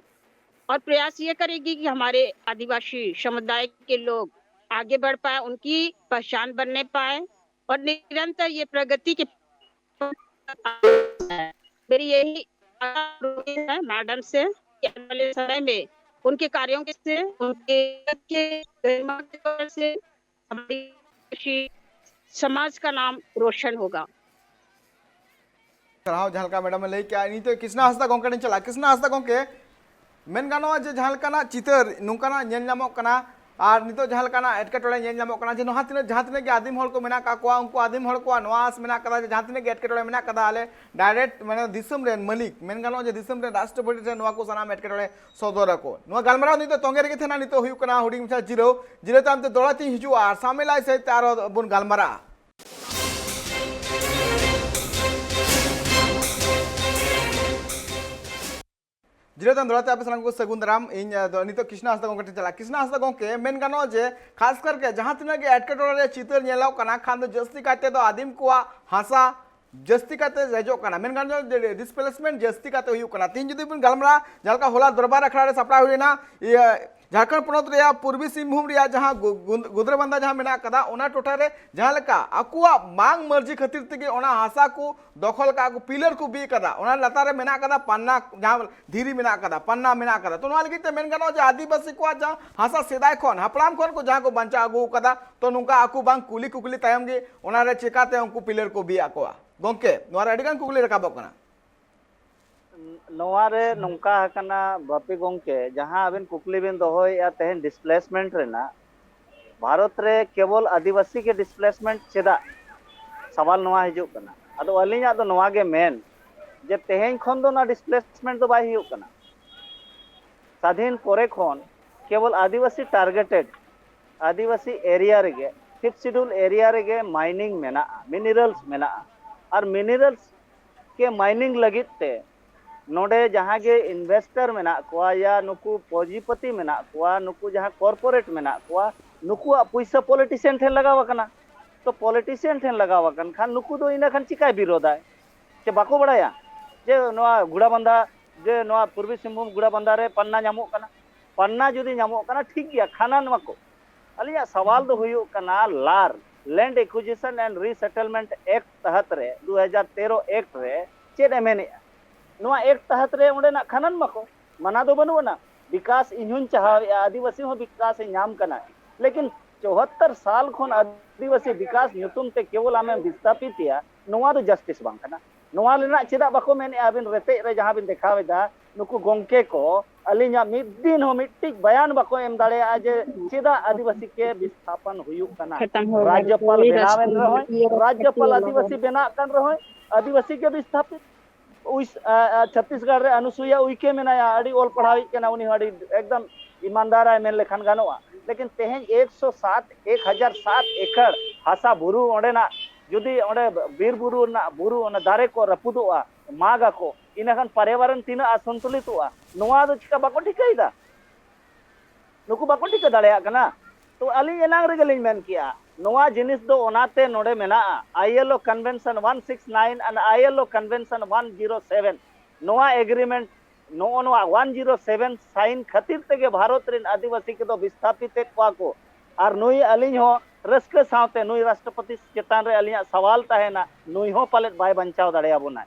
और प्रयास ये करेगी कि हमारे आदिवासी समुदाय के लोग आगे बढ़ पाए, उनकी पहचान बनने पाए और निरंतर ये प्रगति के मेरी यही अनुरोध है मैडम से कि आने वाले समय में उनके कार्यों के से, उनके के गरिमा के वजह से हमारी समाज का नाम रोशन होगा। ᱥᱟᱨᱦᱟᱣ᱾ ᱡᱟᱦᱟᱸ ᱞᱮᱠᱟ ᱢᱮᱰᱟᱢ ᱮ ᱞᱟᱹᱭ ᱠᱮᱜᱼᱟ, ᱱᱤᱛᱚᱜ ᱠᱨᱤᱥᱱᱟ ᱦᱟᱸᱥᱫᱟ ᱜᱚᱢᱠᱮ ᱴᱷᱮᱱ ᱪᱟᱞᱟᱜᱼᱟ᱾ ᱠᱨᱤᱥᱱᱟ ᱦᱟᱸᱥᱫᱟ ᱜᱚᱢᱠᱮ, ᱢᱮᱱ ᱜᱟᱱᱚᱜᱼᱟ ᱡᱮ ᱡᱟᱦᱟᱸ ᱞᱮᱠᱟᱱᱟᱜ ᱪᱤᱛᱟᱹᱨ ᱱᱚᱝᱠᱟᱱᱟᱜ ᱧᱮᱞ ᱧᱟᱢᱚᱜ ᱠᱟᱱᱟ, ᱟᱨ ᱱᱤᱛᱚᱜ ᱡᱟᱦᱟᱸ ᱞᱮᱠᱟᱱᱟᱜ ᱮᱴᱠᱮᱴᱚᱬᱮ ᱧᱮᱞ ᱧᱟᱢᱚᱜ ᱠᱟᱱᱟ ᱡᱮ ᱱᱚᱣᱟ ᱛᱤᱱᱟᱹᱜ, ᱡᱟᱦᱟᱸ ᱛᱤᱱᱟᱹᱜ ᱜᱮ ᱟᱹᱫᱤᱢ ᱦᱚᱲ ᱠᱚ ᱢᱮᱱᱟᱜ ᱟᱠᱟᱫ ᱠᱚᱣᱟ, ᱩᱱᱠᱩ ᱟᱹᱫᱤᱢ ᱦᱚᱲ ᱠᱚᱣᱟᱜ ᱱᱚᱣᱟ ᱟᱥ ᱢᱮᱱᱟᱜ ᱟᱠᱟᱫᱟ ᱡᱮ ᱡᱟᱦᱟᱸ ᱛᱤᱱᱟᱹᱜ ᱜᱮ ᱮᱴᱠᱮᱴᱚᱬᱮ ᱢᱮᱱᱟᱜ ᱟᱠᱟᱫᱟ, ᱟᱞᱮ direct ᱢᱟᱱᱮ ᱫᱤᱥᱚᱢ ᱨᱮᱱ ᱢᱟᱹᱞᱤᱠ, ᱢᱮᱱ ᱜᱟᱱᱚᱜᱼᱟ ᱡᱮ ᱫᱤᱥᱚᱢ ᱨᱮᱱ ᱨᱟᱥᱴᱨᱚᱯᱚᱛᱤ ᱴᱷᱮᱱ ᱱᱚᱣᱟ ᱠᱚ ᱥᱟᱱᱟᱢ ᱮᱴᱠᱮᱴᱚᱬᱮ ᱥᱚᱫᱚᱨ ᱟᱠᱚ᱾ ᱱᱚᱣᱟ ᱜᱟᱞᱢᱟᱨᱟᱣ ᱱᱤᱛᱚᱜ ᱛᱚᱸᱜᱮ ᱨᱮᱜᱮ ᱛᱟᱦᱮᱱᱟ, ᱱᱤᱛᱚᱜ ᱦᱩᱭᱩᱜ ᱠᱟᱱᱟ ᱦᱩᱰᱤᱧ ᱢᱟᱪᱷᱟ ᱡᱤᱨᱟᱹᱣ᱾ ᱡᱤᱨᱟᱹᱣ ᱛᱟᱭᱚᱢ ᱛᱮ ᱫᱚᱦᱲᱟ ᱛᱤᱧ ᱦᱤᱡᱩᱜᱼᱟ ᱟᱨ ᱥᱟᱢᱮᱞᱟᱭ ᱥᱟᱹᱦᱤᱡ ᱛᱮ ᱟᱨᱚ ᱵᱚᱱ ᱜᱟᱞᱢᱟᱨᱟᱜᱼᱟ᱾ ᱡᱤᱨᱟᱹᱣ ᱛᱟᱭᱚᱢ ᱫᱚᱦᱲᱟ ᱛᱮ ᱟᱯᱮ ᱥᱟᱱᱟᱢ ᱠᱚ ᱥᱟᱹᱜᱩᱱ ᱫᱟᱨᱟᱢ᱾ ᱤᱧ, ᱟᱫᱚ, ᱱᱤᱛᱚᱜ ᱠᱨᱤᱥᱱᱟ ᱦᱟᱸᱥᱫᱟ ᱜᱚᱢᱠᱮ ᱴᱷᱮᱱ ᱪᱟᱞᱟᱜ᱾ ᱠᱨᱤᱥᱱᱟ ᱦᱟᱸᱥᱫᱟ ᱜᱚᱢᱠᱮ, ᱢᱮᱱ ᱜᱟᱱᱚᱜᱼᱟ ᱡᱮ ᱠᱷᱟᱥ ᱠᱟᱨ ᱠᱮ ᱡᱟᱦᱟᱸ ᱛᱤᱱᱟᱹᱜ ᱜᱮ ᱮᱴᱠᱮᱴᱚᱬᱮ ᱨᱮᱭᱟᱜ ᱪᱤᱛᱟᱹᱨ ᱧᱮᱞᱚᱜ ᱠᱟᱱᱟ, ᱠᱷᱟᱱ ᱫᱚ ᱡᱟᱹᱥᱛᱤ ᱠᱟᱭᱛᱮ ᱫᱚ ᱟᱹᱫᱤᱢ ᱠᱚᱣᱟᱜ ᱦᱟᱥᱟ ᱡᱟᱹᱥᱛᱤ ᱠᱟᱭᱛᱮ ᱨᱮᱡᱚᱜ ᱠᱟᱱᱟ, ᱢᱮᱱ ᱜᱟᱱᱚᱜᱼᱟ ᱡᱮ displacement ᱡᱟᱹᱥᱛᱤ ᱠᱟᱭᱛᱮ ᱦᱩᱭᱩᱜ ᱠᱟᱱᱟ᱾ ᱛᱮᱦᱮᱧ ᱡᱩᱫᱤ ᱵᱚᱱ ᱜᱟᱞᱢᱟᱨᱟᱣᱟ, ᱡᱟᱦᱟᱸ ᱞᱮᱠᱟ ᱦᱚᱞᱟ ᱫᱚᱨᱵᱟᱨ ᱟᱠᱷᱲᱟ ᱨᱮ ᱥᱟᱯᱲᱟᱣ ᱦᱩᱭ ᱞᱮᱱᱟ, ᱤᱭᱟᱹ, ᱡᱷᱟᱲᱠᱷᱚᱸᱰ ᱯᱚᱱᱚᱛ ᱨᱮᱭᱟᱜ ᱯᱩᱨᱵᱤ ᱥᱤᱝᱵᱷᱩᱢ ᱨᱮᱭᱟᱜ ᱡᱟᱦᱟᱸ ᱜᱩ-, ᱜᱩᱱ-, ᱜᱩᱫᱽᱨᱟᱹᱵᱟᱱᱫᱟ ᱡᱟᱦᱟᱸ ᱢᱮᱱᱟᱜ ᱟᱠᱟᱫᱟ, ᱚᱱᱟ ᱴᱚᱴᱷᱟ ᱨᱮ ᱡᱟᱦᱟᱸ ᱞᱮᱠᱟ ᱟᱠᱚᱣᱟᱜ ᱵᱟᱝ ᱢᱟᱹᱨᱡᱤ ᱠᱷᱟᱹᱛᱤᱨ ᱛᱮᱜᱮ ᱚᱱᱟ ᱦᱟᱥᱟ ᱠᱚ ᱫᱚᱠᱷᱚᱞ ᱠᱟᱜᱼᱟ, ᱠᱚ ᱯᱤᱞᱟᱨ ᱠᱚ ᱵᱤᱫ ᱟᱠᱟᱫᱟ, ᱚᱱᱟ ᱞᱟᱛᱟᱨ ᱨᱮ ᱢᱮᱱᱟᱜ ᱟᱠᱟᱫᱟ ᱯᱟᱱᱱᱟ, ᱡᱟᱦᱟᱸ ᱫᱷᱤᱨᱤ ᱢᱮᱱᱟᱜ ᱟᱠᱟᱫᱟ, ᱯᱟᱱᱱᱟ ᱢᱮᱱᱟᱜ ᱟᱠᱟᱫᱟ᱾ ᱛᱚ, ᱱᱚᱣᱟ ᱞᱟᱹᱜᱤᱫ ᱛᱮ ᱢᱮᱱ ᱜᱟᱱᱚᱜᱼᱟ ᱡᱮ ᱟᱹᱫᱤᱵᱟᱹᱥᱤ ᱠᱚᱣᱟᱜ ᱡᱟᱦᱟᱸ ᱦᱟᱥᱟ ᱥᱮᱫᱟᱭ ᱠᱷᱚᱱ, ᱦᱟᱯᱲᱟᱢ ᱠᱷᱚᱱ ᱠᱚ ᱡᱟᱦᱟᱸ ᱠᱚ ᱵᱟᱧᱪᱟᱣ ᱟᱹᱜᱩ ᱟᱠᱟᱫᱟ, ᱛᱚ, ᱱᱚᱝᱠᱟ ᱟᱠᱚ ᱵᱟᱝ ᱠᱩᱞᱤ ᱠᱩᱠᱞᱤ ᱛᱟᱭᱚᱢ ᱜᱮ ᱚᱱᱟ ᱨᱮ ᱪᱮᱠᱟᱛᱮ ᱩᱱᱠᱩ ᱯᱤᱞᱟᱨ ᱠᱚ ᱵᱤᱫ ᱟᱠᱚᱣᱟ? ᱜᱚᱢᱠᱮ, ᱱᱚᱣᱟ ᱨᱮ ᱟᱹᱰᱤ ᱜᱟᱱ ᱠᱩᱠᱞᱤ ᱨᱟᱠᱟᱵᱚᱜ ᱠᱟᱱᱟ᱾ ᱱᱚᱣᱟ ᱨᱮ ᱱᱚᱝᱠᱟ ᱟᱠᱟᱱᱟ, ᱵᱟᱯᱤ ᱜᱚᱢᱠᱮ, ᱡᱟᱦᱟᱸ ᱟᱵᱮᱱ ᱠᱩᱠᱞᱤ ᱵᱮᱱ ᱫᱚᱦᱚᱭᱮᱫᱼᱟ ᱛᱮᱦᱮᱧ displacement ᱨᱮᱱᱟᱜ, ᱵᱷᱟᱨᱚᱛ ᱨᱮ ᱠᱮᱵᱚᱞ ᱟᱹᱫᱤᱵᱟᱹᱥᱤ ᱜᱮ displacement ᱪᱮᱫᱟᱜ? ᱥᱟᱣᱟᱞ ᱱᱚᱣᱟ ᱦᱤᱡᱩᱜ ᱠᱟᱱᱟ᱾ ᱟᱫᱚ ᱟᱹᱞᱤᱧᱟᱜ ᱫᱚ ᱱᱚᱣᱟ ᱜᱮ ᱢᱮᱱ, ᱡᱮ ᱛᱮᱦᱮᱧ ᱠᱷᱚᱱ ᱫᱚ ᱱᱚᱣᱟ displacement ᱫᱚ ᱵᱟᱭ ᱦᱩᱭᱩᱜ ᱠᱟᱱᱟ᱾ ᱥᱟᱫᱷᱤᱱ ᱯᱚᱨᱮ ᱠᱷᱚᱱ ᱠᱮᱵᱚᱞ ᱟᱹᱫᱤᱵᱟᱹᱥᱤ targeted, ᱟᱹᱫᱤᱵᱟᱹᱥᱤ area ᱨᱮᱜᱮ, fifth schedule area ᱨᱮᱜᱮ mining ᱢᱮᱱᱟᱜᱼᱟ, minerals ᱢᱮᱱᱟᱜᱼᱟ᱾ ᱟᱨ minerals ᱠᱮ mining ᱞᱟᱹᱜᱤᱫ ᱛᱮ ᱱᱚᱰᱮ ᱡᱟᱦᱟᱸ ᱜᱮ investor ᱢᱮᱱᱟᱜ ᱠᱚᱣᱟ ᱭᱟ ᱱᱩᱠᱩ ᱯᱩᱸᱡᱤᱯᱚᱛᱤ ᱢᱮᱱᱟᱜ ᱠᱚᱣᱟ, ᱱᱩᱠᱩ ᱡᱟᱦᱟᱸ corporate ᱢᱮᱱᱟᱜ ᱠᱚᱣᱟ, ᱱᱩᱠᱩᱣᱟᱜ ᱯᱩᱭᱥᱟᱹ politician ᱴᱷᱮᱱ ᱞᱟᱜᱟᱣ ᱟᱠᱟᱱᱟ᱾ ᱛᱚ, politician ᱴᱷᱮᱱ ᱞᱟᱜᱟᱣ ᱟᱠᱟᱱ ᱠᱷᱟᱱ ᱱᱩᱠᱩ ᱫᱚ ᱤᱱᱟᱹ ᱠᱷᱟᱱ ᱪᱤᱠᱟᱭ ᱵᱤᱨᱳᱫᱟᱭ? ᱪᱮ ᱵᱟᱠᱚ ᱵᱟᱲᱟᱭᱟ ᱡᱮ ᱱᱚᱣᱟ ᱜᱷᱩᱲᱟᱵᱟᱱᱫᱟ, ᱡᱮ ᱱᱚᱣᱟ ᱯᱩᱨᱵᱤ ᱥᱤᱝᱵᱷᱩᱢ ᱜᱷᱩᱲᱟᱵᱟᱱᱫᱟ ᱨᱮ ᱯᱟᱱᱱᱟ ᱧᱟᱢᱚᱜ ᱠᱟᱱᱟ? ᱯᱟᱱᱱᱟ ᱡᱩᱫᱤ ᱧᱟᱢᱚᱜ ᱠᱟᱱᱟ, ᱴᱷᱤᱠ ᱜᱮᱭᱟ, ᱠᱷᱟᱱᱟᱱ ᱢᱟᱠᱚ᱾ ᱟᱹᱞᱤᱧᱟᱜ ᱥᱟᱣᱟᱞ ᱫᱚ ᱦᱩᱭᱩᱜ ᱠᱟᱱᱟ, ᱞᱟᱨ, Land Acquisition and Resettlement Act ᱛᱟᱦᱟᱛ ᱨᱮ, ᱫᱩ ᱦᱟᱡᱟᱨ ᱛᱮᱨᱚ Act ᱨᱮ ᱪᱮᱫ ᱮ ᱢᱮᱱᱮᱜᱼᱟ? ᱱᱚᱣᱟ Act ᱛᱟᱦᱟᱛ ᱨᱮ ᱚᱸᱰᱮᱱᱟᱜ ᱠᱷᱟᱱᱟᱱ ᱢᱟᱠᱚ, ᱢᱟᱱᱟ ᱫᱚ ᱵᱟᱹᱱᱩᱜ ᱟᱱᱟ᱾ ᱵᱤᱠᱟᱥ ᱤᱧ ᱦᱚᱸᱧ ᱪᱟᱦᱟᱣᱮᱜᱼᱟ, ᱟᱹᱫᱤᱵᱟᱹᱥᱤ ᱦᱚᱸ ᱵᱤᱠᱟᱥ ᱮ ᱧᱟᱢ ᱠᱟᱱᱟ, ᱞᱮᱠᱤᱱ ᱪᱩᱣᱟᱛᱛᱚᱨ ᱥᱟᱞ ᱠᱷᱚᱱ ᱟᱹᱫᱤᱵᱟᱹᱥᱤ ᱵᱤᱠᱟᱥ ᱧᱩᱛᱩᱢ ᱛᱮ ᱠᱮᱵᱚᱞ ᱟᱢᱮᱢ ᱵᱤᱥᱛᱟᱯᱤᱛ ᱮᱭᱟ, ᱱᱚᱣᱟ ᱫᱚ justice ᱵᱟᱝ ᱠᱟᱱᱟ᱾ ᱱᱚᱣᱟ ᱨᱮᱱᱟᱜ ᱪᱮᱫᱟᱜ ᱵᱟᱠᱚ ᱢᱮᱱᱮᱜᱼᱟ? ᱟᱹᱵᱤᱱ ᱨᱮᱛᱮᱡ ᱨᱮ ᱡᱟᱦᱟᱸ ᱵᱤᱱ ᱫᱮᱠᱷᱟᱣ ᱮᱫᱟ, ᱱᱩᱠᱩ ᱜᱚᱝᱠᱮ ᱠᱚ ᱟᱹᱞᱤᱧᱟᱜ ᱢᱤᱫ ᱫᱤᱱ ᱦᱚᱸ ᱢᱤᱫᱴᱤᱡ ᱵᱟᱭᱟᱱ ᱵᱟᱠᱚ ᱮᱢ ᱫᱟᱲᱮᱭᱟᱜᱼᱟ ᱡᱮ ᱪᱮᱫᱟᱜ ᱟᱹᱫᱤᱵᱟᱹᱥᱤ ᱠᱮ ᱵᱤᱥᱛᱷᱟᱯᱚᱱ ᱦᱩᱭᱩᱜ ᱠᱟᱱᱟ᱾ ᱠᱷᱟᱴᱟᱝ ᱦᱚᱲ ᱨᱟᱡᱽᱡᱚᱯᱟᱞ ᱠᱩᱲᱤ ᱵᱮᱱᱟᱣᱮᱱ ᱨᱟᱥᱴᱨᱚᱯᱚᱛᱤ ᱨᱮᱦᱚᱸᱭ, ᱤᱭᱟᱹ ᱨᱟᱡᱽᱡᱚᱯᱟᱞ ᱨᱟᱥᱴᱨᱚᱯᱚᱛᱤ ᱟᱹᱫᱤᱵᱟᱹᱥᱤ ᱚᱱᱟ ᱵᱮᱱᱟᱜ ᱠᱟᱱ ᱨᱮᱦᱚᱸᱭ ᱟᱹᱫᱤᱵᱟᱹᱥᱤ ᱜᱮ ᱵᱤᱥᱛᱷᱟᱯᱤᱛ᱾ ᱩᱭ-, ᱟ, ᱟ, ᱪᱷᱚᱛᱤᱥᱜᱚᱲ ᱨᱮ ᱟᱱᱩᱥᱩᱭᱟ ᱩᱭᱠᱮ ᱢᱮᱱᱟᱭᱟ, ᱟᱹᱰᱤ ᱚᱞ ᱯᱟᱲᱦᱟᱣᱤᱡ ᱠᱟᱱᱟ ᱩᱱᱤ ᱦᱚᱸ, ᱟᱹᱰᱤ ᱮᱠᱫᱚᱢ ᱤᱢᱟᱱᱫᱟᱨᱟᱭ ᱢᱮᱱ ᱞᱮᱠᱷᱟᱱ ᱜᱟᱱᱚᱜᱼᱟ᱾ ᱞᱮᱠᱤᱱ ᱛᱮᱦᱮᱧ ᱮᱠᱥᱚ ᱥᱟᱛ, ᱮᱠ ᱦᱟᱡᱟᱨ ᱥᱟᱛ ᱮᱠᱚᱨ ᱦᱟᱥᱟ ᱵᱩᱨᱩ ᱚᱸᱰᱮᱱᱟᱜ, ᱡᱩᱫᱤ ᱚᱸᱰᱮ ᱵᱤᱨ ᱵᱩᱨᱩ ᱨᱮᱱᱟᱜ ᱵᱩᱨᱩ, ᱚᱱᱟ ᱫᱟᱨᱮ ᱠᱚ ᱨᱟᱹᱯᱩᱫᱚᱜᱼᱟ, ᱢᱟᱜᱽ ᱟᱠᱚ, ᱤᱱᱟᱹᱠᱷᱟᱱ ᱯᱟᱨᱭᱟᱵᱚᱨᱚᱱ ᱛᱤᱱᱟᱹᱜ ᱟᱥᱚᱱᱛᱩᱞᱤᱛᱚᱜᱼᱟ, ᱱᱚᱣᱟ ᱫᱚ ᱪᱤᱠᱟ ᱵᱟᱠᱚ ᱴᱷᱤᱠᱟᱹᱭᱮᱫᱟ? ᱱᱩᱠᱩ ᱵᱟᱠᱚ ᱴᱷᱤᱠᱟᱹ ᱫᱟᱲᱮᱭᱟᱜ ᱠᱟᱱᱟ᱾ ᱛᱚ ᱟᱹᱞᱤᱧ ᱮᱱᱟᱝ ᱨᱮᱜᱮ ᱞᱤᱧ ᱢᱮᱱ ᱠᱮᱜᱼᱟ, ᱱᱚᱣᱟ ᱡᱤᱱᱤᱥ ᱫᱚ ᱚᱱᱟᱛᱮ ᱱᱚᱰᱮ ᱢᱮᱱᱟᱜᱼᱟ, ILO Convention one six nine and ILO Convention one zero seven, ᱱᱚᱣᱟ agreement, ᱱᱚᱜᱼᱚ ᱱᱚᱣᱟ one zero seven sign ᱠᱷᱟᱹᱛᱤᱨ ᱛᱮᱜᱮ ᱵᱷᱟᱨᱚᱛ ᱨᱮᱱ ᱟᱹᱫᱤᱵᱟᱹᱥᱤ ᱠᱚᱫᱚ ᱵᱤᱥᱛᱷᱟᱯᱤᱛᱮᱫ ᱠᱚᱣᱟ ᱠᱚ᱾ ᱟᱨ ᱱᱩᱭ, ᱟᱹᱞᱤᱧ ᱦᱚᱸ ᱨᱟᱹᱥᱠᱟᱹ ᱥᱟᱶᱛᱮ ᱱᱩᱭ ᱨᱟᱥᱴᱨᱚᱯᱚᱛᱤ ᱪᱮᱛᱟᱱ ᱨᱮ ᱟᱹᱞᱤᱧᱟᱜ ᱥᱟᱣᱟᱞ ᱛᱟᱦᱮᱱᱟ, ᱱᱩᱭ ᱦᱚᱸ ᱯᱟᱞᱮᱫ ᱵᱟᱭ ᱵᱟᱧᱪᱟᱣ ᱫᱟᱲᱮᱭᱟᱵᱚᱱᱟᱭ,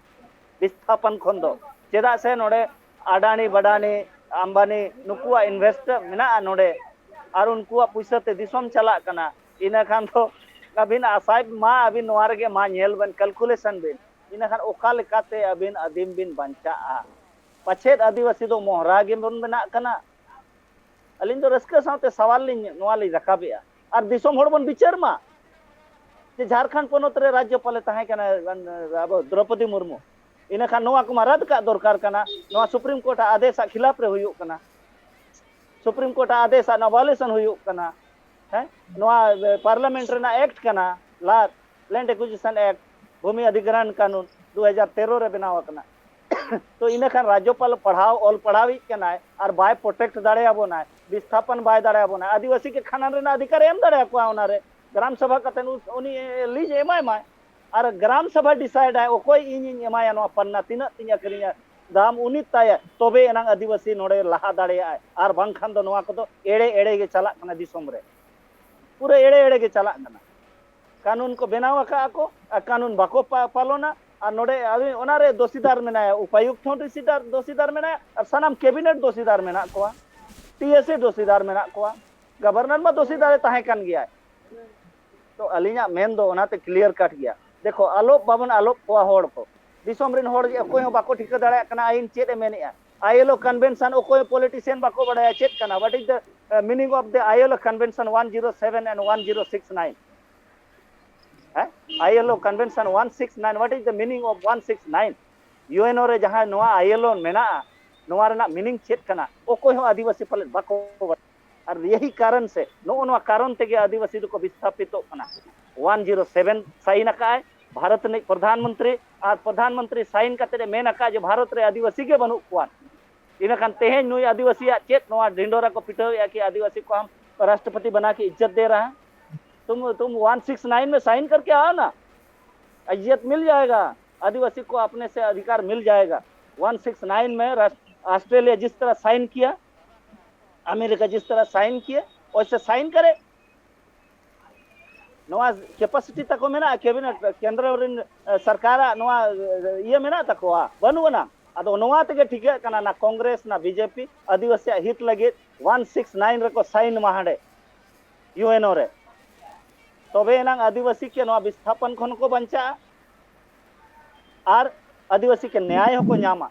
ᱵᱤᱥᱛᱷᱟᱯᱚᱱ ᱠᱷᱚᱱ ᱫᱚ᱾ ᱪᱮᱫᱟᱜ ᱥᱮ ᱱᱚᱰᱮ ᱟᱰᱟᱱᱤ, ᱵᱟᱰᱟᱱᱤ, ᱟᱢᱵᱟᱱᱤ ᱱᱩᱠᱩᱣᱟᱜ invest ᱢᱮᱱᱟᱜᱼᱟ ᱱᱚᱰᱮ, ᱟᱨ ᱩᱱᱠᱩᱣᱟᱜ ᱯᱩᱭᱥᱟᱹ ᱛᱮ ᱫᱤᱥᱚᱢ ᱪᱟᱞᱟᱜ ᱠᱟᱱᱟ᱾ ᱤᱱᱟᱹ ᱠᱷᱟᱱ ᱫᱚ ᱟᱹᱵᱤᱱ ᱟᱥᱟᱭ ᱢᱟ, ᱟᱹᱵᱤᱱ ᱱᱚᱣᱟ ᱨᱮᱜᱮ ᱢᱟ ᱧᱮᱞ ᱵᱮᱱ, calculation ᱵᱤᱱ, ᱤᱱᱟᱹ ᱠᱷᱟᱱ ᱚᱠᱟ ᱞᱮᱠᱟᱛᱮ ᱟᱹᱵᱤᱱ ᱟᱹᱫᱤᱢ ᱵᱤᱱ ᱵᱟᱧᱪᱟᱜᱼᱟ? ᱯᱟᱪᱮᱫ ᱟᱹᱫᱤᱵᱟᱹᱥᱤ ᱫᱚ ᱢᱚᱦᱨᱟ ᱜᱮᱵᱚᱱ ᱵᱮᱱᱟᱜ ᱠᱟᱱᱟ? ᱟᱹᱞᱤᱧ ᱫᱚ ᱨᱟᱹᱥᱠᱟᱹ ᱥᱟᱶᱛᱮ ᱥᱟᱣᱟᱞ ᱞᱤᱧ, ᱱᱚᱣᱟ ᱞᱤᱧ ᱨᱟᱠᱟᱵᱮᱜᱼᱟ, ᱟᱨ ᱫᱤᱥᱚᱢ ᱦᱚᱲ ᱵᱚᱱ ᱵᱤᱪᱟᱹᱨ ᱢᱟ ᱡᱮ ᱡᱷᱟᱲᱠᱷᱚᱸᱰ ᱯᱚᱱᱚᱛ ᱨᱮ ᱨᱟᱡᱽᱡᱚᱯᱟᱞᱮ ᱛᱟᱦᱮᱸ ᱠᱟᱱᱟ ᱟᱵᱚ ᱫᱨᱚᱯᱚᱫᱤ ᱢᱩᱨᱢᱩ, ᱤᱱᱟᱹᱠᱷᱟᱱ ᱱᱚᱣᱟ ᱠᱚᱢᱟ ᱨᱟᱫ ᱠᱟᱜ ᱫᱚᱨᱠᱟᱨ ᱠᱟᱱᱟ᱾ ᱱᱚᱣᱟ ᱥᱩᱯᱨᱤᱢ ᱠᱳᱨᱴ ᱟᱜ ᱟᱫᱮᱥ ᱟᱜ ᱠᱷᱤᱞᱟᱯ ᱨᱮ ᱦᱩᱭᱩᱜ ᱠᱟᱱᱟ, ᱥᱩᱯᱨᱤᱢ ᱠᱳᱨᱴ ᱟᱜ ᱟᱫᱮᱥ ᱟᱜ violation ᱦᱩᱭᱩᱜ ᱠᱟᱱᱟ᱾ ᱦᱮᱸ, ᱱᱚᱣᱟ ᱯᱟᱨᱞᱟᱢᱮᱱᱴ ᱨᱮᱱᱟᱜ ᱮᱠᱴ ᱠᱟᱱᱟ, ᱞᱟ-, Land Acquisition Act, ᱵᱷᱩᱢᱤ ᱚᱫᱷᱤᱜᱨᱚᱦᱚᱱ ᱠᱟᱹᱱᱩᱱ ᱫᱩ ᱦᱟᱡᱟᱨ ᱛᱮᱨᱚ ᱨᱮ ᱵᱮᱱᱟᱣ ᱟᱠᱟᱱᱟ᱾ ᱛᱚ ᱤᱱᱟᱹ ᱠᱷᱟᱱ ᱨᱟᱡᱽᱡᱚᱯᱟᱞ ᱯᱟᱲᱦᱟᱣ, ᱚᱞ ᱯᱟᱲᱦᱟᱣᱤᱡ ᱠᱟᱱᱟᱭ ᱟᱨ ᱵᱟᱭ protect ᱫᱟᱲᱮᱭᱟᱵᱚᱱᱟᱭ, ᱵᱤᱥᱛᱷᱟᱯᱚᱱ ᱵᱟᱭ ᱫᱟᱲᱮᱭᱟᱵᱚᱱᱟᱭ, ᱟᱹᱫᱤᱵᱟᱹᱥᱤ ᱜᱮ ᱠᱷᱟᱱᱟᱱ ᱨᱮᱱᱟᱜ ᱚᱫᱷᱤᱠᱟᱨᱮ ᱮᱢ ᱫᱟᱲᱮᱭᱟᱠᱚᱣᱟ, ᱚᱱᱟᱨᱮ ᱜᱨᱟᱢ ᱥᱚᱵᱷᱟ ᱠᱟᱛᱮ ᱩᱱᱤ ᱞᱤᱡ ᱮᱢᱟᱭ ᱢᱟᱭ᱾ ᱟᱨ ᱜᱨᱟᱢ ᱥᱚᱵᱷᱟ decide ᱟᱭ ᱚᱠᱚᱭ ᱤᱧᱤᱧ ᱮᱢᱟᱭᱟ ᱱᱚᱣᱟ ᱯᱟᱱᱱᱟ, ᱛᱤᱱᱟᱹᱜ ᱛᱤᱧ ᱟᱹᱠᱷᱨᱤᱧᱟ, ᱫᱟᱢ ᱩᱱᱤ ᱛᱟᱭᱟ, ᱛᱚᱵᱮ ᱮᱱᱟᱝ ᱟᱹᱫᱤᱵᱟᱹᱥᱤ ᱱᱚᱰᱮ ᱞᱟᱦᱟ ᱫᱟᱲᱮᱭᱟᱜᱼᱟᱭ᱾ ᱟᱨ ᱵᱟᱝᱠᱷᱟᱱ ᱫᱚ ᱱᱚᱣᱟ ᱠᱚᱫᱚ ᱮᱲᱮ ᱮᱲᱮ ᱜᱮ ᱪᱟᱞᱟᱜ ᱠᱟᱱᱟ ᱫᱤᱥᱚᱢ ᱨᱮ, ᱯᱩᱨᱟᱹ ᱮᱲᱮ ᱮᱲᱮ ᱜᱮ ᱪᱟᱞᱟᱜ ᱠᱟᱱᱟ᱾ ᱠᱟᱹᱱᱩᱱ ᱠᱚ ᱵᱮᱱᱟᱣ ᱟᱠᱟᱫᱼᱟ ᱠᱚ, ᱟᱨ ᱠᱟᱹᱱᱩᱱ ᱵᱟᱠᱚ ᱯᱟ-, ᱯᱟᱞᱚᱱᱟ᱾ ᱟᱨ ᱱᱚᱰᱮ ᱟᱹᱵᱤᱱ ᱚᱱᱟᱨᱮ ᱫᱚᱥᱤᱫᱟᱨ ᱢᱮᱱᱟᱭᱟ, ᱩᱯᱟᱭᱩᱠᱛ ᱦᱚᱸ ᱫᱚᱥᱤᱫᱟᱨ, ᱫᱚᱥᱤᱫᱟᱨ ᱢᱮᱱᱟᱭᱟ, ᱟᱨ ᱥᱟᱱᱟᱢ ᱠᱮᱵᱤᱱᱮᱴ ᱫᱚᱥᱤᱫᱟᱨ ᱢᱮᱱᱟᱜ ᱠᱚᱣᱟ, ᱴᱤ ᱮᱥ ᱮ ᱫᱚᱥᱤᱫᱟᱨ ᱢᱮᱱᱟᱜ ᱠᱚᱣᱟ, ᱜᱚᱵᱷᱚᱨᱱᱚᱨ ᱢᱟ ᱫᱚᱥᱤᱫᱟᱨᱮ ᱛᱟᱦᱮᱸ ᱠᱟᱱ ᱜᱮᱭᱟᱭ᱾ ᱛᱚ ᱟᱹᱞᱤᱧᱟᱜ ᱢᱮᱱ ᱫᱚ ᱚᱱᱟᱛᱮ clear cut ᱜᱮᱭᱟ᱾ ᱫᱮᱠᱷᱚ, ᱟᱞᱚᱯ ᱵᱟᱵᱚᱱ ᱟᱞᱚᱯ ᱠᱚᱣᱟ ᱦᱚᱲ ᱠᱚ᱾ ᱫᱤᱥᱚᱢ ᱨᱮᱱ ᱦᱚᱲ ᱜᱮ ᱚᱠᱚᱭ ᱦᱚᱸ ᱵᱟᱠᱚ ᱴᱷᱤᱠᱟᱹ ᱫᱟᱲᱮᱭᱟᱜ ᱠᱟᱱᱟ ᱟᱹᱭᱤᱱ ᱪᱮᱫ ᱮ ᱢᱮᱱᱮᱜᱼᱟ᱾ ILO convention ᱚᱠᱚᱭ politician ᱵᱟᱠᱚ ᱵᱟᱲᱟᱭᱟ ᱪᱮᱫ ᱠᱟᱱᱟ, what is the, uh, meaning of the ILO convention one zero seven and one zero six nine? ᱦᱮᱸ? ILO convention one six nine, what is the meaning of one six nine? UNO ᱨᱮ ᱡᱟᱦᱟᱸ ᱱᱚᱣᱟ ILO ᱢᱮᱱᱟᱜᱼᱟ, ᱱᱚᱣᱟ ᱨᱮᱱᱟᱜ meaning ᱪᱮᱫ ᱠᱟᱱᱟ? ᱚᱠᱚᱭ ᱦᱚᱸ ᱟᱹᱫᱤᱵᱟᱹᱥᱤ ᱯᱟᱞᱮᱫ ᱵᱟᱠᱚ ᱵᱟᱲᱟᱭᱟ᱾ ᱟᱨ ᱭᱮᱦᱤ ᱠᱟᱨᱚᱱ ᱥᱮ, ᱱᱚᱜᱼᱚ ᱱᱚᱣᱟ ᱠᱟᱨᱚᱱ ᱛᱮᱜᱮ ᱟᱹᱫᱤᱵᱟᱹᱥᱤ ᱫᱚᱠᱚ ᱵᱤᱥᱛᱷᱟᱯᱤᱛᱚᱜ ᱠᱟᱱᱟ᱾ One zero seven sign ᱟᱠᱟᱫᱼᱟᱭ, Bharat ᱨᱤᱱᱤᱡ ᱯᱨᱚᱫᱷᱟᱱ ᱢᱚᱱᱛᱨᱤ, ᱟᱨ ᱯᱨᱚᱫᱷᱟᱱ ᱢᱚᱱᱛᱨᱤ ᱥᱟᱭᱤᱱ ᱠᱟᱛᱮ ᱮ ᱢᱮᱱ ᱟᱠᱟᱫ ᱡᱮ ᱵᱷᱟᱨᱚᱛ ᱨᱮ ᱟᱹᱫᱤᱵᱟᱹᱥᱤ ᱜᱮ ᱵᱟᱹᱱᱩᱜ ᱠᱚᱣᱟ᱾ ᱤᱱᱟᱹᱠᱷᱟᱱ ᱛᱮᱦᱮᱧ ᱱᱩᱭ ᱟᱹᱫᱤᱵᱟᱹᱥᱤᱭᱟᱜ ᱪᱮᱫ ᱱᱚᱣᱟ ᱰᱷᱤᱸᱰᱚᱨᱟ ᱠᱚ ᱯᱤᱴᱷᱟᱹᱣᱮᱫᱼᱟ ᱠᱤ ᱟᱹᱫᱤᱵᱟᱹᱥᱤ ᱠᱚ ᱟᱢ राष्ट्रपति बना के इज्जत दे रहा है? तुम तुम वन सिक्स नाइन में साइन करके आओ ना, इज्जत मिल जाएगा, आदिवासी को अपने से अधिकार मिल जाएगा। वन सिक्स नाइन में राष्ट्र- ऑस्ट्रेलिया जिस तरह साइन किया, अमेरिका जिस तरह साइन किया, वैसे साइन करे। ᱱᱚᱣᱟ ᱠᱮᱯᱟᱥᱤᱴᱤ ᱛᱟᱠᱚ ᱢᱮᱱᱟᱜᱼᱟ, ᱠᱮᱵᱤᱱᱮᱴ ᱠᱮᱱᱫᱨᱚ ᱨᱮᱱ ᱥᱚᱨᱠᱟᱨᱟᱜ ᱱᱚᱣᱟ ᱤᱭᱟᱹ ᱢᱮᱱᱟᱜ ᱛᱟᱠᱚᱣᱟ? ᱵᱟᱹᱱᱩᱜ ᱟᱱᱟ᱾ ᱟᱫᱚ ᱱᱚᱣᱟ ᱛᱮᱜᱮ ᱴᱷᱤᱠᱟᱹᱜ ᱠᱟᱱᱟ, ᱱᱟ ᱠᱚᱝᱜᱨᱮᱥ ᱱᱟ ᱵᱤᱡᱮᱯᱤ ᱟᱹᱫᱤᱵᱟᱹᱥᱤᱭᱟᱜ ᱦᱤᱛ ᱞᱟᱹᱜᱤᱫ ᱚᱣᱟᱱ ᱥᱤᱠᱥ ᱱᱟᱭᱤᱱ ᱨᱮᱠᱚ ᱥᱟᱭᱤᱱ ᱢᱟ ᱦᱟᱸᱰᱮ ᱭᱩ ᱮᱱ ᱳ ᱨᱮ᱾ ᱛᱚᱵᱮ ᱮᱱᱟᱝ ᱟᱹᱫᱤᱵᱟᱹᱥᱤ ᱠᱮ ᱱᱚᱣᱟ ᱵᱤᱥᱛᱷᱟᱯᱚᱱ ᱠᱷᱚᱱ ᱠᱚ ᱵᱟᱧᱪᱟᱜᱼᱟ ᱟᱨ ᱟᱹᱫᱤᱵᱟᱹᱥᱤ ᱠᱮ ᱱᱮᱭᱟᱭ ᱦᱚᱸᱠᱚ ᱧᱟᱢᱟ᱾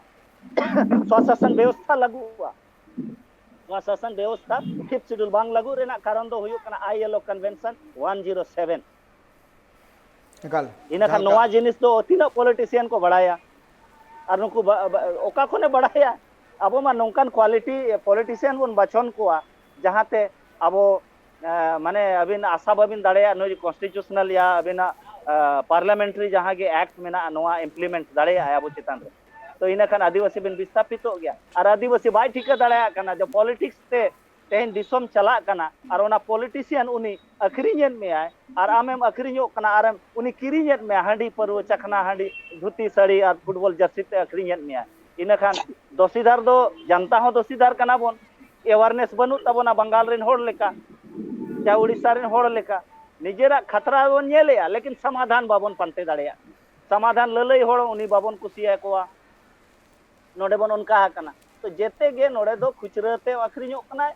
ᱥᱚᱥᱟᱥᱚᱱ ᱵᱮᱵᱚᱥᱛᱷᱟ ᱞᱟᱹᱜᱩᱜᱼᱟ᱾ ᱱᱚᱣᱟ ᱥᱟᱥᱚᱱ ᱵᱮᱵᱚᱥᱛᱷᱟ ᱯᱷᱤᱯᱛᱷ ᱥᱤᱰᱩᱞ ᱵᱟᱝ ᱞᱟᱹᱜᱩ ᱨᱮᱱᱟᱜ ᱠᱟᱨᱚᱱ ᱫᱚ ᱦᱩᱭᱩᱜ ᱠᱟᱱᱟ I L O convention one zero seven. ᱮᱠᱟᱞ᱾ ᱤᱱᱟᱹ ᱠᱷᱟᱱ ᱡᱟᱦᱟᱸ ᱞᱮᱠᱟ ᱱᱚᱣᱟ ᱡᱤᱱᱤᱥ ᱫᱚ ᱛᱤᱱᱟᱹᱜ ᱯᱚᱞᱤᱴᱤᱥᱤᱭᱟᱱ ᱠᱚ ᱵᱟᱲᱟᱭᱟ? ᱟᱨ ᱱᱩᱠᱩ ᱵᱟ- ᱵᱟ- ᱚᱠᱟ ᱠᱷᱚᱱᱮ ᱵᱟᱲᱟᱭᱟ? ᱟᱵᱚ ᱢᱟ ᱱᱚᱝᱠᱟᱱ ᱠᱣᱟᱞᱤᱴᱤ ᱯᱚᱞᱤᱴᱤᱥᱤᱭᱟᱱ ᱵᱚᱱ ᱵᱟᱪᱷᱚᱱ ᱠᱚᱣᱟ, ᱡᱟᱦᱟᱸᱛᱮ ᱟᱵᱚ ᱮ, ᱢᱟᱱᱮ ᱟᱹᱵᱤᱱ ᱟᱥᱟ ᱵᱟᱹᱵᱤᱱ ᱫᱟᱲᱮᱭᱟᱜᱼᱟ, ᱱᱩᱭ ᱠᱚᱱᱥᱴᱤᱴᱤᱭᱩᱥᱚᱱᱟᱞ ᱭᱟ ᱟᱹᱵᱤᱱᱟᱜ ᱯᱟᱨᱞᱟᱢᱮᱱᱴᱟᱨᱤ ᱡᱟᱦᱟᱸ ᱜᱮ ᱮᱠᱴ ᱢᱮᱱᱟᱜᱼᱟ, ᱱᱚᱣᱟ ᱤᱢᱯᱞᱤᱢᱮᱱᱴ ᱫᱟᱲᱮᱭᱟᱜᱼᱟᱭ ᱟᱵᱚ ᱪᱮᱛᱟᱱ ᱨᱮ᱾ ᱛᱚ ᱤᱱᱟᱹ ᱠᱷᱟᱱ ᱟᱹᱫᱤᱵᱟᱹᱥᱤ ᱵᱤᱱ ᱵᱤᱥᱛᱷᱟᱯᱤᱛᱚᱜ ᱜᱮᱭᱟ᱾ ᱟᱨ ᱟᱹᱫᱤᱵᱟᱹᱥᱤ ᱵᱟᱭ ᱴᱷᱤᱠᱟᱹ ᱫᱟᱲᱮᱭᱟᱜ ᱠᱟᱱᱟ ᱡᱮ ᱯᱚᱞᱤᱴᱤᱠᱥ ᱛᱮ ᱛᱮᱦᱮᱧ ᱫᱤᱥᱚᱢ ᱪᱟᱞᱟᱜ ᱠᱟᱱᱟ, ᱟᱨ ᱚᱱᱟ ᱯᱚᱞᱤᱴᱤᱥᱤᱭᱟᱱ ᱩᱱᱤ ᱟᱹᱠᱷᱨᱤᱧᱮᱫ ᱢᱮᱭᱟᱭ, ᱟᱨ ᱟᱢᱮᱢ ᱟᱹᱠᱷᱨᱤᱧᱚᱜ ᱠᱟᱱᱟ, ᱟᱨᱮᱢ ᱩᱱᱤ ᱠᱤᱨᱤᱧᱮᱫ ᱢᱮᱭᱟ, ᱦᱟᱺᱰᱤ ᱯᱟᱹᱨᱣᱟᱹ ᱪᱟᱠᱷᱱᱟ ᱦᱟᱺᱰᱤ ᱫᱷᱩᱛᱤ ᱥᱟᱹᱲᱤ ᱟᱨ ᱯᱷᱩᱴᱵᱚᱞ ᱡᱟᱹᱨᱥᱤ ᱛᱮ ᱟᱹᱠᱷᱨᱤᱧᱮᱫ ᱢᱮᱭᱟ᱾ ᱤᱱᱟᱹ ᱠᱷᱟᱱ ᱫᱚᱥᱤᱫᱟᱨ ᱫᱚ ᱡᱟᱱᱛᱟ ᱦᱚᱸ ᱫᱚᱥᱤᱫᱟᱨ ᱠᱟᱱᱟ ᱵᱚᱱ, ᱮᱣᱟᱨᱱᱮᱥ ᱵᱟᱹᱱᱩᱜ ᱛᱟᱵᱚᱱᱟ ᱵᱟᱝᱜᱟᱞ ᱨᱮᱱ ᱦᱚᱲ ᱞᱮᱠᱟ, ᱪᱟ ᱩᱲᱤᱥᱥᱟ ᱨᱮᱱ ᱦᱚᱲ ᱞᱮᱠᱟ᱾ ᱱᱤᱡᱮᱨᱟᱜ ᱠᱷᱟᱛᱨᱟ ᱵᱚᱱ ᱧᱮᱞᱮᱜᱼᱟ, ᱞᱮᱠᱤᱱ ᱥᱚᱢᱟᱫᱷᱟᱱ ᱵᱟᱵᱚᱱ ᱯᱟᱱᱛᱮ ᱫᱟᱲᱮᱭᱟᱜ᱾ ᱥᱚᱢᱟᱫᱷᱟᱱ ᱞᱟᱹᱞᱟᱹᱭ ᱦᱚᱲ ᱩᱱᱤ ᱵᱟᱵᱚᱱ ᱠᱩᱥᱤᱭᱟᱠᱚᱣᱟ᱾ ᱱᱚᱰᱮ ᱵᱚᱱ ᱚᱱᱠᱟ ᱟᱠᱟᱱᱟ᱾ ᱛᱚ ᱡᱮᱛᱮ ᱜᱮ ᱱᱚᱰᱮ ᱫᱚ ᱠᱷᱩᱪᱨᱟᱹ ᱛᱮ ᱟᱹᱠᱷᱨᱤᱧᱚᱜ ᱠᱟᱱᱟ,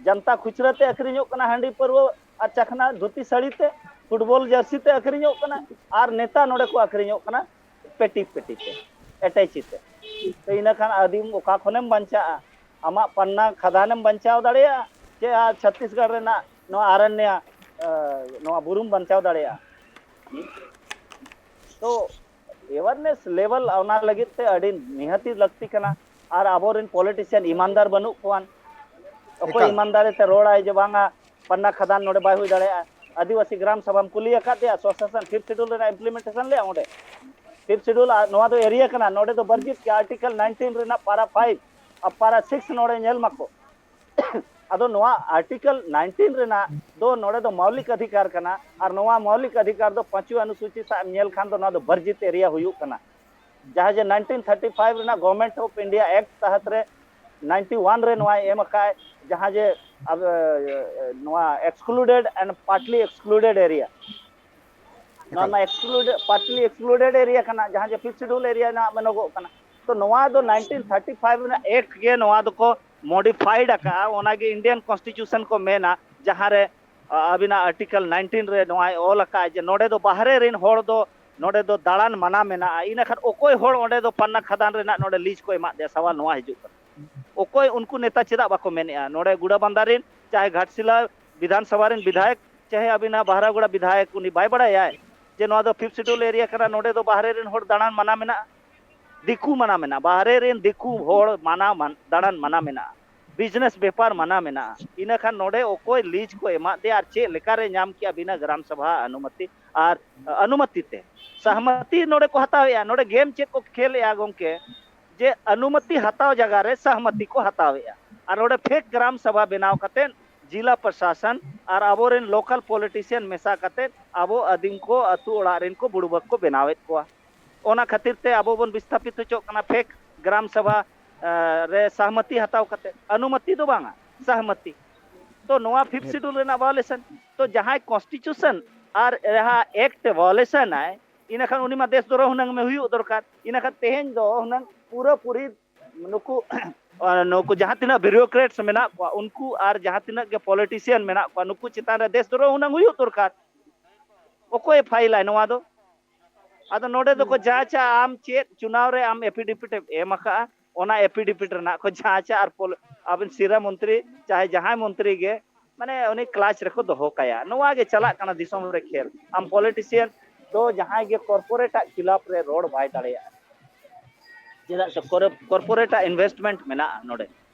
ᱡᱟᱱᱛᱟ ᱠᱷᱩᱪᱨᱟᱹ ᱛᱮ ᱟᱹᱠᱷᱨᱤᱧᱚᱜ ᱠᱟᱱᱟ, ᱦᱟᱺᱰᱤ ᱯᱟᱹᱨᱣᱟᱹ ᱟᱨ ᱪᱟᱠᱷᱱᱟ ᱫᱷᱩᱛᱤ ᱥᱟᱹᱲᱤ ᱛᱮ, ᱯᱷᱩᱴᱵᱚᱞ ᱡᱟᱹᱨᱥᱤ ᱛᱮ ᱟᱹᱠᱷᱨᱤᱧᱚᱜ ᱠᱟᱱᱟ, ᱟᱨ ᱱᱮᱛᱟ ᱱᱚᱰᱮ ᱠᱚ ᱟᱹᱠᱷᱨᱤᱧᱚᱜ ᱠᱟᱱᱟ ᱯᱮᱴᱤ ᱯᱮᱴᱤ ᱛᱮ, ᱮᱴᱮᱪᱤ ᱛᱮ᱾ ᱛᱚ ᱤᱱᱟᱹ ᱠᱷᱟᱱ ᱟᱹᱫᱤᱢ ᱚᱠᱟ ᱠᱷᱚᱱᱮᱢ ᱵᱟᱧᱪᱟᱜᱼᱟ? ᱟᱢᱟᱜ ᱯᱟᱱᱱᱟ ᱠᱷᱟᱫᱟᱱᱮᱢ ᱵᱟᱧᱪᱟᱣ ᱫᱟᱲᱮᱭᱟᱜᱼᱟ ᱪᱮ ᱟᱨ ᱪᱷᱟᱛᱤᱥᱜᱚᱲ ᱨᱮᱱᱟᱜ ᱱᱚᱣᱟ ᱟᱨᱟᱱᱭᱟ, ᱮ, ᱱᱚᱣᱟ ᱵᱩᱨᱩᱢ ᱵᱟᱧᱪᱟᱣ ᱫᱟᱲᱮᱭᱟᱜᱼᱟ? ᱛᱚ ᱮᱣᱟᱨᱱᱮᱥ ᱞᱮᱵᱮᱞ ᱚᱱᱟ ᱞᱟᱹᱜᱤᱫ ᱛᱮ ᱟᱹᱰᱤ ᱱᱤᱦᱟᱹᱛᱤ ᱞᱟᱹᱠᱛᱤ ᱠᱟᱱᱟ᱾ ᱟᱨ ᱟᱵᱚᱨᱮᱱ ᱯᱚᱞᱤᱴᱤᱥᱤᱭᱟᱱ ᱤᱢᱟᱱᱫᱟᱨ ᱵᱟᱹᱱᱩᱜ ᱠᱚᱣᱟ᱾ ᱚᱠᱚᱭ ᱮᱠᱟᱞ᱾ ᱤᱢᱟᱱᱫᱟᱨᱤ ᱛᱮ ᱨᱚᱲᱟᱭ ᱡᱮ ᱵᱟᱝᱟ ᱯᱟᱱᱱᱟ ᱠᱷᱟᱫᱟᱱ ᱱᱚᱰᱮ ᱵᱟᱭ ᱦᱩᱭ ᱫᱟᱲᱮᱭᱟᱜᱼᱟ, ᱟᱹᱫᱤᱵᱟᱹᱥᱤ ᱜᱨᱟᱢ ᱥᱟᱵᱷᱟᱢ ᱠᱩᱞᱤ ᱟᱠᱟᱫᱮᱭᱟ, ᱥᱚᱥᱟᱥᱚᱱ ᱯᱷᱤᱯᱛᱷ ᱥᱤᱰᱩᱞ ᱨᱮᱱᱟᱜ ᱤᱢᱯᱞᱤᱢᱮᱱᱴᱮᱥᱚᱱ ᱞᱮᱭᱟ ᱚᱸᱰᱮ? ᱯᱷᱤᱯᱛᱷ ᱥᱤᱰᱩᱞ ᱟᱨ ᱱᱚᱣᱟ ᱫᱚ ᱮᱨᱤᱭᱟ ᱠᱟᱱᱟ, ᱱᱚᱰᱮ ᱫᱚ ᱵᱚᱨᱡᱤᱛ ᱜᱮᱭᱟ ᱟᱨᱴᱤᱠᱮᱞ ᱱᱟᱭᱤᱱᱴᱤᱱ ᱨᱮᱱᱟᱜ ᱯᱟᱨᱟ ᱯᱷᱟᱭᱤᱵᱷ ᱟᱨ ᱯᱟᱨᱟ ᱥᱤᱠᱥ ᱱᱚᱰᱮ ᱧᱮᱞ ᱢᱟᱠᱚ᱾ ᱟᱫᱚ ᱱᱚᱣᱟ ᱟᱨᱴᱤᱠᱮᱞ ᱱᱟᱭᱤᱱᱴᱤᱱ ᱨᱮᱱᱟᱜ ᱫᱚ ᱱᱚᱰᱮ ᱫᱚ ᱢᱳᱣᱞᱤᱠ ᱚᱫᱷᱤᱠᱟᱨ ᱠᱟᱱᱟ, ᱟᱨ ᱱᱚᱣᱟ ᱢᱳᱣᱞᱤᱠ ᱚᱫᱷᱤᱠᱟᱨ ᱫᱚ ᱯᱟᱸᱪᱣᱟ ᱚᱱᱩᱥᱩᱪᱤ ᱥᱟᱶ ᱮᱢ ᱧᱮᱞ ᱠᱷᱟᱱ ᱫᱚ ᱱᱚᱣᱟ ᱫᱚ ᱵᱚᱨᱡᱤᱛ ᱮᱨᱤᱭᱟ ᱦᱩᱭᱩᱜ ᱠᱟᱱᱟ᱾ ᱡᱟᱦᱟᱸ ᱡᱮ ᱱᱟᱭᱤᱱᱴᱤᱱ ᱛᱷᱟᱨᱴᱤ ᱯᱷᱟᱭᱤᱵᱷ ᱨᱮᱱᱟᱜ ᱜᱚᱵᱷᱚᱨᱱᱢᱮᱱᱴ ᱚᱯᱷ ᱤᱱᱰᱤᱭᱟ ᱮᱠᱴ ᱛᱟᱦᱟᱛ ᱨᱮ ᱱᱟᱭᱤᱱᱴᱤ ᱳᱣᱟᱱ ᱨᱮ ᱱᱚᱣᱟᱭ ᱮᱢ ᱟᱠᱟᱫ, ᱡᱟᱦᱟᱸ ᱡᱮ ᱟᱵ-, ᱱᱚᱣᱟ ᱮᱠᱥᱠᱞᱩᱰᱮᱰ ᱮᱱᱰ ᱯᱟᱨᱴᱞᱤ ᱮᱠᱥᱠᱞᱩᱰᱮᱰ ᱮᱨᱤᱭᱟ᱾ ᱱᱚᱣᱟ ᱮᱠᱟᱞ᱾ ᱢᱟ ᱮᱠᱥᱠᱞᱩᱰᱮᱰ, ᱯᱟᱨᱴᱞᱤ ᱮᱠᱥᱠᱞᱩᱰᱮᱰ ᱮᱨᱤᱭᱟ ᱠᱟᱱᱟ, ᱡᱟᱦᱟᱸ ᱡᱮ ᱯᱷᱤᱯᱛᱷ ᱥᱤᱰᱩᱞ ᱮᱨᱤᱭᱟ ᱨᱮᱱᱟᱜ ᱢᱮᱱᱚᱜᱚᱜ ᱠᱟᱱᱟ᱾ ᱛᱚ ᱱᱚᱣᱟ ᱫᱚ ᱱᱟᱭᱤᱱᱴᱤᱱ ᱛᱷᱟᱨᱴᱤ ᱯᱷᱟᱭᱤᱵᱷ ᱨᱮᱱᱟᱜ ᱮᱠᱴ ᱜᱮ ᱱᱚᱣᱟ ᱫᱚᱠᱚ ᱢᱚᱰᱤᱯᱷᱟᱭᱤᱰ ᱟᱠᱟᱫᱼᱟ, ᱚᱱᱟᱜᱮ ᱤᱱᱰᱤᱭᱟᱱ ᱠᱚᱱᱥᱴᱤᱴᱤᱭᱩᱥᱚᱱ ᱠᱚ ᱢᱮᱱᱟ, ᱡᱟᱦᱟᱸᱨᱮ, ᱟ, ᱟᱹᱵᱤᱱᱟᱜ ᱟᱨᱴᱤᱠᱮᱞ ᱱᱟᱭᱤᱱᱴᱤᱱ ᱨᱮ ᱱᱚᱣᱟᱭ ᱚᱞ ᱟᱠᱟᱫᱼᱟ ᱡᱮ ᱱᱚᱰᱮ ᱫᱚ ᱵᱟᱦᱨᱮ ᱨᱮᱱ ᱦᱚᱲ ᱫᱚ ᱱᱚᱰᱮ ᱫᱚ ᱫᱟᱬᱟᱱ ᱢᱟᱱᱟ ᱢᱮᱱᱟᱜᱼᱟ᱾ ᱤᱱᱟᱹ ᱠᱷᱟᱱ ᱚᱠᱚᱭ ᱦᱚᱲ ᱚᱸᱰᱮ ᱫᱚ ᱯᱟᱱᱱᱟ ᱠᱷᱟᱫᱟᱱ ᱨᱮᱱᱟᱜ ᱱᱚᱰᱮ ᱞᱤᱡᱽ ᱠᱚ ᱮᱢᱟᱫ ᱫᱮᱭᱟ? ᱥᱟᱣᱟᱞ ᱱᱚᱣᱟ ᱦᱤᱡᱩᱜ ᱠᱟᱱᱟ, ᱚᱠᱚᱭ ᱩᱱᱠᱩ ᱱᱮᱛᱟ ᱪᱮᱫᱟᱜ ᱵᱟᱠᱚ ᱢᱮᱱᱮᱫᱼᱟ? ᱱᱚᱰᱮ ᱜᱩᱰᱟᱵᱟᱱᱫᱟ ᱨᱮᱱ ᱪᱟᱦᱮ ᱜᱷᱟᱴᱥᱤᱞᱟ ᱵᱤᱫᱷᱟᱱ ᱥᱚᱵᱷᱟ ᱨᱮᱱ ᱵᱤᱫᱷᱟᱭᱚᱠ ᱪᱟᱦᱮ ᱟᱹᱵᱤᱱᱟᱜ ᱵᱟᱦᱨᱟᱜᱳᱲᱟ ᱵᱤᱫᱷᱟᱭᱚᱠ, ᱩᱱᱤ ᱵᱟᱭ ᱵᱟᱲᱟᱭᱟ ᱡᱮ ᱱᱚᱣᱟ ᱫᱚ ᱯᱷᱤᱯᱛᱷ ᱥᱤᱰᱩᱞ ᱮᱨᱤᱭᱟ ᱠᱟᱱᱟ, ᱱᱚᱰᱮ ᱫᱚ ᱵᱟᱦᱨᱮ ᱨᱮᱱ ᱦᱚᱲ ᱫᱟᱬᱟᱱ ᱢᱟᱱᱟ ᱢᱮᱱᱟᱜᱼᱟ, ᱫᱤᱠᱩ ᱢᱟᱱᱟ ᱢᱮᱱᱟᱜᱼᱟ, ᱵᱟᱦᱨᱮ ᱨᱮᱱ ᱫᱤᱠᱩ ᱦᱚᱲ ᱢᱟᱱᱟ ᱢᱟᱱ-, ᱫᱟᱬᱟᱱ ᱢᱟᱱᱟ ᱢᱮᱱᱟᱜᱼᱟ, ᱵᱤᱡᱽᱱᱮᱥ ᱵᱮᱯᱟᱨ ᱢᱟᱱᱟ ᱢᱮᱱᱟᱜᱼᱟ᱾ ᱤᱱᱟᱹ ᱠᱷᱟᱱ ᱱᱚᱰᱮ ᱚᱠᱚᱭ ᱞᱤᱡᱽ ᱠᱚ ᱮᱢᱟᱫ ᱫᱮᱭᱟ ᱟᱨ ᱪᱮᱫ ᱞᱮᱠᱟᱨᱮ ᱧᱟᱢ ᱠᱮᱜᱼᱟ ᱵᱤᱱᱟᱹ ᱜᱨᱟᱢ ᱥᱚᱵᱷᱟ ᱚᱱᱩᱢᱚᱛᱤ ᱟᱨ ᱚᱱᱩᱢᱚᱛᱤ ᱛᱮ? ᱥᱟᱦᱢᱚᱛᱤ ᱱᱚᱰᱮ ᱠᱚ ᱦᱟᱛᱟᱣᱮᱜᱼᱟ᱾ ᱱᱚᱰᱮ ᱜᱮᱢ ᱪᱮᱫ ᱠᱚ ᱠᱷᱮᱞᱮᱜᱼᱟ ᱜᱚᱢᱠᱮ, ᱡᱮ ᱚᱱᱩᱢᱚᱛᱤ ᱦᱟᱛᱟᱣ ᱡᱟᱭᱜᱟ ᱨᱮ ᱥᱟᱦᱢᱚᱛᱤ ᱠᱚ ᱦᱟᱛᱟᱣᱮᱜᱼᱟ, ᱟᱨ ᱱᱚᱰᱮ ᱯᱷᱮᱠ ᱜᱨᱟᱢ ᱥᱚᱵᱷᱟ ᱵᱮᱱᱟᱣ ᱠᱟᱛᱮ ᱡᱤᱞᱟ ᱯᱨᱚᱥᱟᱥᱚᱱ ᱟᱨ ᱟᱵᱚᱨᱮᱱ ᱞᱳᱠᱟᱞ ᱯᱚᱞᱤᱴᱤᱥᱤᱭᱟᱱ ᱢᱮᱥᱟ ᱠᱟᱛᱮ ᱟᱵᱚ ᱟᱹᱫᱤᱢ ᱠᱚ, ᱟᱹᱛᱩ ᱚᱲᱟᱜ ᱨᱮᱱ ᱠᱚ ᱵᱩᱲᱵᱟᱠ ᱠᱚ ᱵᱮᱱᱟᱣᱮᱫ ᱠᱚᱣᱟ᱾ ᱚᱱᱟ ᱠᱷᱟᱹᱛᱤᱨ ᱛᱮ ᱟᱵᱚ ᱵᱚᱱ ᱵᱤᱥᱛᱷᱟᱯᱤᱛ ᱦᱚᱪᱚᱜ ᱠᱟᱱᱟ ᱯᱷᱮᱠ ᱜᱨᱟᱢ ᱥᱚᱵᱷᱟ, ᱮ, ᱨᱮ ᱥᱟᱦᱢᱚᱛᱤ ᱦᱟᱛᱟᱣ ᱠᱟᱛᱮ, ᱚᱱᱩᱢᱚᱛᱤ ᱫᱚ ᱵᱟᱝᱟ, ᱥᱟᱦᱢᱚᱛᱤ᱾ ᱛᱚ ᱱᱚᱣᱟ ᱯᱷᱤᱯᱛᱷ ᱥᱤᱰᱩᱞ ᱨᱮᱱᱟᱜ ᱵᱷᱟᱭᱳᱞᱮᱥᱚᱱ᱾ ᱛᱚ ᱡᱟᱦᱟᱸᱭ ᱠᱚᱱᱥᱴᱤᱴᱤᱭᱩᱥᱚᱱ ᱟᱨ ᱡᱟᱦᱟᱸ ᱮᱠᱴ ᱵᱷᱟᱭᱳᱞᱮᱥᱚᱱ ᱟᱭ, ᱤᱱᱟᱹ ᱠᱷᱟᱱ ᱩᱱᱤ ᱢᱟ ᱫᱮᱥ ᱫᱨᱳᱦᱤ ᱦᱩᱱᱟᱹᱝ ᱮᱢ ᱦᱩᱭᱩᱜ ᱫᱚᱨᱠᱟᱨ᱾ ᱤᱱᱟᱹ ᱠᱷᱟᱱ ᱛᱮᱦᱮᱧ ᱫᱚ ᱦᱩᱱᱟᱹᱝ ᱯᱩᱨᱟᱹ ᱯᱩᱨᱤ ᱱᱩᱠᱩ, ᱱᱩᱠᱩ ᱡᱟᱦᱟᱸ ᱛᱤᱱᱟᱹᱜ ᱵᱤᱭᱩᱨᱳᱠᱨᱮᱴᱥ ᱢᱮᱱᱟᱜ ᱠᱚᱣᱟ, ᱩᱱᱠᱩ ᱟᱨ ᱡᱟᱦᱟᱸ ᱛᱤᱱᱟᱹᱜ ᱜᱮ ᱯᱚᱞᱤᱴᱤᱥᱤᱭᱟᱱ ᱢᱮᱱᱟᱜ ᱠᱚᱣᱟ, ᱱᱩᱠᱩ ᱪᱮᱛᱟᱱ ᱨᱮ ᱫᱮᱥ ᱫᱨᱳᱦᱤ ᱦᱩᱱᱟᱹᱝ ᱦᱩᱭᱩᱜ ᱫᱚᱨᱠᱟᱨ᱾ ᱚᱠᱚᱭᱮ ᱯᱷᱟᱭᱤᱞᱟᱭ ᱱᱚᱣᱟ ᱫᱚ? ᱟᱫᱚ ᱱᱚᱰᱮ ᱫᱚᱠᱚ ᱡᱟᱸᱪᱟ, ᱟᱢ ᱪᱮᱫ ᱪᱩᱱᱟᱣ ᱨᱮ ᱟᱢ ᱮᱯᱷᱤᱰᱮᱯᱤᱴ ᱮᱢ ᱮᱢ ᱟᱠᱟᱫᱼᱟ, ᱚᱱᱟ ᱮᱯᱷᱤᱰᱮᱯᱤᱴ ᱨᱮᱱᱟᱜ ᱠᱚ ᱡᱟᱸᱪᱟ᱾ ᱟᱨ ᱯᱚᱞ-, ᱟᱵᱮᱱ ᱥᱤᱨᱟ ᱢᱚᱱᱛᱨᱤ ᱪᱟᱦᱮ ᱡᱟᱦᱟᱸᱭ ᱢᱚᱱᱛᱨᱤ ᱜᱮ, ᱢᱟᱱᱮ ᱩᱱᱤ ᱠᱞᱟᱪ ᱨᱮᱠᱚ ᱫᱚᱦᱚ ᱠᱟᱭᱟ᱾ ᱱᱚᱣᱟ ᱜᱮ ᱪᱟᱞᱟᱜ ᱠᱟᱱᱟ ᱫᱤᱥᱚᱢ ᱨᱮ ᱠᱷᱮᱞ᱾ ᱟᱢ ᱯᱚᱞᱤᱴᱤᱥᱤᱭᱟᱱ ᱫᱚ ᱡᱟᱦᱟᱸᱭ ᱜᱮ ᱠᱚᱨᱯᱳᱨᱮᱴ ᱟᱜ ᱠᱷᱤᱞᱟᱯ ᱨᱮ ᱨᱚᱲ ᱵᱟᱭ ᱫᱟᱲᱮᱭᱟᱜᱼᱟ, ᱪᱮᱫᱟᱜ ᱥᱮ ᱠᱚᱨᱯᱳᱨᱮᱴ ᱟᱜ ᱤᱱᱵᱷᱮᱥᱴᱢᱮᱱᱴ ᱢᱮᱱᱟᱜᱼᱟ ᱱᱚᱰᱮ᱾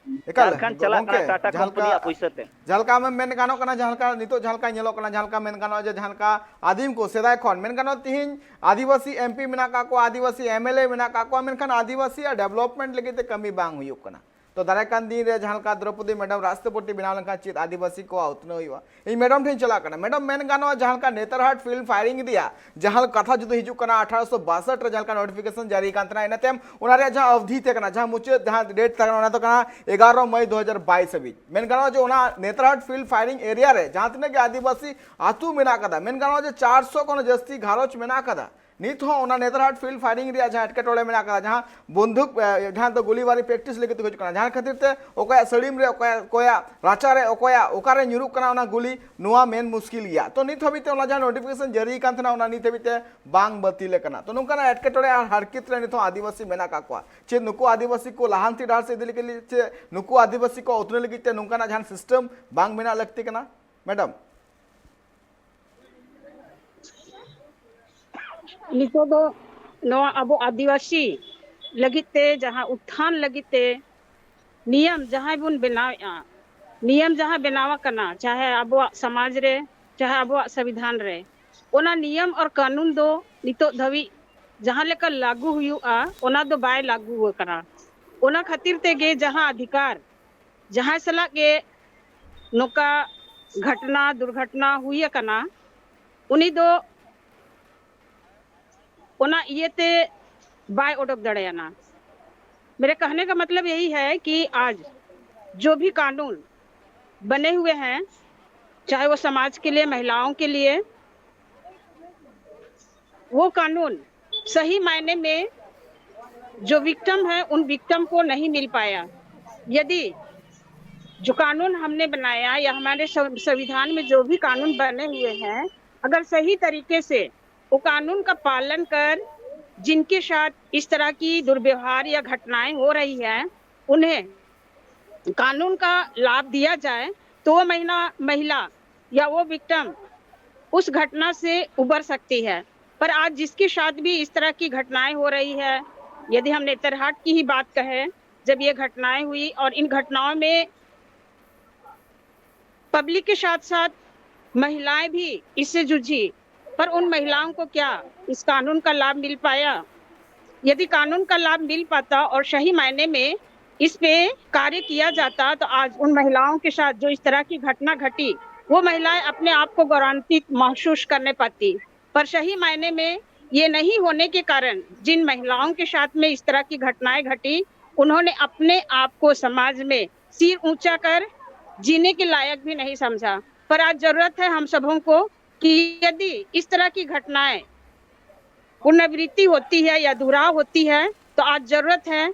ᱮᱠᱟᱞ, ᱡᱷᱟᱲᱠᱷᱚᱸᱰ ᱪᱟᱞᱟᱜ ᱠᱟᱱᱟ ᱜᱚᱢᱠᱮ, ᱴᱟᱴᱟ ᱡᱟᱦᱟᱸ ᱞᱮᱠᱟ, ᱠᱳᱢᱯᱟᱱᱤᱭᱟᱜ ᱯᱩᱭᱥᱟᱹ ᱛᱮ᱾ ᱡᱟᱦᱟᱸ ᱞᱮᱠᱟ ᱟᱢᱮᱢ ᱢᱮᱱ ᱜᱟᱱᱚᱜ ᱠᱟᱱᱟ, ᱡᱟᱦᱟᱸ ᱞᱮᱠᱟ ᱱᱤᱛᱚᱜ ᱡᱟᱦᱟᱸ ᱞᱮᱠᱟ ᱧᱮᱞᱚᱜ ᱠᱟᱱᱟ, ᱡᱟᱦᱟᱸ ᱞᱮᱠᱟ ᱢᱮᱱ ᱜᱟᱱᱚᱜᱼᱟ ᱡᱮ ᱡᱟᱦᱟᱸ ᱞᱮᱠᱟ ᱟᱹᱫᱤᱢ ᱠᱚ ᱥᱮᱫᱟᱭ ᱠᱷᱚᱱ ᱢᱮᱱ ᱜᱟᱱᱚᱜᱼᱟ ᱛᱤᱦᱤᱧ ᱟᱹᱫᱤᱵᱟᱹᱥᱤ ᱮᱢᱯᱤ ᱢᱮᱱᱟᱜ ᱠᱟᱜ ᱠᱚᱣᱟ, ᱟᱹᱫᱤᱵᱟᱹᱥᱤ ᱮᱢᱮᱞᱮ ᱢᱮᱱᱟᱜ ᱠᱟᱜ ᱠᱚᱣᱟ, ᱢᱮᱱᱠᱷᱟᱱ ᱟᱹᱫᱤᱵᱟᱹᱥᱤᱭᱟᱜ ᱰᱮᱵᱷᱞᱚᱯᱢᱮᱱᱴ ᱞᱟᱹᱜᱤᱫ ᱛᱮ ᱠᱟᱹᱢᱤ ᱵᱟᱝ ᱦᱩᱭᱩᱜ ᱠᱟᱱᱟ᱾ ᱛᱚ ᱫᱟᱨᱟᱭ ᱠᱟᱱ ᱫᱤᱱ ᱨᱮ ᱡᱟᱦᱟᱸ ᱞᱮᱠᱟ ᱫᱨᱚᱯᱚᱫᱤ ᱢᱮᱰᱟᱢ ᱨᱟᱥᱴᱨᱚᱯᱚᱛᱤ ᱵᱮᱱᱟᱣ ᱞᱮᱱᱠᱷᱟᱱ ᱪᱮᱫ ᱟᱹᱫᱤᱵᱟᱹᱥᱤ ᱠᱚᱣᱟᱜ ᱩᱛᱱᱟᱹᱣ ᱦᱩᱭᱩᱜᱼᱟ? ᱤᱧ ᱢᱮᱰᱟᱢ ᱴᱷᱮᱱ ᱪᱟᱞᱟᱜ ᱠᱟᱱᱟ᱾ ᱢᱮᱰᱟᱢ, ᱢᱮᱱ ᱜᱟᱱᱚᱜᱼᱟ ᱡᱟᱦᱟᱸ ᱞᱮᱠᱟ ᱱᱮᱛᱟᱨᱦᱟᱴ ᱯᱷᱤᱞᱰ ᱯᱷᱟᱭᱨᱤᱝ ᱨᱮᱭᱟᱜ ᱡᱟᱦᱟᱸ ᱠᱟᱛᱷᱟ ᱡᱩᱫᱤ ᱦᱤᱡᱩᱜ ᱠᱟᱱᱟ, ᱟᱴᱷᱟᱨᱚᱥᱚ ᱵᱟᱥᱴ ᱨᱮ ᱡᱟᱦᱟᱸ ᱞᱮᱠᱟ ᱱᱳᱴᱤᱯᱷᱤᱠᱮᱥᱚᱱ ᱡᱟᱹᱨᱤ ᱠᱟᱱ ᱛᱟᱦᱮᱱᱟ, ᱤᱱᱟᱹ ᱛᱟᱭᱚᱢ ᱚᱱᱟ ᱨᱮᱭᱟᱜ ᱡᱟᱦᱟᱸ ᱚᱵᱫᱷᱤ ᱛᱟᱦᱮᱸ ᱠᱟᱱᱟ, ᱡᱟᱦᱟᱸ ᱢᱩᱪᱟᱹᱫ ᱡᱟᱦᱟᱸ ᱰᱮᱴ ᱛᱟᱦᱮᱸ ᱠᱟᱱᱟ, ᱚᱱᱟ ᱫᱚ ᱠᱟᱱᱟ ᱮᱜᱟᱨᱚ ᱢᱟᱭ ᱫᱩ ᱦᱟᱡᱟᱨ ᱵᱟᱭᱤᱥ ᱦᱟᱹᱵᱤᱡ᱾ ᱢᱮᱱ ᱜᱟᱱᱚᱜᱼᱟ ᱡᱮ ᱚᱱᱟ ᱱᱮᱛᱟᱨᱦᱟᱴ ᱯᱷᱤᱞᱰ ᱯᱷᱟᱭᱨᱤᱝ ᱮᱨᱤᱭᱟ ᱨᱮ ᱡᱟᱦᱟᱸ ᱛᱤᱱᱟᱹᱜ ᱜᱮ ᱟᱹᱫᱤᱵᱟᱹᱥᱤ ᱟᱹᱛᱩ ᱢᱮᱱᱟᱜ ᱠᱟᱫᱟ, ᱢᱮᱱ ᱜᱟᱱᱚᱜᱼᱟ ᱡᱮ ᱪᱟᱨᱥᱚ ᱠᱷᱚᱱ ᱡᱟᱹᱥᱛᱤ ᱜᱷᱟᱨᱚᱸᱡᱽ ᱢᱮᱱᱟᱜ ᱠᱟᱫᱟ, ᱱᱤᱛ ᱦᱚᱸ ᱚᱱᱟ ᱱᱮᱛᱟᱨᱦᱟᱴ ᱯᱷᱤᱞᱰ ᱯᱷᱟᱭᱨᱤᱝ ᱨᱮᱭᱟᱜ ᱡᱟᱦᱟᱸ ᱮᱴᱠᱮᱴᱚᱬᱮ ᱢᱮᱱᱟᱜ ᱠᱟᱫᱟ, ᱡᱟᱦᱟᱸ ᱵᱚᱱᱫᱷᱩᱠ, ᱮ, ᱡᱟᱦᱟᱸ ᱫᱚ ᱜᱩᱞᱤᱵᱟᱨᱤ ᱯᱨᱮᱠᱴᱤᱥ ᱞᱟᱹᱜᱤᱫ ᱛᱮᱠᱚ ᱦᱤᱡᱩᱜ ᱠᱟᱱᱟ, ᱡᱟᱦᱟᱸ ᱠᱷᱟᱹᱛᱤᱨ ᱛᱮ ᱚᱠᱚᱭᱟᱜ ᱥᱟᱹᱲᱤᱢ ᱨᱮ, ᱚᱠᱚᱭᱟᱜ, ᱚᱠᱚᱭᱟᱜ ᱨᱟᱪᱟ ᱨᱮ, ᱚᱠᱚᱭᱟᱜ ᱚᱠᱟᱨᱮ ᱧᱩᱨᱩᱜ ᱠᱟᱱᱟ ᱚᱱᱟ ᱜᱩᱞᱤ, ᱱᱚᱣᱟ ᱢᱮᱱ ᱢᱩᱥᱠᱤᱞ ᱜᱮᱭᱟ᱾ ᱛᱚ ᱱᱤᱛ ᱦᱟᱹᱵᱤᱡ ᱛᱮ ᱚᱱᱟ ᱡᱟᱦᱟᱸ ᱱᱳᱴᱤᱯᱷᱤᱠᱮᱥᱚᱱ ᱡᱟᱹᱨᱤ ᱠᱟᱱ ᱛᱟᱦᱮᱱᱟ, ᱚᱱᱟ ᱱᱤᱛ ᱦᱟᱹᱵᱤᱡ ᱛᱮ ᱵᱟᱝ ᱵᱟᱹᱛᱤᱞ ᱟᱠᱟᱱᱟ᱾ ᱛᱚ ᱱᱚᱝᱠᱟᱱᱟᱜ ᱮᱴᱠᱮᱴᱚᱬᱮ ᱟᱨ ᱦᱟᱨᱠᱮᱛ ᱨᱮ ᱱᱤᱛ ᱦᱚᱸ ᱟᱹᱫᱤᱵᱟᱹᱥᱤ ᱢᱮᱱᱟᱜ ᱠᱟᱜ ᱠᱚᱣᱟ᱾ ᱪᱮᱫ ᱱᱩᱠᱩ ᱟᱹᱫᱤᱵᱟᱹᱥᱤ ᱠᱚ ᱞᱟᱦᱟᱱᱛᱤ ᱰᱟᱦᱟᱨ ᱥᱮᱫ ᱤᱫᱤ ᱞᱟᱹᱜᱤᱫ, ᱪᱮᱫ ᱱᱩᱠᱩ ᱟᱹᱫᱤᱵᱟᱹᱥᱤ ᱠᱚ ᱩᱛᱱᱟᱹᱣ ᱞᱟᱹᱜᱤᱫ ᱛᱮ ᱱᱚᱝᱠᱟᱱᱟᱜ ᱡᱟᱦᱟᱱ ᱥᱤᱥᱴᱮᱢ ᱵᱟᱝ ᱵᱮᱱᱟᱣ ᱞᱟᱹᱠᱛᱤ ᱠᱟᱱᱟ, ᱢᱮᱰᱟᱢ? ᱱᱤᱛᱚᱜ ᱫᱚ ᱱᱚᱣᱟ ᱟᱵᱚ ᱟᱹᱫᱤᱵᱟᱹᱥᱤ ᱞᱟᱹᱜᱤᱫ ᱛᱮ, ᱡᱟᱦᱟᱸ ᱩᱛᱛᱷᱟᱱ ᱞᱟᱹᱜᱤᱫ ᱛᱮ ᱱᱤᱭᱚᱢ ᱡᱟᱦᱟᱸᱭ ᱵᱚᱱ ᱵᱮᱱᱟᱣᱮᱫᱼᱟ, ᱱᱤᱭᱚᱢ ᱡᱟᱦᱟᱸ ᱵᱮᱱᱟᱣ ᱟᱠᱟᱱᱟ, ᱪᱟᱦᱮ ᱟᱵᱚᱣᱟᱜ ᱥᱚᱢᱟᱡᱽ ᱨᱮ, ᱪᱟᱦᱮ ᱟᱵᱚᱣᱟᱜ ᱥᱚᱝᱵᱤᱫᱷᱟᱱ ᱨᱮ, ᱚᱱᱟ ᱱᱤᱭᱚᱢ ᱟᱨ ᱠᱟᱹᱱᱩᱱ ᱫᱚ ᱱᱤᱛᱚᱜ ᱫᱷᱟᱹᱵᱤᱡ ᱡᱟᱦᱟᱸ ᱞᱮᱠᱟ ᱞᱟᱹᱜᱩ ᱦᱩᱭᱩᱜᱼᱟ, ᱚᱱᱟ ᱫᱚ ᱵᱟᱭ ᱞᱟᱹᱜᱩ ᱟᱠᱟᱱᱟ᱾ ᱚᱱᱟ ᱠᱷᱟᱹᱛᱤᱨ ᱛᱮᱜᱮ ᱡᱟᱦᱟᱸ ᱚᱫᱷᱤᱠᱟᱨ, ᱡᱟᱦᱟᱸᱭ ᱥᱟᱞᱟᱜ ᱜᱮ ᱱᱚᱝᱠᱟ ᱜᱷᱚᱴᱱᱟ, ᱫᱩᱨᱜᱷᱚᱴᱱᱟ ᱦᱩᱭ ᱟᱠᱟᱱᱟ, ᱩᱱᱤ ᱫᱚ ᱚᱱᱟ ᱤᱭᱟᱹᱛᱮ ᱵᱟᱭ ᱚᱰᱚᱠ ᱫᱟᱲᱮᱭᱟᱱᱟ᱾ मेरे कहने का मतलब यही है कि आज जो भी कानून बने हुए हैं, चाहे वो समाज के लिए, महिलाओं के लिए, वो कानून सही मायने में जो विक्टिम है, उन विक्टिम को नहीं मिल पाया। यदि जो कानून हमने बनाया या हमारे सं-, संविधान में जो भी कानून बने हुए हैं, अगर सही तरीके से वो कानून का पालन कर जिनके साथ इस तरह की दुर्व्यवहार या घटनाएं हो रही हैं, उन्हें कानून का लाभ दिया जाए, तो वो महिला, महिला या वो विक्टिम उस घटना से उबर सकती है। पर आज जिसके साथ भी इस तरह की घटनाएं हो रही है, यदि हम नेतरहाट की ही बात कहें, जब ये घटनाएं हुई और इन घटनाओं में पब्लिक के साथ साथ महिलाएं भी इससे जूझी, पर उन महिलाओं को क्या इस कानून का लाभ मिल पाया? यदि कानून का लाभ मिल पाता और सही मायने में इस पे कार्य किया जाता, तो आज उन महिलाओं के साथ जो इस तरह की घटना घटी, वो महिलाएं अपने आप को गौरवान्वित महसूस करने पाती। पर सही मायने में ये नहीं होने के कारण जिन महिलाओं के साथ में इस तरह की घटनाएं घटी, उन्होंने अपने आप को समाज में सिर ऊंचा कर जीने के लायक भी नहीं समझा। पर आज जरूरत है हम सबों को कि यदि इस तरह की घटनाएं पुनरावृत्ति होती है या दोहराव होती है, तो आज जरूरत है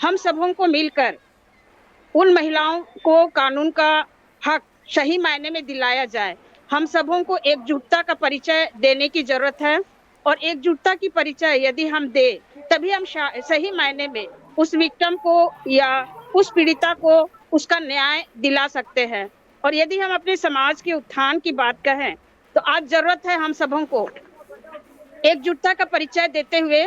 हम सबों को मिलकर उन महिलाओं को कानून का हक सही मायने में दिलाया जाए। हम सबों को एकजुटता का परिचय देने की जरूरत है, और एकजुटता की परिचय यदि हम दे, तभी हम शा- सही मायने में उस विक्टिम को या उस पीड़िता को उसका न्याय दिला सकते हैं। और यदि हम अपने समाज के उत्थान की बात कहें, तो आज जरूरत है हम सबों को एकजुटता का परिचय देते हुए,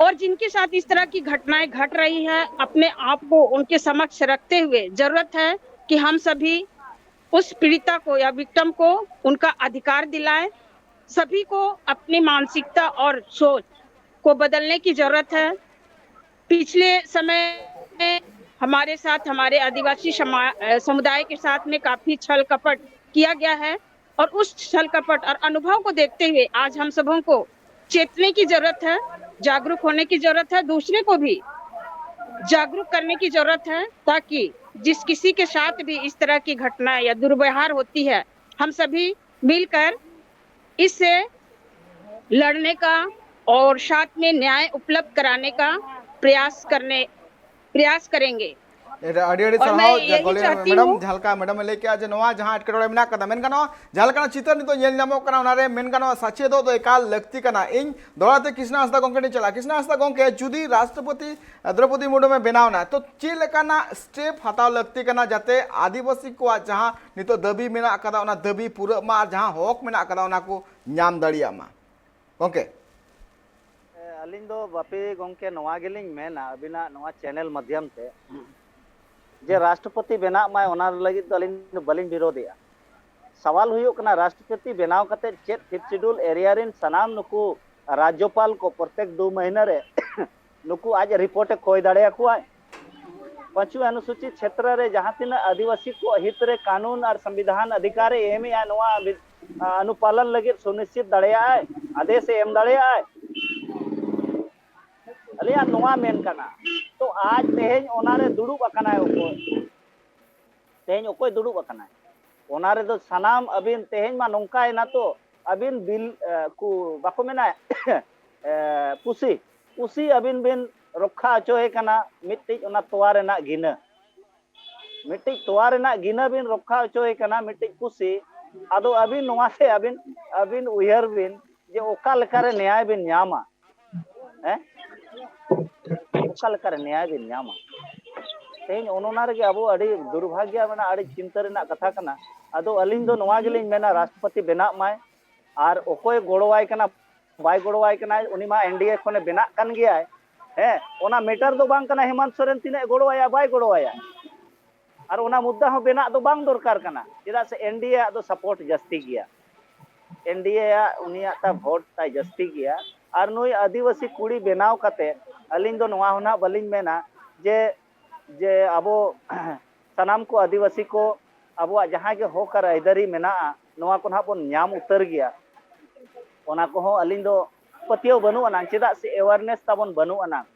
और जिनके साथ इस तरह की घटनाएं घट रही है, अपने आप को उनके समक्ष रखते हुए जरूरत है कि हम सभी उस पीड़िता को या विक्टिम को उनका अधिकार दिलाएं। सभी को अपनी मानसिकता और सोच को बदलने की जरूरत है। पिछले समय में हमारे साथ, हमारे आदिवासी समा- अ, समुदाय के साथ में काफी छल कपट किया गया है, और उस छल कपट और अनुभव को देखते हुए आज हम सबों को चेतने की जरूरत है, जागरूक होने की जरूरत है, दूसरे को भी जागरूक करने की जरूरत है, ताकि जिस किसी के साथ भी इस तरह की घटना या दुर्व्यवहार होती है, हम सभी मिलकर इससे लड़ने का और साथ में न्याय उपलब्ध कराने का प्रयास करने प्रयास करेंगे। ᱟᱹᱰᱤ ᱟᱹᱰᱤ ᱥᱟᱨᱦᱟᱣ ᱜᱚᱞᱤ ᱢᱮᱰᱟᱢ᱾ ᱡᱟᱦᱟᱸ ᱞᱮᱠᱟ ᱢᱮᱰᱟᱢ ᱮ ᱞᱟᱹᱭ ᱠᱮᱜᱼᱟ ᱡᱮ ᱱᱚᱣᱟ ᱡᱟᱦᱟᱸ ᱮᱴᱠᱮᱴᱚᱬᱮ ᱢᱮᱱᱟᱜ ᱠᱟᱫᱟ, ᱢᱮᱱ ᱜᱟᱱᱚᱜᱼᱟ ᱡᱟᱦᱟᱸ ᱞᱮᱠᱟᱱᱟᱜ ᱪᱤᱛᱟᱹᱨ ᱱᱤᱛᱚᱜ ᱧᱮᱞ ᱧᱟᱢᱚᱜ ᱠᱟᱱᱟ, ᱚᱱᱟᱨᱮ ᱢᱮᱱ ᱜᱟᱱᱚᱜᱼᱟ ᱥᱟᱪᱮᱫᱚᱜ ᱫᱚ ᱮᱠᱟᱞ ᱞᱟᱹᱠᱛᱤ ᱠᱟᱱᱟ᱾ ᱤᱧ ᱫᱚᱦᱲᱟ ᱛᱮ ᱠᱨᱤᱥᱱᱟ ᱦᱟᱸᱥᱫᱟ ᱜᱚᱢᱠᱮ ᱴᱷᱮᱱ ᱪᱟᱞᱟᱜᱼᱟ᱾ ᱠᱨᱤᱥᱱᱟ ᱦᱟᱸᱥᱫᱟ ᱜᱚᱢᱠᱮ, ᱡᱩᱫᱤ ᱨᱟᱥᱴᱨᱚᱯᱚᱛᱤ ᱫᱨᱚᱯᱚᱫᱤ ᱢᱩᱨᱢᱩ ᱵᱮᱱᱟᱣ ᱮᱱᱟ, ᱛᱚ ᱪᱮᱫ ᱞᱮᱠᱟᱱᱟᱜ ᱥᱴᱮᱯ ᱦᱟᱛᱟᱣ ᱞᱟᱹᱠᱛᱤ ᱠᱟᱱᱟ ᱡᱟᱛᱮ ᱟᱹᱫᱤᱵᱟᱹᱥᱤ ᱠᱚᱣᱟᱜ ᱡᱟᱦᱟᱸ ᱱᱤᱛᱚᱜ ᱫᱟᱹᱵᱤ ᱢᱮᱱᱟᱜ ᱠᱟᱫᱟ, ᱚᱱᱟ ᱫᱟᱹᱵᱤ ᱯᱩᱨᱟᱹᱜ ᱢᱟ ᱟᱨ ᱡᱟᱦᱟᱸ ᱦᱚᱠ ᱢᱮᱱᱟᱜ ᱠᱟᱫᱟ, ᱚᱱᱟ ᱠᱚ ᱧᱟᱢ ᱫᱟᱲᱮᱭᱟᱜ ᱢᱟ? ᱜᱚᱢᱠᱮ᱾ ᱟᱹᱞᱤᱧ ᱫᱚ ᱵᱟᱯᱤ ᱜᱚᱢᱠᱮ ᱱᱚᱣᱟ ᱜᱮᱞᱤᱧ ᱢᱮᱱᱟ ᱟᱹᱵᱤᱱᱟᱜ ᱱᱚᱣᱟ ᱪᱮᱱᱮᱞ ᱢᱟᱫᱽᱫᱷᱚᱢ ᱛᱮ, ᱡᱮ ᱨᱟᱥᱴᱨᱚᱯᱚᱛᱤ ᱵᱮᱱᱟᱜ ᱢᱟᱭ, ᱚᱱᱟ ᱞᱟᱹᱜᱤᱫ ᱫᱚ ᱟᱹᱞᱤᱧ ᱫᱚ ᱵᱟᱹᱞᱤᱧ ᱵᱤᱨᱳᱫᱷᱮᱜᱼᱟ᱾ ᱥᱟᱣᱟᱞ ᱦᱩᱭᱩᱜ ᱠᱟᱱᱟ, ᱨᱟᱥᱴᱨᱚᱯᱚᱛᱤ ᱵᱮᱱᱟᱣ ᱠᱟᱛᱮ ᱪᱮᱫ ᱯᱷᱤᱯᱛᱷ ᱥᱤᱰᱩᱞ ᱮᱨᱤᱭᱟ ᱨᱮᱱ ᱥᱟᱱᱟᱢ ᱱᱩᱠᱩ ᱨᱟᱡᱽᱡᱚᱯᱟᱞ ᱠᱚ ᱯᱨᱚᱛᱮᱠ ᱫᱩ ᱢᱟᱹᱦᱱᱟᱹ ᱨᱮ ᱱᱩᱠᱩ ᱟᱡ ᱨᱤᱯᱳᱨᱴ ᱮ ᱠᱚᱭ ᱫᱟᱲᱮᱭᱟᱠᱚᱣᱟᱭ? ᱯᱟᱸᱪᱣᱟ ᱚᱱᱩᱥᱩᱪᱤ ᱪᱷᱮᱛᱨᱚ ᱨᱮ ᱡᱟᱦᱟᱸ ᱛᱤᱱᱟᱹᱜ ᱟᱹᱫᱤᱵᱟᱹᱥᱤ ᱠᱚ ᱦᱤᱛ ᱨᱮ ᱠᱟᱹᱱᱩᱱ ᱟᱨ ᱥᱚᱝᱵᱤᱫᱷᱟᱱ ᱚᱫᱷᱤᱠᱟᱨ ᱮ ᱮᱢᱮᱜᱼᱟ, ᱱᱚᱣᱟ ᱵᱤ-, ᱟ, ᱚᱱᱩᱯᱟᱞᱚᱱ ᱞᱟᱹᱜᱤᱫ ᱥᱩᱱᱤᱥᱪᱤᱛ ᱫᱟᱲᱮᱭᱟᱜᱼᱟᱭ, ᱟᱫᱮᱥ ᱮ ᱮᱢ ᱫᱟᱲᱮᱭᱟᱜᱼᱟᱭ? ᱟᱹᱞᱤᱧᱟᱜ ᱱᱚᱣᱟ ᱢᱮᱱ ᱠᱟᱱᱟ᱾ ᱛᱚ ᱟᱡ ᱛᱮᱦᱮᱧ ᱚᱱᱟᱨᱮ ᱫᱩᱲᱩᱵ ᱟᱠᱟᱱᱟᱭ ᱚᱠᱚᱭ? ᱛᱮᱦᱮᱧ ᱚᱠᱚᱭ ᱫᱩᱲᱩᱵ ᱟᱠᱟᱱᱟᱭ? ᱚᱱᱟ ᱨᱮᱫᱚ ᱥᱟᱱᱟᱢ ᱟᱹᱵᱤᱱ ᱛᱮᱦᱮᱧ ᱢᱟ ᱱᱚᱝᱠᱟᱭᱮᱱᱟ ᱛᱚ, ᱟᱹᱵᱤᱱ ᱵᱤᱞ, ᱮ, ᱠᱩ, ᱵᱟᱠᱚ ᱢᱮᱱᱟ, ᱮ, ᱯᱩᱥᱤ, ᱯᱩᱥᱤ ᱟᱹᱵᱤᱱ ᱵᱤᱱ ᱨᱚᱠᱠᱷᱟ ᱦᱚᱪᱚᱭᱮ ᱠᱟᱱᱟ ᱢᱤᱫᱴᱤᱡ ᱚᱱᱟ ᱛᱚᱣᱟ ᱨᱮᱱᱟᱜ ᱜᱤᱱᱟᱹ᱾ ᱢᱤᱫᱴᱤᱡ ᱛᱚᱣᱟ ᱨᱮᱱᱟᱜ ᱜᱤᱱᱟᱹ ᱵᱤᱱ ᱨᱚᱠᱠᱷᱟ ᱦᱚᱪᱚᱭᱮ ᱠᱟᱱᱟ ᱢᱤᱫᱴᱤᱡ ᱯᱩᱥᱤ᱾ ᱟᱫᱚ ᱟᱹᱵᱤᱱ ᱱᱚᱣᱟ ᱥᱮ ᱟᱹᱵᱤᱱ, ᱟᱹᱵᱤᱱ ᱩᱭᱦᱟᱹᱨ ᱵᱤᱱ ᱡᱮ ᱚᱠᱟ ᱞᱮᱠᱟᱨᱮ ᱱᱮᱭᱟᱭ ᱵᱤᱱ ᱧᱟᱢᱟ᱾ ᱦᱮᱸ? ᱚᱠᱟ ᱞᱮᱠᱟᱨᱮ ᱱᱮᱭᱟᱭ ᱵᱤᱱ ᱧᱟᱢᱟ? ᱛᱮᱦᱮᱧ ᱚᱱ ᱚᱱᱟ ᱨᱮᱜᱮ ᱟᱵᱚ ᱟᱹᱰᱤ ᱫᱩᱨᱵᱷᱟᱜᱽᱭᱚ ᱢᱮᱱᱟᱜᱼᱟ, ᱟᱹᱰᱤ ᱪᱤᱱᱛᱟᱹ ᱨᱮᱱᱟᱜ ᱠᱟᱛᱷᱟ ᱠᱟᱱᱟ᱾ ᱟᱫᱚ ᱟᱹᱞᱤᱧ ᱫᱚ ᱱᱚᱣᱟ ᱜᱮᱞᱤᱧ ᱢᱮᱱᱟ, ᱨᱟᱥᱴᱨᱚᱯᱚᱛᱤ ᱵᱮᱱᱟᱜ ᱢᱟᱭ, ᱟᱨ ᱚᱠᱚᱭ ᱜᱚᱲᱚᱣᱟᱭ ᱠᱟᱱᱟ, ᱵᱟᱭ ᱜᱚᱲᱚᱣᱟᱭ ᱠᱟᱱᱟ, ᱩᱱᱤ ᱢᱟ ᱮᱱᱰᱤᱮ ᱠᱷᱚᱱᱮ ᱵᱮᱱᱟᱜ ᱠᱟᱱ ᱜᱮᱭᱟᱭ᱾ ᱦᱮᱸ, ᱚᱱᱟ ᱢᱮᱴᱟᱨ ᱫᱚ ᱵᱟᱝ ᱠᱟᱱᱟ ᱦᱮᱢᱟᱱᱛ ᱥᱚᱨᱮᱱ ᱛᱤᱱᱟᱹᱜ ᱜᱚᱲᱚᱣᱟᱭᱟ, ᱵᱟᱭ ᱜᱚᱲᱚᱣᱟᱭᱟ᱾ ᱟᱨ ᱚᱱᱟ ᱢᱩᱫᱽᱫᱟ ᱦᱚᱸ ᱵᱮᱱᱟᱜ ᱫᱚ ᱵᱟᱝ ᱫᱚᱨᱠᱟᱨ ᱠᱟᱱᱟ, ᱪᱮᱫᱟᱜ ᱥᱮ ᱮᱱᱰᱤᱮ ᱟᱜ ᱫᱚ ᱥᱟᱯᱳᱨᱴ ᱡᱟᱹᱥᱛᱤ ᱜᱮᱭᱟ᱾ ᱮᱱᱰᱤᱮ ᱟᱜ ᱩᱱᱤᱭᱟᱜ ᱛᱟ ᱵᱷᱳᱴ ᱛᱟᱭ ᱡᱟᱹᱥᱛᱤ ᱜᱮᱭᱟ᱾ ᱟᱨ ᱱᱩᱭ ᱟᱹᱫᱤᱵᱟᱹᱥᱤ ᱠᱩᱲᱤ ᱵᱮᱱᱟᱣ ᱠᱟᱛᱮ ᱟᱹᱞᱤᱧ ᱫᱚ ᱱᱚᱣᱟ ᱦᱚᱸ ᱱᱟᱦᱟᱜ ᱵᱟᱹᱞᱤᱧ ᱢᱮᱱᱟ ᱡᱮ, ᱡᱮ ᱟᱵᱚ ᱥᱟᱱᱟᱢ ᱠᱚ ᱟᱹᱫᱤᱵᱟᱹᱥᱤ ᱠᱚ ᱟᱵᱚᱣᱟᱜ ᱡᱟᱦᱟᱸ ᱜᱮ ᱦᱚᱠ ᱟᱨ ᱟᱹᱭᱫᱟᱹᱨᱤ ᱢᱮᱱᱟᱜᱼᱟ, ᱱᱚᱣᱟ ᱠᱚ ᱱᱟᱦᱟᱜ ᱵᱚᱱ ᱧᱟᱢ ᱩᱛᱟᱹᱨ ᱜᱮᱭᱟ᱾ ᱚᱱᱟ ᱠᱚᱦᱚᱸ ᱟᱹᱞᱤᱧ ᱫᱚ ᱯᱟᱹᱛᱭᱟᱹᱣ ᱵᱟᱹᱱᱩᱜ ᱟᱱᱟᱝ, ᱪᱮᱫᱟᱜ ᱥᱮ ᱮᱣᱟᱨᱱᱮᱥ ᱛᱟᱵᱚᱱ ᱵᱟᱹᱱᱩᱜ ᱟᱱᱟᱝ,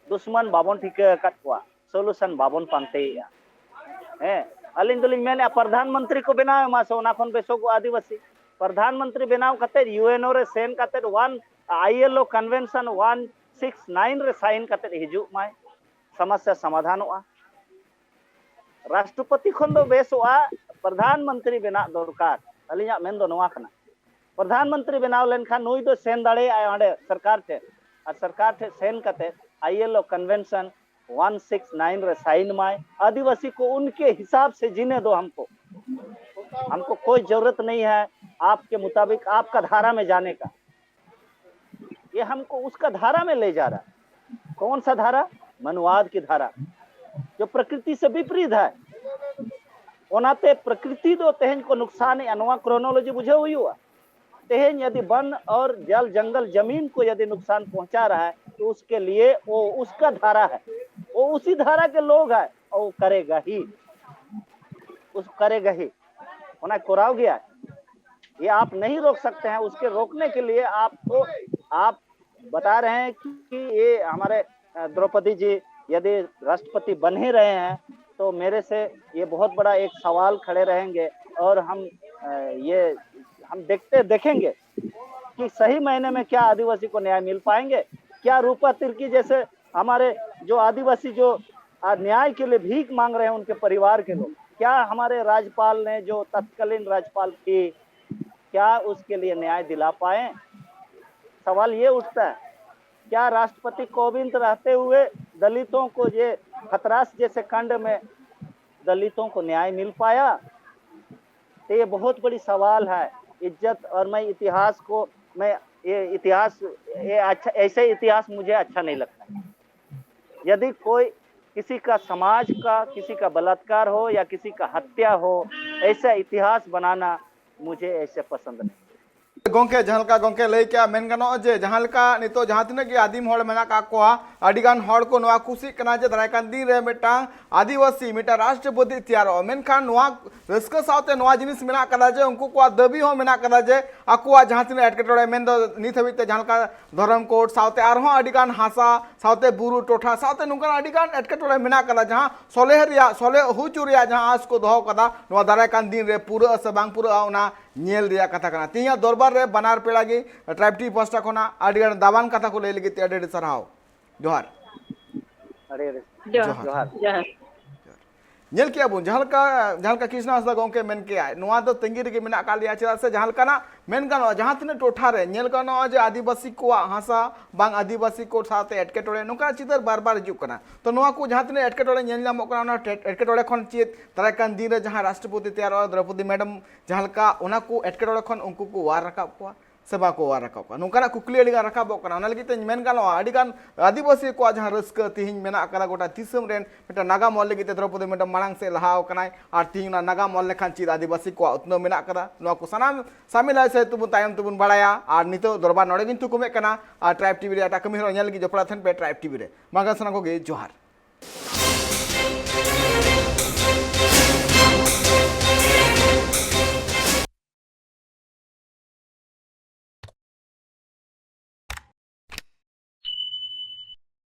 ᱫᱩᱥᱢᱟᱱ ᱵᱟᱵᱚᱱ ᱴᱷᱤᱠᱟᱹ ᱟᱠᱟᱫ ᱠᱚᱣᱟ, ᱥᱚᱞᱩᱥᱚᱱ ᱵᱟᱵᱚᱱ ᱯᱟᱱᱛᱮᱭᱮᱜᱼᱟ᱾ ᱦᱮᱸ, ᱟᱹᱞᱤᱧ ᱫᱚᱞᱤᱧ ᱢᱮᱱᱮᱫᱼᱟ ᱯᱨᱚᱫᱷᱟᱱ ᱢᱚᱱᱛᱨᱤ ᱠᱚ ᱵᱮᱱᱟᱣ ᱮᱢᱟ ᱥᱮ ᱚᱱᱟ ᱠᱷᱚᱱ ᱵᱮᱥᱚᱜᱚᱜᱼᱟ ᱟᱹᱫᱤᱵᱟᱹᱥᱤ᱾ ᱯᱨᱚᱫᱷᱟᱱ ᱢᱚᱱᱛᱨᱤ ᱵᱮᱱᱟᱣ ᱠᱟᱛᱮ ᱤᱭᱩᱮᱱᱳ ᱨᱮ ᱥᱮᱱ ᱠᱟᱛᱮ one, ILO convention one six nine ᱨᱮ ᱥᱟᱭᱤᱱ ᱠᱟᱛᱮ ᱦᱤᱡᱩᱜ ᱢᱟᱭ, ᱥᱚᱢᱚᱥᱥᱟ ᱥᱚᱢᱟᱫᱷᱟᱱᱚᱜᱼᱟ᱾ ᱨᱟᱥᱴᱨᱚᱯᱚᱛᱤ ᱠᱷᱚᱱ ᱫᱚ ᱵᱮᱥᱚᱜᱼᱟ ᱯᱨᱚᱫᱷᱟᱱ ᱢᱚᱱᱛᱨᱤ ᱵᱮᱱᱟᱜ ᱫᱚᱨᱠᱟᱨ, ᱟᱹᱞᱤᱧᱟᱜ ᱢᱮᱱ ᱫᱚ ᱱᱚᱣᱟ ᱠᱟᱱᱟ᱾ ᱯᱨᱚᱫᱷᱟᱱ ᱢᱚᱱᱛᱨᱤ ᱵᱮᱱᱟᱣ ᱞᱮᱱᱠᱷᱟᱱ ᱱᱩᱭ ᱫᱚ ᱥᱮᱱ ᱫᱟᱲᱮᱭᱟᱜᱼᱟᱭ ᱚᱸᱰᱮ ᱥᱚᱨᱠᱟᱨ ᱴᱷᱮᱱ, ᱟᱨ ᱥᱚᱨᱠᱟᱨ ᱴᱷᱮᱱ ᱥᱮᱱ ᱠᱟᱛᱮ ᱟᱭᱮᱞᱳ ᱠᱚᱱᱵᱷᱮᱱᱥᱚᱱ ᱚᱣᱟᱱ ᱥᱤᱠᱥ ᱱᱟᱭᱤᱱ ᱨᱮ ᱥᱟᱭᱤᱱ ᱢᱟᱭ, ᱟᱹᱫᱤᱵᱟᱹᱥᱤ ᱠᱚ ᱩᱱᱠᱮ ᱦᱤᱥᱟᱵ ᱥᱮ ᱡᱤᱱᱮ ᱫᱚ ᱦᱟᱢᱠᱳ, ᱦᱟᱢᱠᱳ ᱠᱳᱭ ᱡᱚᱨᱩᱨᱟᱛ ᱱᱟᱦᱤ ᱦᱟᱭ ᱟᱯᱠᱮ ᱢᱩᱛᱟᱵᱤᱠ ᱟᱯᱠᱟ ᱫᱷᱟᱨᱟ ᱢᱮ ᱡᱟᱱᱮ ᱠᱟ᱾ ये हमको उसका धारा में ले जा रहा है। कौन सा धारा? मनुवाद की धारा, जो प्रकृति से विपरीत है। ᱚᱱᱟᱛᱮ ᱯᱨᱚᱠᱨᱤᱛᱤ ᱫᱚ ᱛᱮᱦᱮᱧ ᱠᱚ ᱱᱩᱠᱥᱟᱱᱮᱜᱼᱟ, ᱱᱚᱣᱟ ᱠᱨᱳᱱᱳᱞᱚᱡᱤ ᱵᱩᱡᱷᱟᱹᱣ ᱦᱩᱭᱩᱜᱼᱟ᱾ ᱛᱮᱦᱮᱧ ᱭᱟᱫᱤ ᱵᱚᱱ ᱚᱨ ᱡᱚᱞ ᱡᱚᱝᱜᱚᱞ ᱡᱚᱢᱤᱱ ᱠᱚ ᱭᱟᱫᱤ ᱱᱩᱠᱥᱟᱱ ᱯᱚᱦᱚᱸᱪᱟ ᱨᱟᱦᱟ ᱦᱟᱭ, ᱛᱚ ᱩᱥᱠᱮ ᱞᱤᱭᱮ ᱣᱚ ᱩᱥᱠᱟ ᱫᱷᱟᱨᱟ ᱦᱟᱭ, ᱣᱚ ᱩᱥᱤ ᱫᱷᱟᱨᱟ ᱠᱮ ᱞᱳᱜ ᱦᱟᱭ, ᱣᱚ ᱠᱟᱨᱮᱜᱟ ᱦᱤ, ᱩᱥ ᱠᱟᱨᱮᱜᱟ ᱦᱤ, ᱚᱱᱟ ᱠᱚᱨᱟᱣ ᱜᱮᱭᱟ᱾ ᱭᱮ ᱟᱯ ᱱᱟᱦᱤ ᱨᱳᱠ ᱥᱟᱠᱛᱮ ᱦᱮᱸ, ᱩᱥᱠᱮ ᱨᱳᱠᱱᱮ ᱠᱮ ᱞᱤᱭᱮ ᱟᱯᱠᱳ, ᱟᱯ ᱵᱟᱛᱟ ᱨᱟᱦᱮ ᱦᱮᱸ ᱠᱤ ᱭᱮ ᱦᱟᱢᱟᱨᱮ ᱫᱨᱚᱯᱚᱫᱤ ᱡᱤ ᱭᱟᱫᱤ ᱨᱟᱥᱴᱨᱚᱯᱚᱛᱤ ᱵᱚᱱ ᱦᱤ ᱨᱟᱦᱮ ᱦᱮᱸ, ᱛᱚ ᱢᱮᱨᱮ ᱥᱮ ᱭᱮ ᱵᱚᱦᱚᱛ ᱵᱟᱲᱟ ᱮᱠ ᱥᱟᱣᱟᱞ ᱠᱷᱟᱲᱮ ᱨᱟᱦᱮᱸᱜᱮ, ᱚᱨ ᱦᱟᱢ ᱭᱮ ᱦᱟᱢ ᱫᱮᱠᱷᱛᱮ ᱫᱮᱠᱷᱮᱸᱜᱮ ᱠᱤ ᱥᱟᱦᱤ ᱢᱟᱭᱱᱮ ᱢᱮ ᱠᱭᱟ ᱟᱫᱤᱵᱟᱥᱤ ᱠᱳ ᱱᱭᱟᱭ ᱢᱤᱞ ᱯᱟᱭᱮᱸᱜᱮ? ᱠᱭᱟ ᱨᱩᱯᱟ ᱛᱤᱨᱠᱤ ᱡᱮᱥᱮ ᱦᱟᱢᱟᱨᱮ ᱡᱳ ᱟᱫᱤᱵᱟᱥᱤ ᱡᱳ ᱱᱭᱟᱭ ᱠᱮ ᱞᱤᱭᱮ ᱵᱷᱤᱠ ᱢᱟᱝᱜ ᱨᱟᱦᱮ ᱦᱮᱸ ᱩᱱᱠᱮ ᱯᱚᱨᱤᱵᱟᱨ ᱠᱮ ᱞᱳᱜ, ᱠᱭᱟ ᱦᱟᱢᱟᱨᱮ ᱨᱟᱡᱽᱯᱟᱞ ᱱᱮ ᱡᱳ ᱛᱚᱛᱠᱟᱞᱤᱱ ᱨᱟᱡᱽᱯᱟᱞ ᱛᱷᱤ, ᱠᱭᱟ ᱩᱥᱠᱮ ᱞᱤᱭᱮ ᱱᱭᱟᱭ ᱫᱤᱞᱟ ᱯᱟᱭᱮᱸ? ᱥᱟᱣᱟᱞ ᱭᱮ ᱩᱴᱷᱛᱟ ᱦᱮᱸ, ᱠᱭᱟ ᱨᱟᱥᱴᱨᱚᱯᱚᱛᱤ ᱠᱳᱵᱤᱸᱫ ᱨᱟᱦᱛᱮ ᱦᱩᱭᱮ ᱫᱚᱞᱤᱛᱳ ᱠᱳ ᱭᱮ ᱦᱟᱛᱨᱟᱥ ᱡᱮᱥᱮ ᱠᱟᱸᱰ ᱢᱮ ᱫᱚᱞᱤᱛᱳ ᱠᱳ ᱱᱭᱟᱭ ᱢᱤᱞ ᱯᱟᱭᱟ? ᱛᱮ ᱭᱮ ᱵᱚᱦᱚᱛ ᱵᱟᱲᱤ ᱥᱟᱣᱟᱞ ᱦᱟᱭ᱾ ᱤᱡᱽᱡᱚᱛ ᱚᱨ ᱢᱟᱭ ᱤᱛᱤᱦᱟᱥ ᱠᱳ ᱢᱟᱭ ᱭᱮ ᱤᱛᱤᱦᱟᱥ ᱭᱮ ᱟᱪᱷᱟ ᱮᱭᱥᱮ ᱤᱛᱤᱦᱟᱥ ᱢᱩᱡᱷᱮ ᱟᱪᱷᱟ ᱱᱟᱦᱤ ᱞᱟᱜᱽᱛᱟ᱾ ᱭᱟᱫᱤ ᱠᱳᱭ ᱠᱤᱥᱤ ᱠᱟ ᱥᱟᱢᱟᱡᱽ ᱠᱟ ᱠᱤᱥᱤ ᱠᱟ ᱵᱟᱞᱟᱛᱠᱟᱨ ᱦᱳ ᱭᱟ ᱠᱤᱥᱤ ᱠᱟ ᱦᱟᱛᱭᱟ ᱦᱳ, ᱮᱭᱥᱮ ᱤᱛᱤᱦᱟᱥ ᱵᱟᱱᱟᱱᱟ ᱢᱩᱡᱷᱮ ᱮᱭᱥᱮ ᱯᱚᱥᱚᱸᱫ ᱱᱟᱦᱤ᱾ ᱜᱚᱝᱠᱮ, ᱡᱟᱦᱟᱸ ᱞᱮᱠᱟ ᱜᱚᱝᱠᱮ ᱞᱟᱹᱭ ᱠᱮᱜᱼᱟ, ᱢᱮᱱ ᱜᱟᱱᱚᱜᱼᱟ ᱡᱮ ᱡᱟᱦᱟᱸ ᱞᱮᱠᱟ ᱱᱤᱛᱚᱜ ᱡᱟᱦᱟᱸ ᱛᱤᱱᱟᱹᱜ ᱜᱮ ᱟᱹᱫᱤᱢ ᱦᱚᱲ ᱢᱮᱱᱟᱜ ᱠᱟᱜ ᱠᱚᱣᱟ, ᱟᱹᱰᱤ ᱜᱟᱱ ᱦᱚᱲ ᱠᱚ ᱱᱚᱣᱟ ᱠᱩᱥᱤᱜ ᱠᱟᱱᱟ ᱡᱮ ᱫᱟᱨᱟᱭ ᱠᱟᱱ ᱫᱤᱱ ᱨᱮ ᱢᱤᱫᱴᱟᱝ ᱟᱹᱫᱤᱵᱟᱹᱥᱤ ᱢᱤᱫᱴᱟᱝ ᱨᱟᱥᱴᱨᱚᱯᱚᱛᱤ ᱛᱮᱭᱟᱨᱚᱜᱼᱟ᱾ ᱢᱮᱱᱠᱷᱟᱱ ᱱᱚᱣᱟ ᱨᱟᱹᱥᱠᱟᱹ ᱥᱟᱶᱛᱮ ᱱᱚᱣᱟ ᱡᱤᱱᱤᱥ ᱢᱮᱱᱟᱜ ᱠᱟᱫᱟ ᱡᱮ ᱩᱱᱠᱩ ᱠᱚᱣᱟᱜ ᱫᱟᱹᱵᱤ ᱦᱚᱸ ᱢᱮᱱᱟᱜ ᱠᱟᱫᱟ ᱡᱮ ᱟᱠᱚᱣᱟᱜ ᱡᱟᱦᱟᱸ ᱛᱤᱱᱟᱹᱜ ᱮᱴᱠᱮᱴᱚᱬᱮ, ᱢᱮᱱᱫᱚ ᱱᱤᱛ ᱦᱟᱹᱵᱤᱡ ᱛᱮ ᱡᱟᱦᱟᱸ ᱞᱮᱠᱟ ᱫᱷᱚᱨᱚᱢ ᱠᱳᱰ ᱥᱟᱶᱛᱮ ᱟᱨᱦᱚᱸ ᱟᱹᱰᱤ ᱜᱟᱱ ᱦᱟᱥᱟ ᱥᱟᱶᱛᱮ ᱵᱩᱨᱩ ᱴᱚᱴᱷᱟ ᱥᱟᱶᱛᱮ ᱱᱚᱝᱠᱟᱱ ᱟᱹᱰᱤ ᱜᱟᱱ ᱮᱴᱠᱮᱴᱚᱬᱮ ᱢᱮᱱᱟᱜ ᱠᱟᱫᱟ, ᱡᱟᱦᱟᱸ ᱥᱚᱞᱦᱮ ᱨᱮᱭᱟᱜ, ᱥᱚᱞᱦᱮ ᱦᱚᱪᱚ ᱨᱮᱭᱟᱜ ᱡᱟᱦᱟᱸ ᱟᱸᱥ ᱠᱚ ᱫᱚᱦᱚ ᱠᱟᱫᱟ, ᱱᱚᱣᱟ ᱫᱟᱨᱟᱭ ᱠᱟᱱ ᱫᱤᱱ ᱨᱮ ᱯᱩᱨᱟᱹᱜᱼᱟ ᱥᱮ ᱵᱟᱝ ᱯᱩᱨᱟᱹᱜᱼᱟ, ᱚᱱᱟ ᱧᱮᱞ ᱨᱮᱭᱟᱜ ᱠᱟᱛᱷᱟ ᱠᱟᱱᱟ᱾ ᱛᱮᱦᱮᱧᱟᱜ ᱫᱚᱨᱵᱟᱨ ᱨᱮ ᱵᱟᱱᱟᱨ ᱯᱮᱲᱟ ᱜᱮ, ᱴᱨᱟᱭᱤᱵᱽ ᱴᱤᱵᱷᱤ ᱯᱟᱦᱴᱟ ᱠᱷᱚᱱᱟᱜ ᱟᱹᱰᱤ ᱜᱟᱱ ᱫᱟᱢᱟᱱ ᱠᱟᱛᱷᱟ ᱠᱚ ᱞᱟᱹᱭ ᱞᱟᱹᱜᱤᱫ ᱛᱮ ᱟᱹᱰᱤ ᱟᱹᱰᱤ ᱥᱟᱨᱦᱟᱣ᱾ ᱡᱚᱦᱟᱨ᱾ ᱟᱹᱰᱤ ᱟᱹᱰᱤ ᱡᱚᱦᱟᱨ᱾ ᱡᱚᱦᱟᱨ᱾ ᱡᱚᱦᱟᱨ᱾ ᱧᱮᱞ ᱠᱮᱜᱼᱟ ᱵᱚᱱ, ᱡᱟᱦᱟᱸ ᱞᱮᱠᱟ, ᱡᱟᱦᱟᱸ ᱞᱮᱠᱟ ᱠᱨᱤᱥᱱᱟ ᱦᱟᱸᱥᱫᱟ ᱜᱚᱢᱠᱮ ᱢᱮᱱ ᱠᱮᱜᱼᱟᱭ, ᱱᱚᱣᱟ ᱫᱚ ᱛᱟᱺᱜᱤ ᱨᱮᱜᱮ ᱢᱮᱱᱟᱜ ᱟᱠᱟᱫ ᱞᱮᱭᱟ᱾ ᱪᱮᱫᱟᱜ ᱥᱮ ᱡᱟᱦᱟᱸ ᱞᱮᱠᱟᱱᱟᱜ ᱢᱮᱱ ᱜᱟᱱᱚᱜᱼᱟ, ᱡᱟᱦᱟᱸ ᱛᱤᱱᱟᱹᱜ ᱴᱚᱴᱷᱟ ᱨᱮ ᱧᱮᱞ ᱜᱟᱱᱚᱜᱼᱟ ᱡᱮ ᱟᱹᱫᱤᱵᱟᱹᱥᱤ ᱠᱚᱣᱟᱜ ᱦᱟᱥᱟ ᱵᱟᱝ ᱟᱹᱫᱤᱵᱟᱹᱥᱤ ᱠᱳᱰ ᱥᱟᱶᱛᱮ ᱮᱴᱠᱮᱴᱚᱬᱮ, ᱱᱚᱝᱠᱟᱱᱟᱜ ᱪᱤᱛᱟᱹᱨ ᱵᱟᱨ ᱵᱟᱨ ᱦᱤᱡᱩᱜ ᱠᱟᱱᱟ᱾ ᱛᱚ ᱱᱚᱣᱟ ᱠᱚ ᱡᱟᱦᱟᱸ ᱛᱤᱱᱟᱹᱜ ᱮᱴᱠᱮᱴᱚᱬᱮ ᱧᱮᱞ ᱧᱟᱢᱚᱜ ᱠᱟᱱᱟ, ᱚᱱᱟ ᱴᱮ-, ᱮᱴᱠᱮᱴᱚᱬᱮ ᱠᱷᱚᱱ ᱪᱮᱫ ᱫᱟᱨᱟᱭ ᱠᱟᱱ ᱫᱤᱱ ᱨᱮ ᱡᱟᱦᱟᱸ ᱨᱟᱥᱴᱨᱚᱯᱚᱛᱤ ᱛᱮᱭᱟᱨᱚᱜᱼᱟ, ᱫᱨᱚᱯᱚᱫᱤ ᱢᱮᱰᱟᱢ ᱡᱟᱦᱟᱸ ᱞᱮᱠᱟ, ᱚᱱᱟ ᱠᱚ ᱮᱴᱠᱮᱴᱚᱬᱮ ᱠᱷᱚᱱ ᱩᱱᱠᱩ ᱠᱚ ᱚᱣᱟᱨ ᱨᱟᱠᱟᱵ ᱠᱚᱣᱟ? ᱥᱮ ᱵᱟᱠᱚ ᱚᱣᱟᱨ ᱨᱟᱠᱟᱵ ᱠᱚᱣᱟ? ᱱᱚᱝᱠᱟᱱᱟᱜ ᱠᱩᱠᱞᱤ ᱟᱹᱰᱤᱜᱟᱱ ᱨᱟᱠᱟᱵᱚᱜ ᱠᱟᱱᱟ᱾ ᱚᱱᱟ ᱞᱟᱹᱜᱤᱫ ᱛᱮ ᱢᱮᱱ ᱜᱟᱱᱚᱜᱼᱟ, ᱟᱹᱰᱤᱜᱟᱱ ᱟᱹᱫᱤᱵᱟᱹᱥᱤ ᱠᱚᱣᱟᱜ ᱡᱟᱦᱟᱸ ᱨᱟᱹᱥᱠᱟᱹ ᱛᱮᱦᱮᱧ ᱢᱮᱱᱟᱜ ᱟᱠᱟᱫᱟ, ᱜᱚᱴᱟ ᱫᱤᱥᱚᱢ ᱨᱮᱱ ᱢᱤᱫᱴᱟᱝ ᱱᱟᱜᱟᱢ ᱚᱞ ᱞᱟᱹᱜᱤᱫ ᱛᱮ ᱫᱨᱚᱯᱚᱫᱤ ᱢᱩᱨᱢᱩ ᱢᱟᱲᱟᱝ ᱥᱮᱫ ᱞᱟᱦᱟ ᱟᱠᱟᱱᱟᱭ᱾ ᱟᱨ ᱛᱮᱦᱮᱧ ᱚᱱᱟ ᱱᱟᱜᱟᱢ ᱚᱞ ᱞᱮᱠᱷᱟᱱ ᱪᱮᱫ ᱟᱹᱫᱤᱵᱟᱹᱥᱤ ᱠᱚᱣᱟᱜ ᱩᱛᱱᱟᱹᱣ ᱢᱮᱱᱟᱜ ᱟᱠᱟᱫᱟ, ᱱᱚᱣᱟ ᱠᱚ ᱥᱟᱱᱟᱢ ᱥᱟᱢᱤᱞ ᱟᱭ ᱥᱟᱹᱦᱤᱛ ᱛᱮᱵᱚᱱ ᱛᱟᱭᱚᱢ ᱛᱮᱵᱚᱱ ᱵᱟᱲᱟᱭᱟ᱾ ᱟᱨ ᱱᱤᱛᱚᱜ ᱫᱚᱨᱵᱟᱨ ᱱᱚᱰᱮ ᱜᱤᱧ ᱛᱷᱩᱠᱩᱢᱮᱫ ᱠᱟᱱᱟ᱾ ᱟᱨ ᱴᱨᱟᱭᱤᱵᱽ ᱴᱤᱵᱷᱤ ᱨᱮ ᱮᱴᱟᱜ ᱠᱟᱹᱢᱤ ᱦᱚᱨᱟ ᱧᱮᱞ ᱞᱟᱹᱜᱤᱫ ᱡᱚᱯᱲᱟᱣ ᱛᱟᱦᱮᱱ ᱯᱮ ᱴᱨᱟᱭᱤᱵᱽ ᱴᱤᱵᱷᱤ ᱨᱮ᱾ ᱢᱟ ᱮᱱᱠᱷᱟᱱ ᱥᱟᱱᱟᱢ ᱠᱚᱜᱮ ᱡᱚᱦᱟᱨ᱾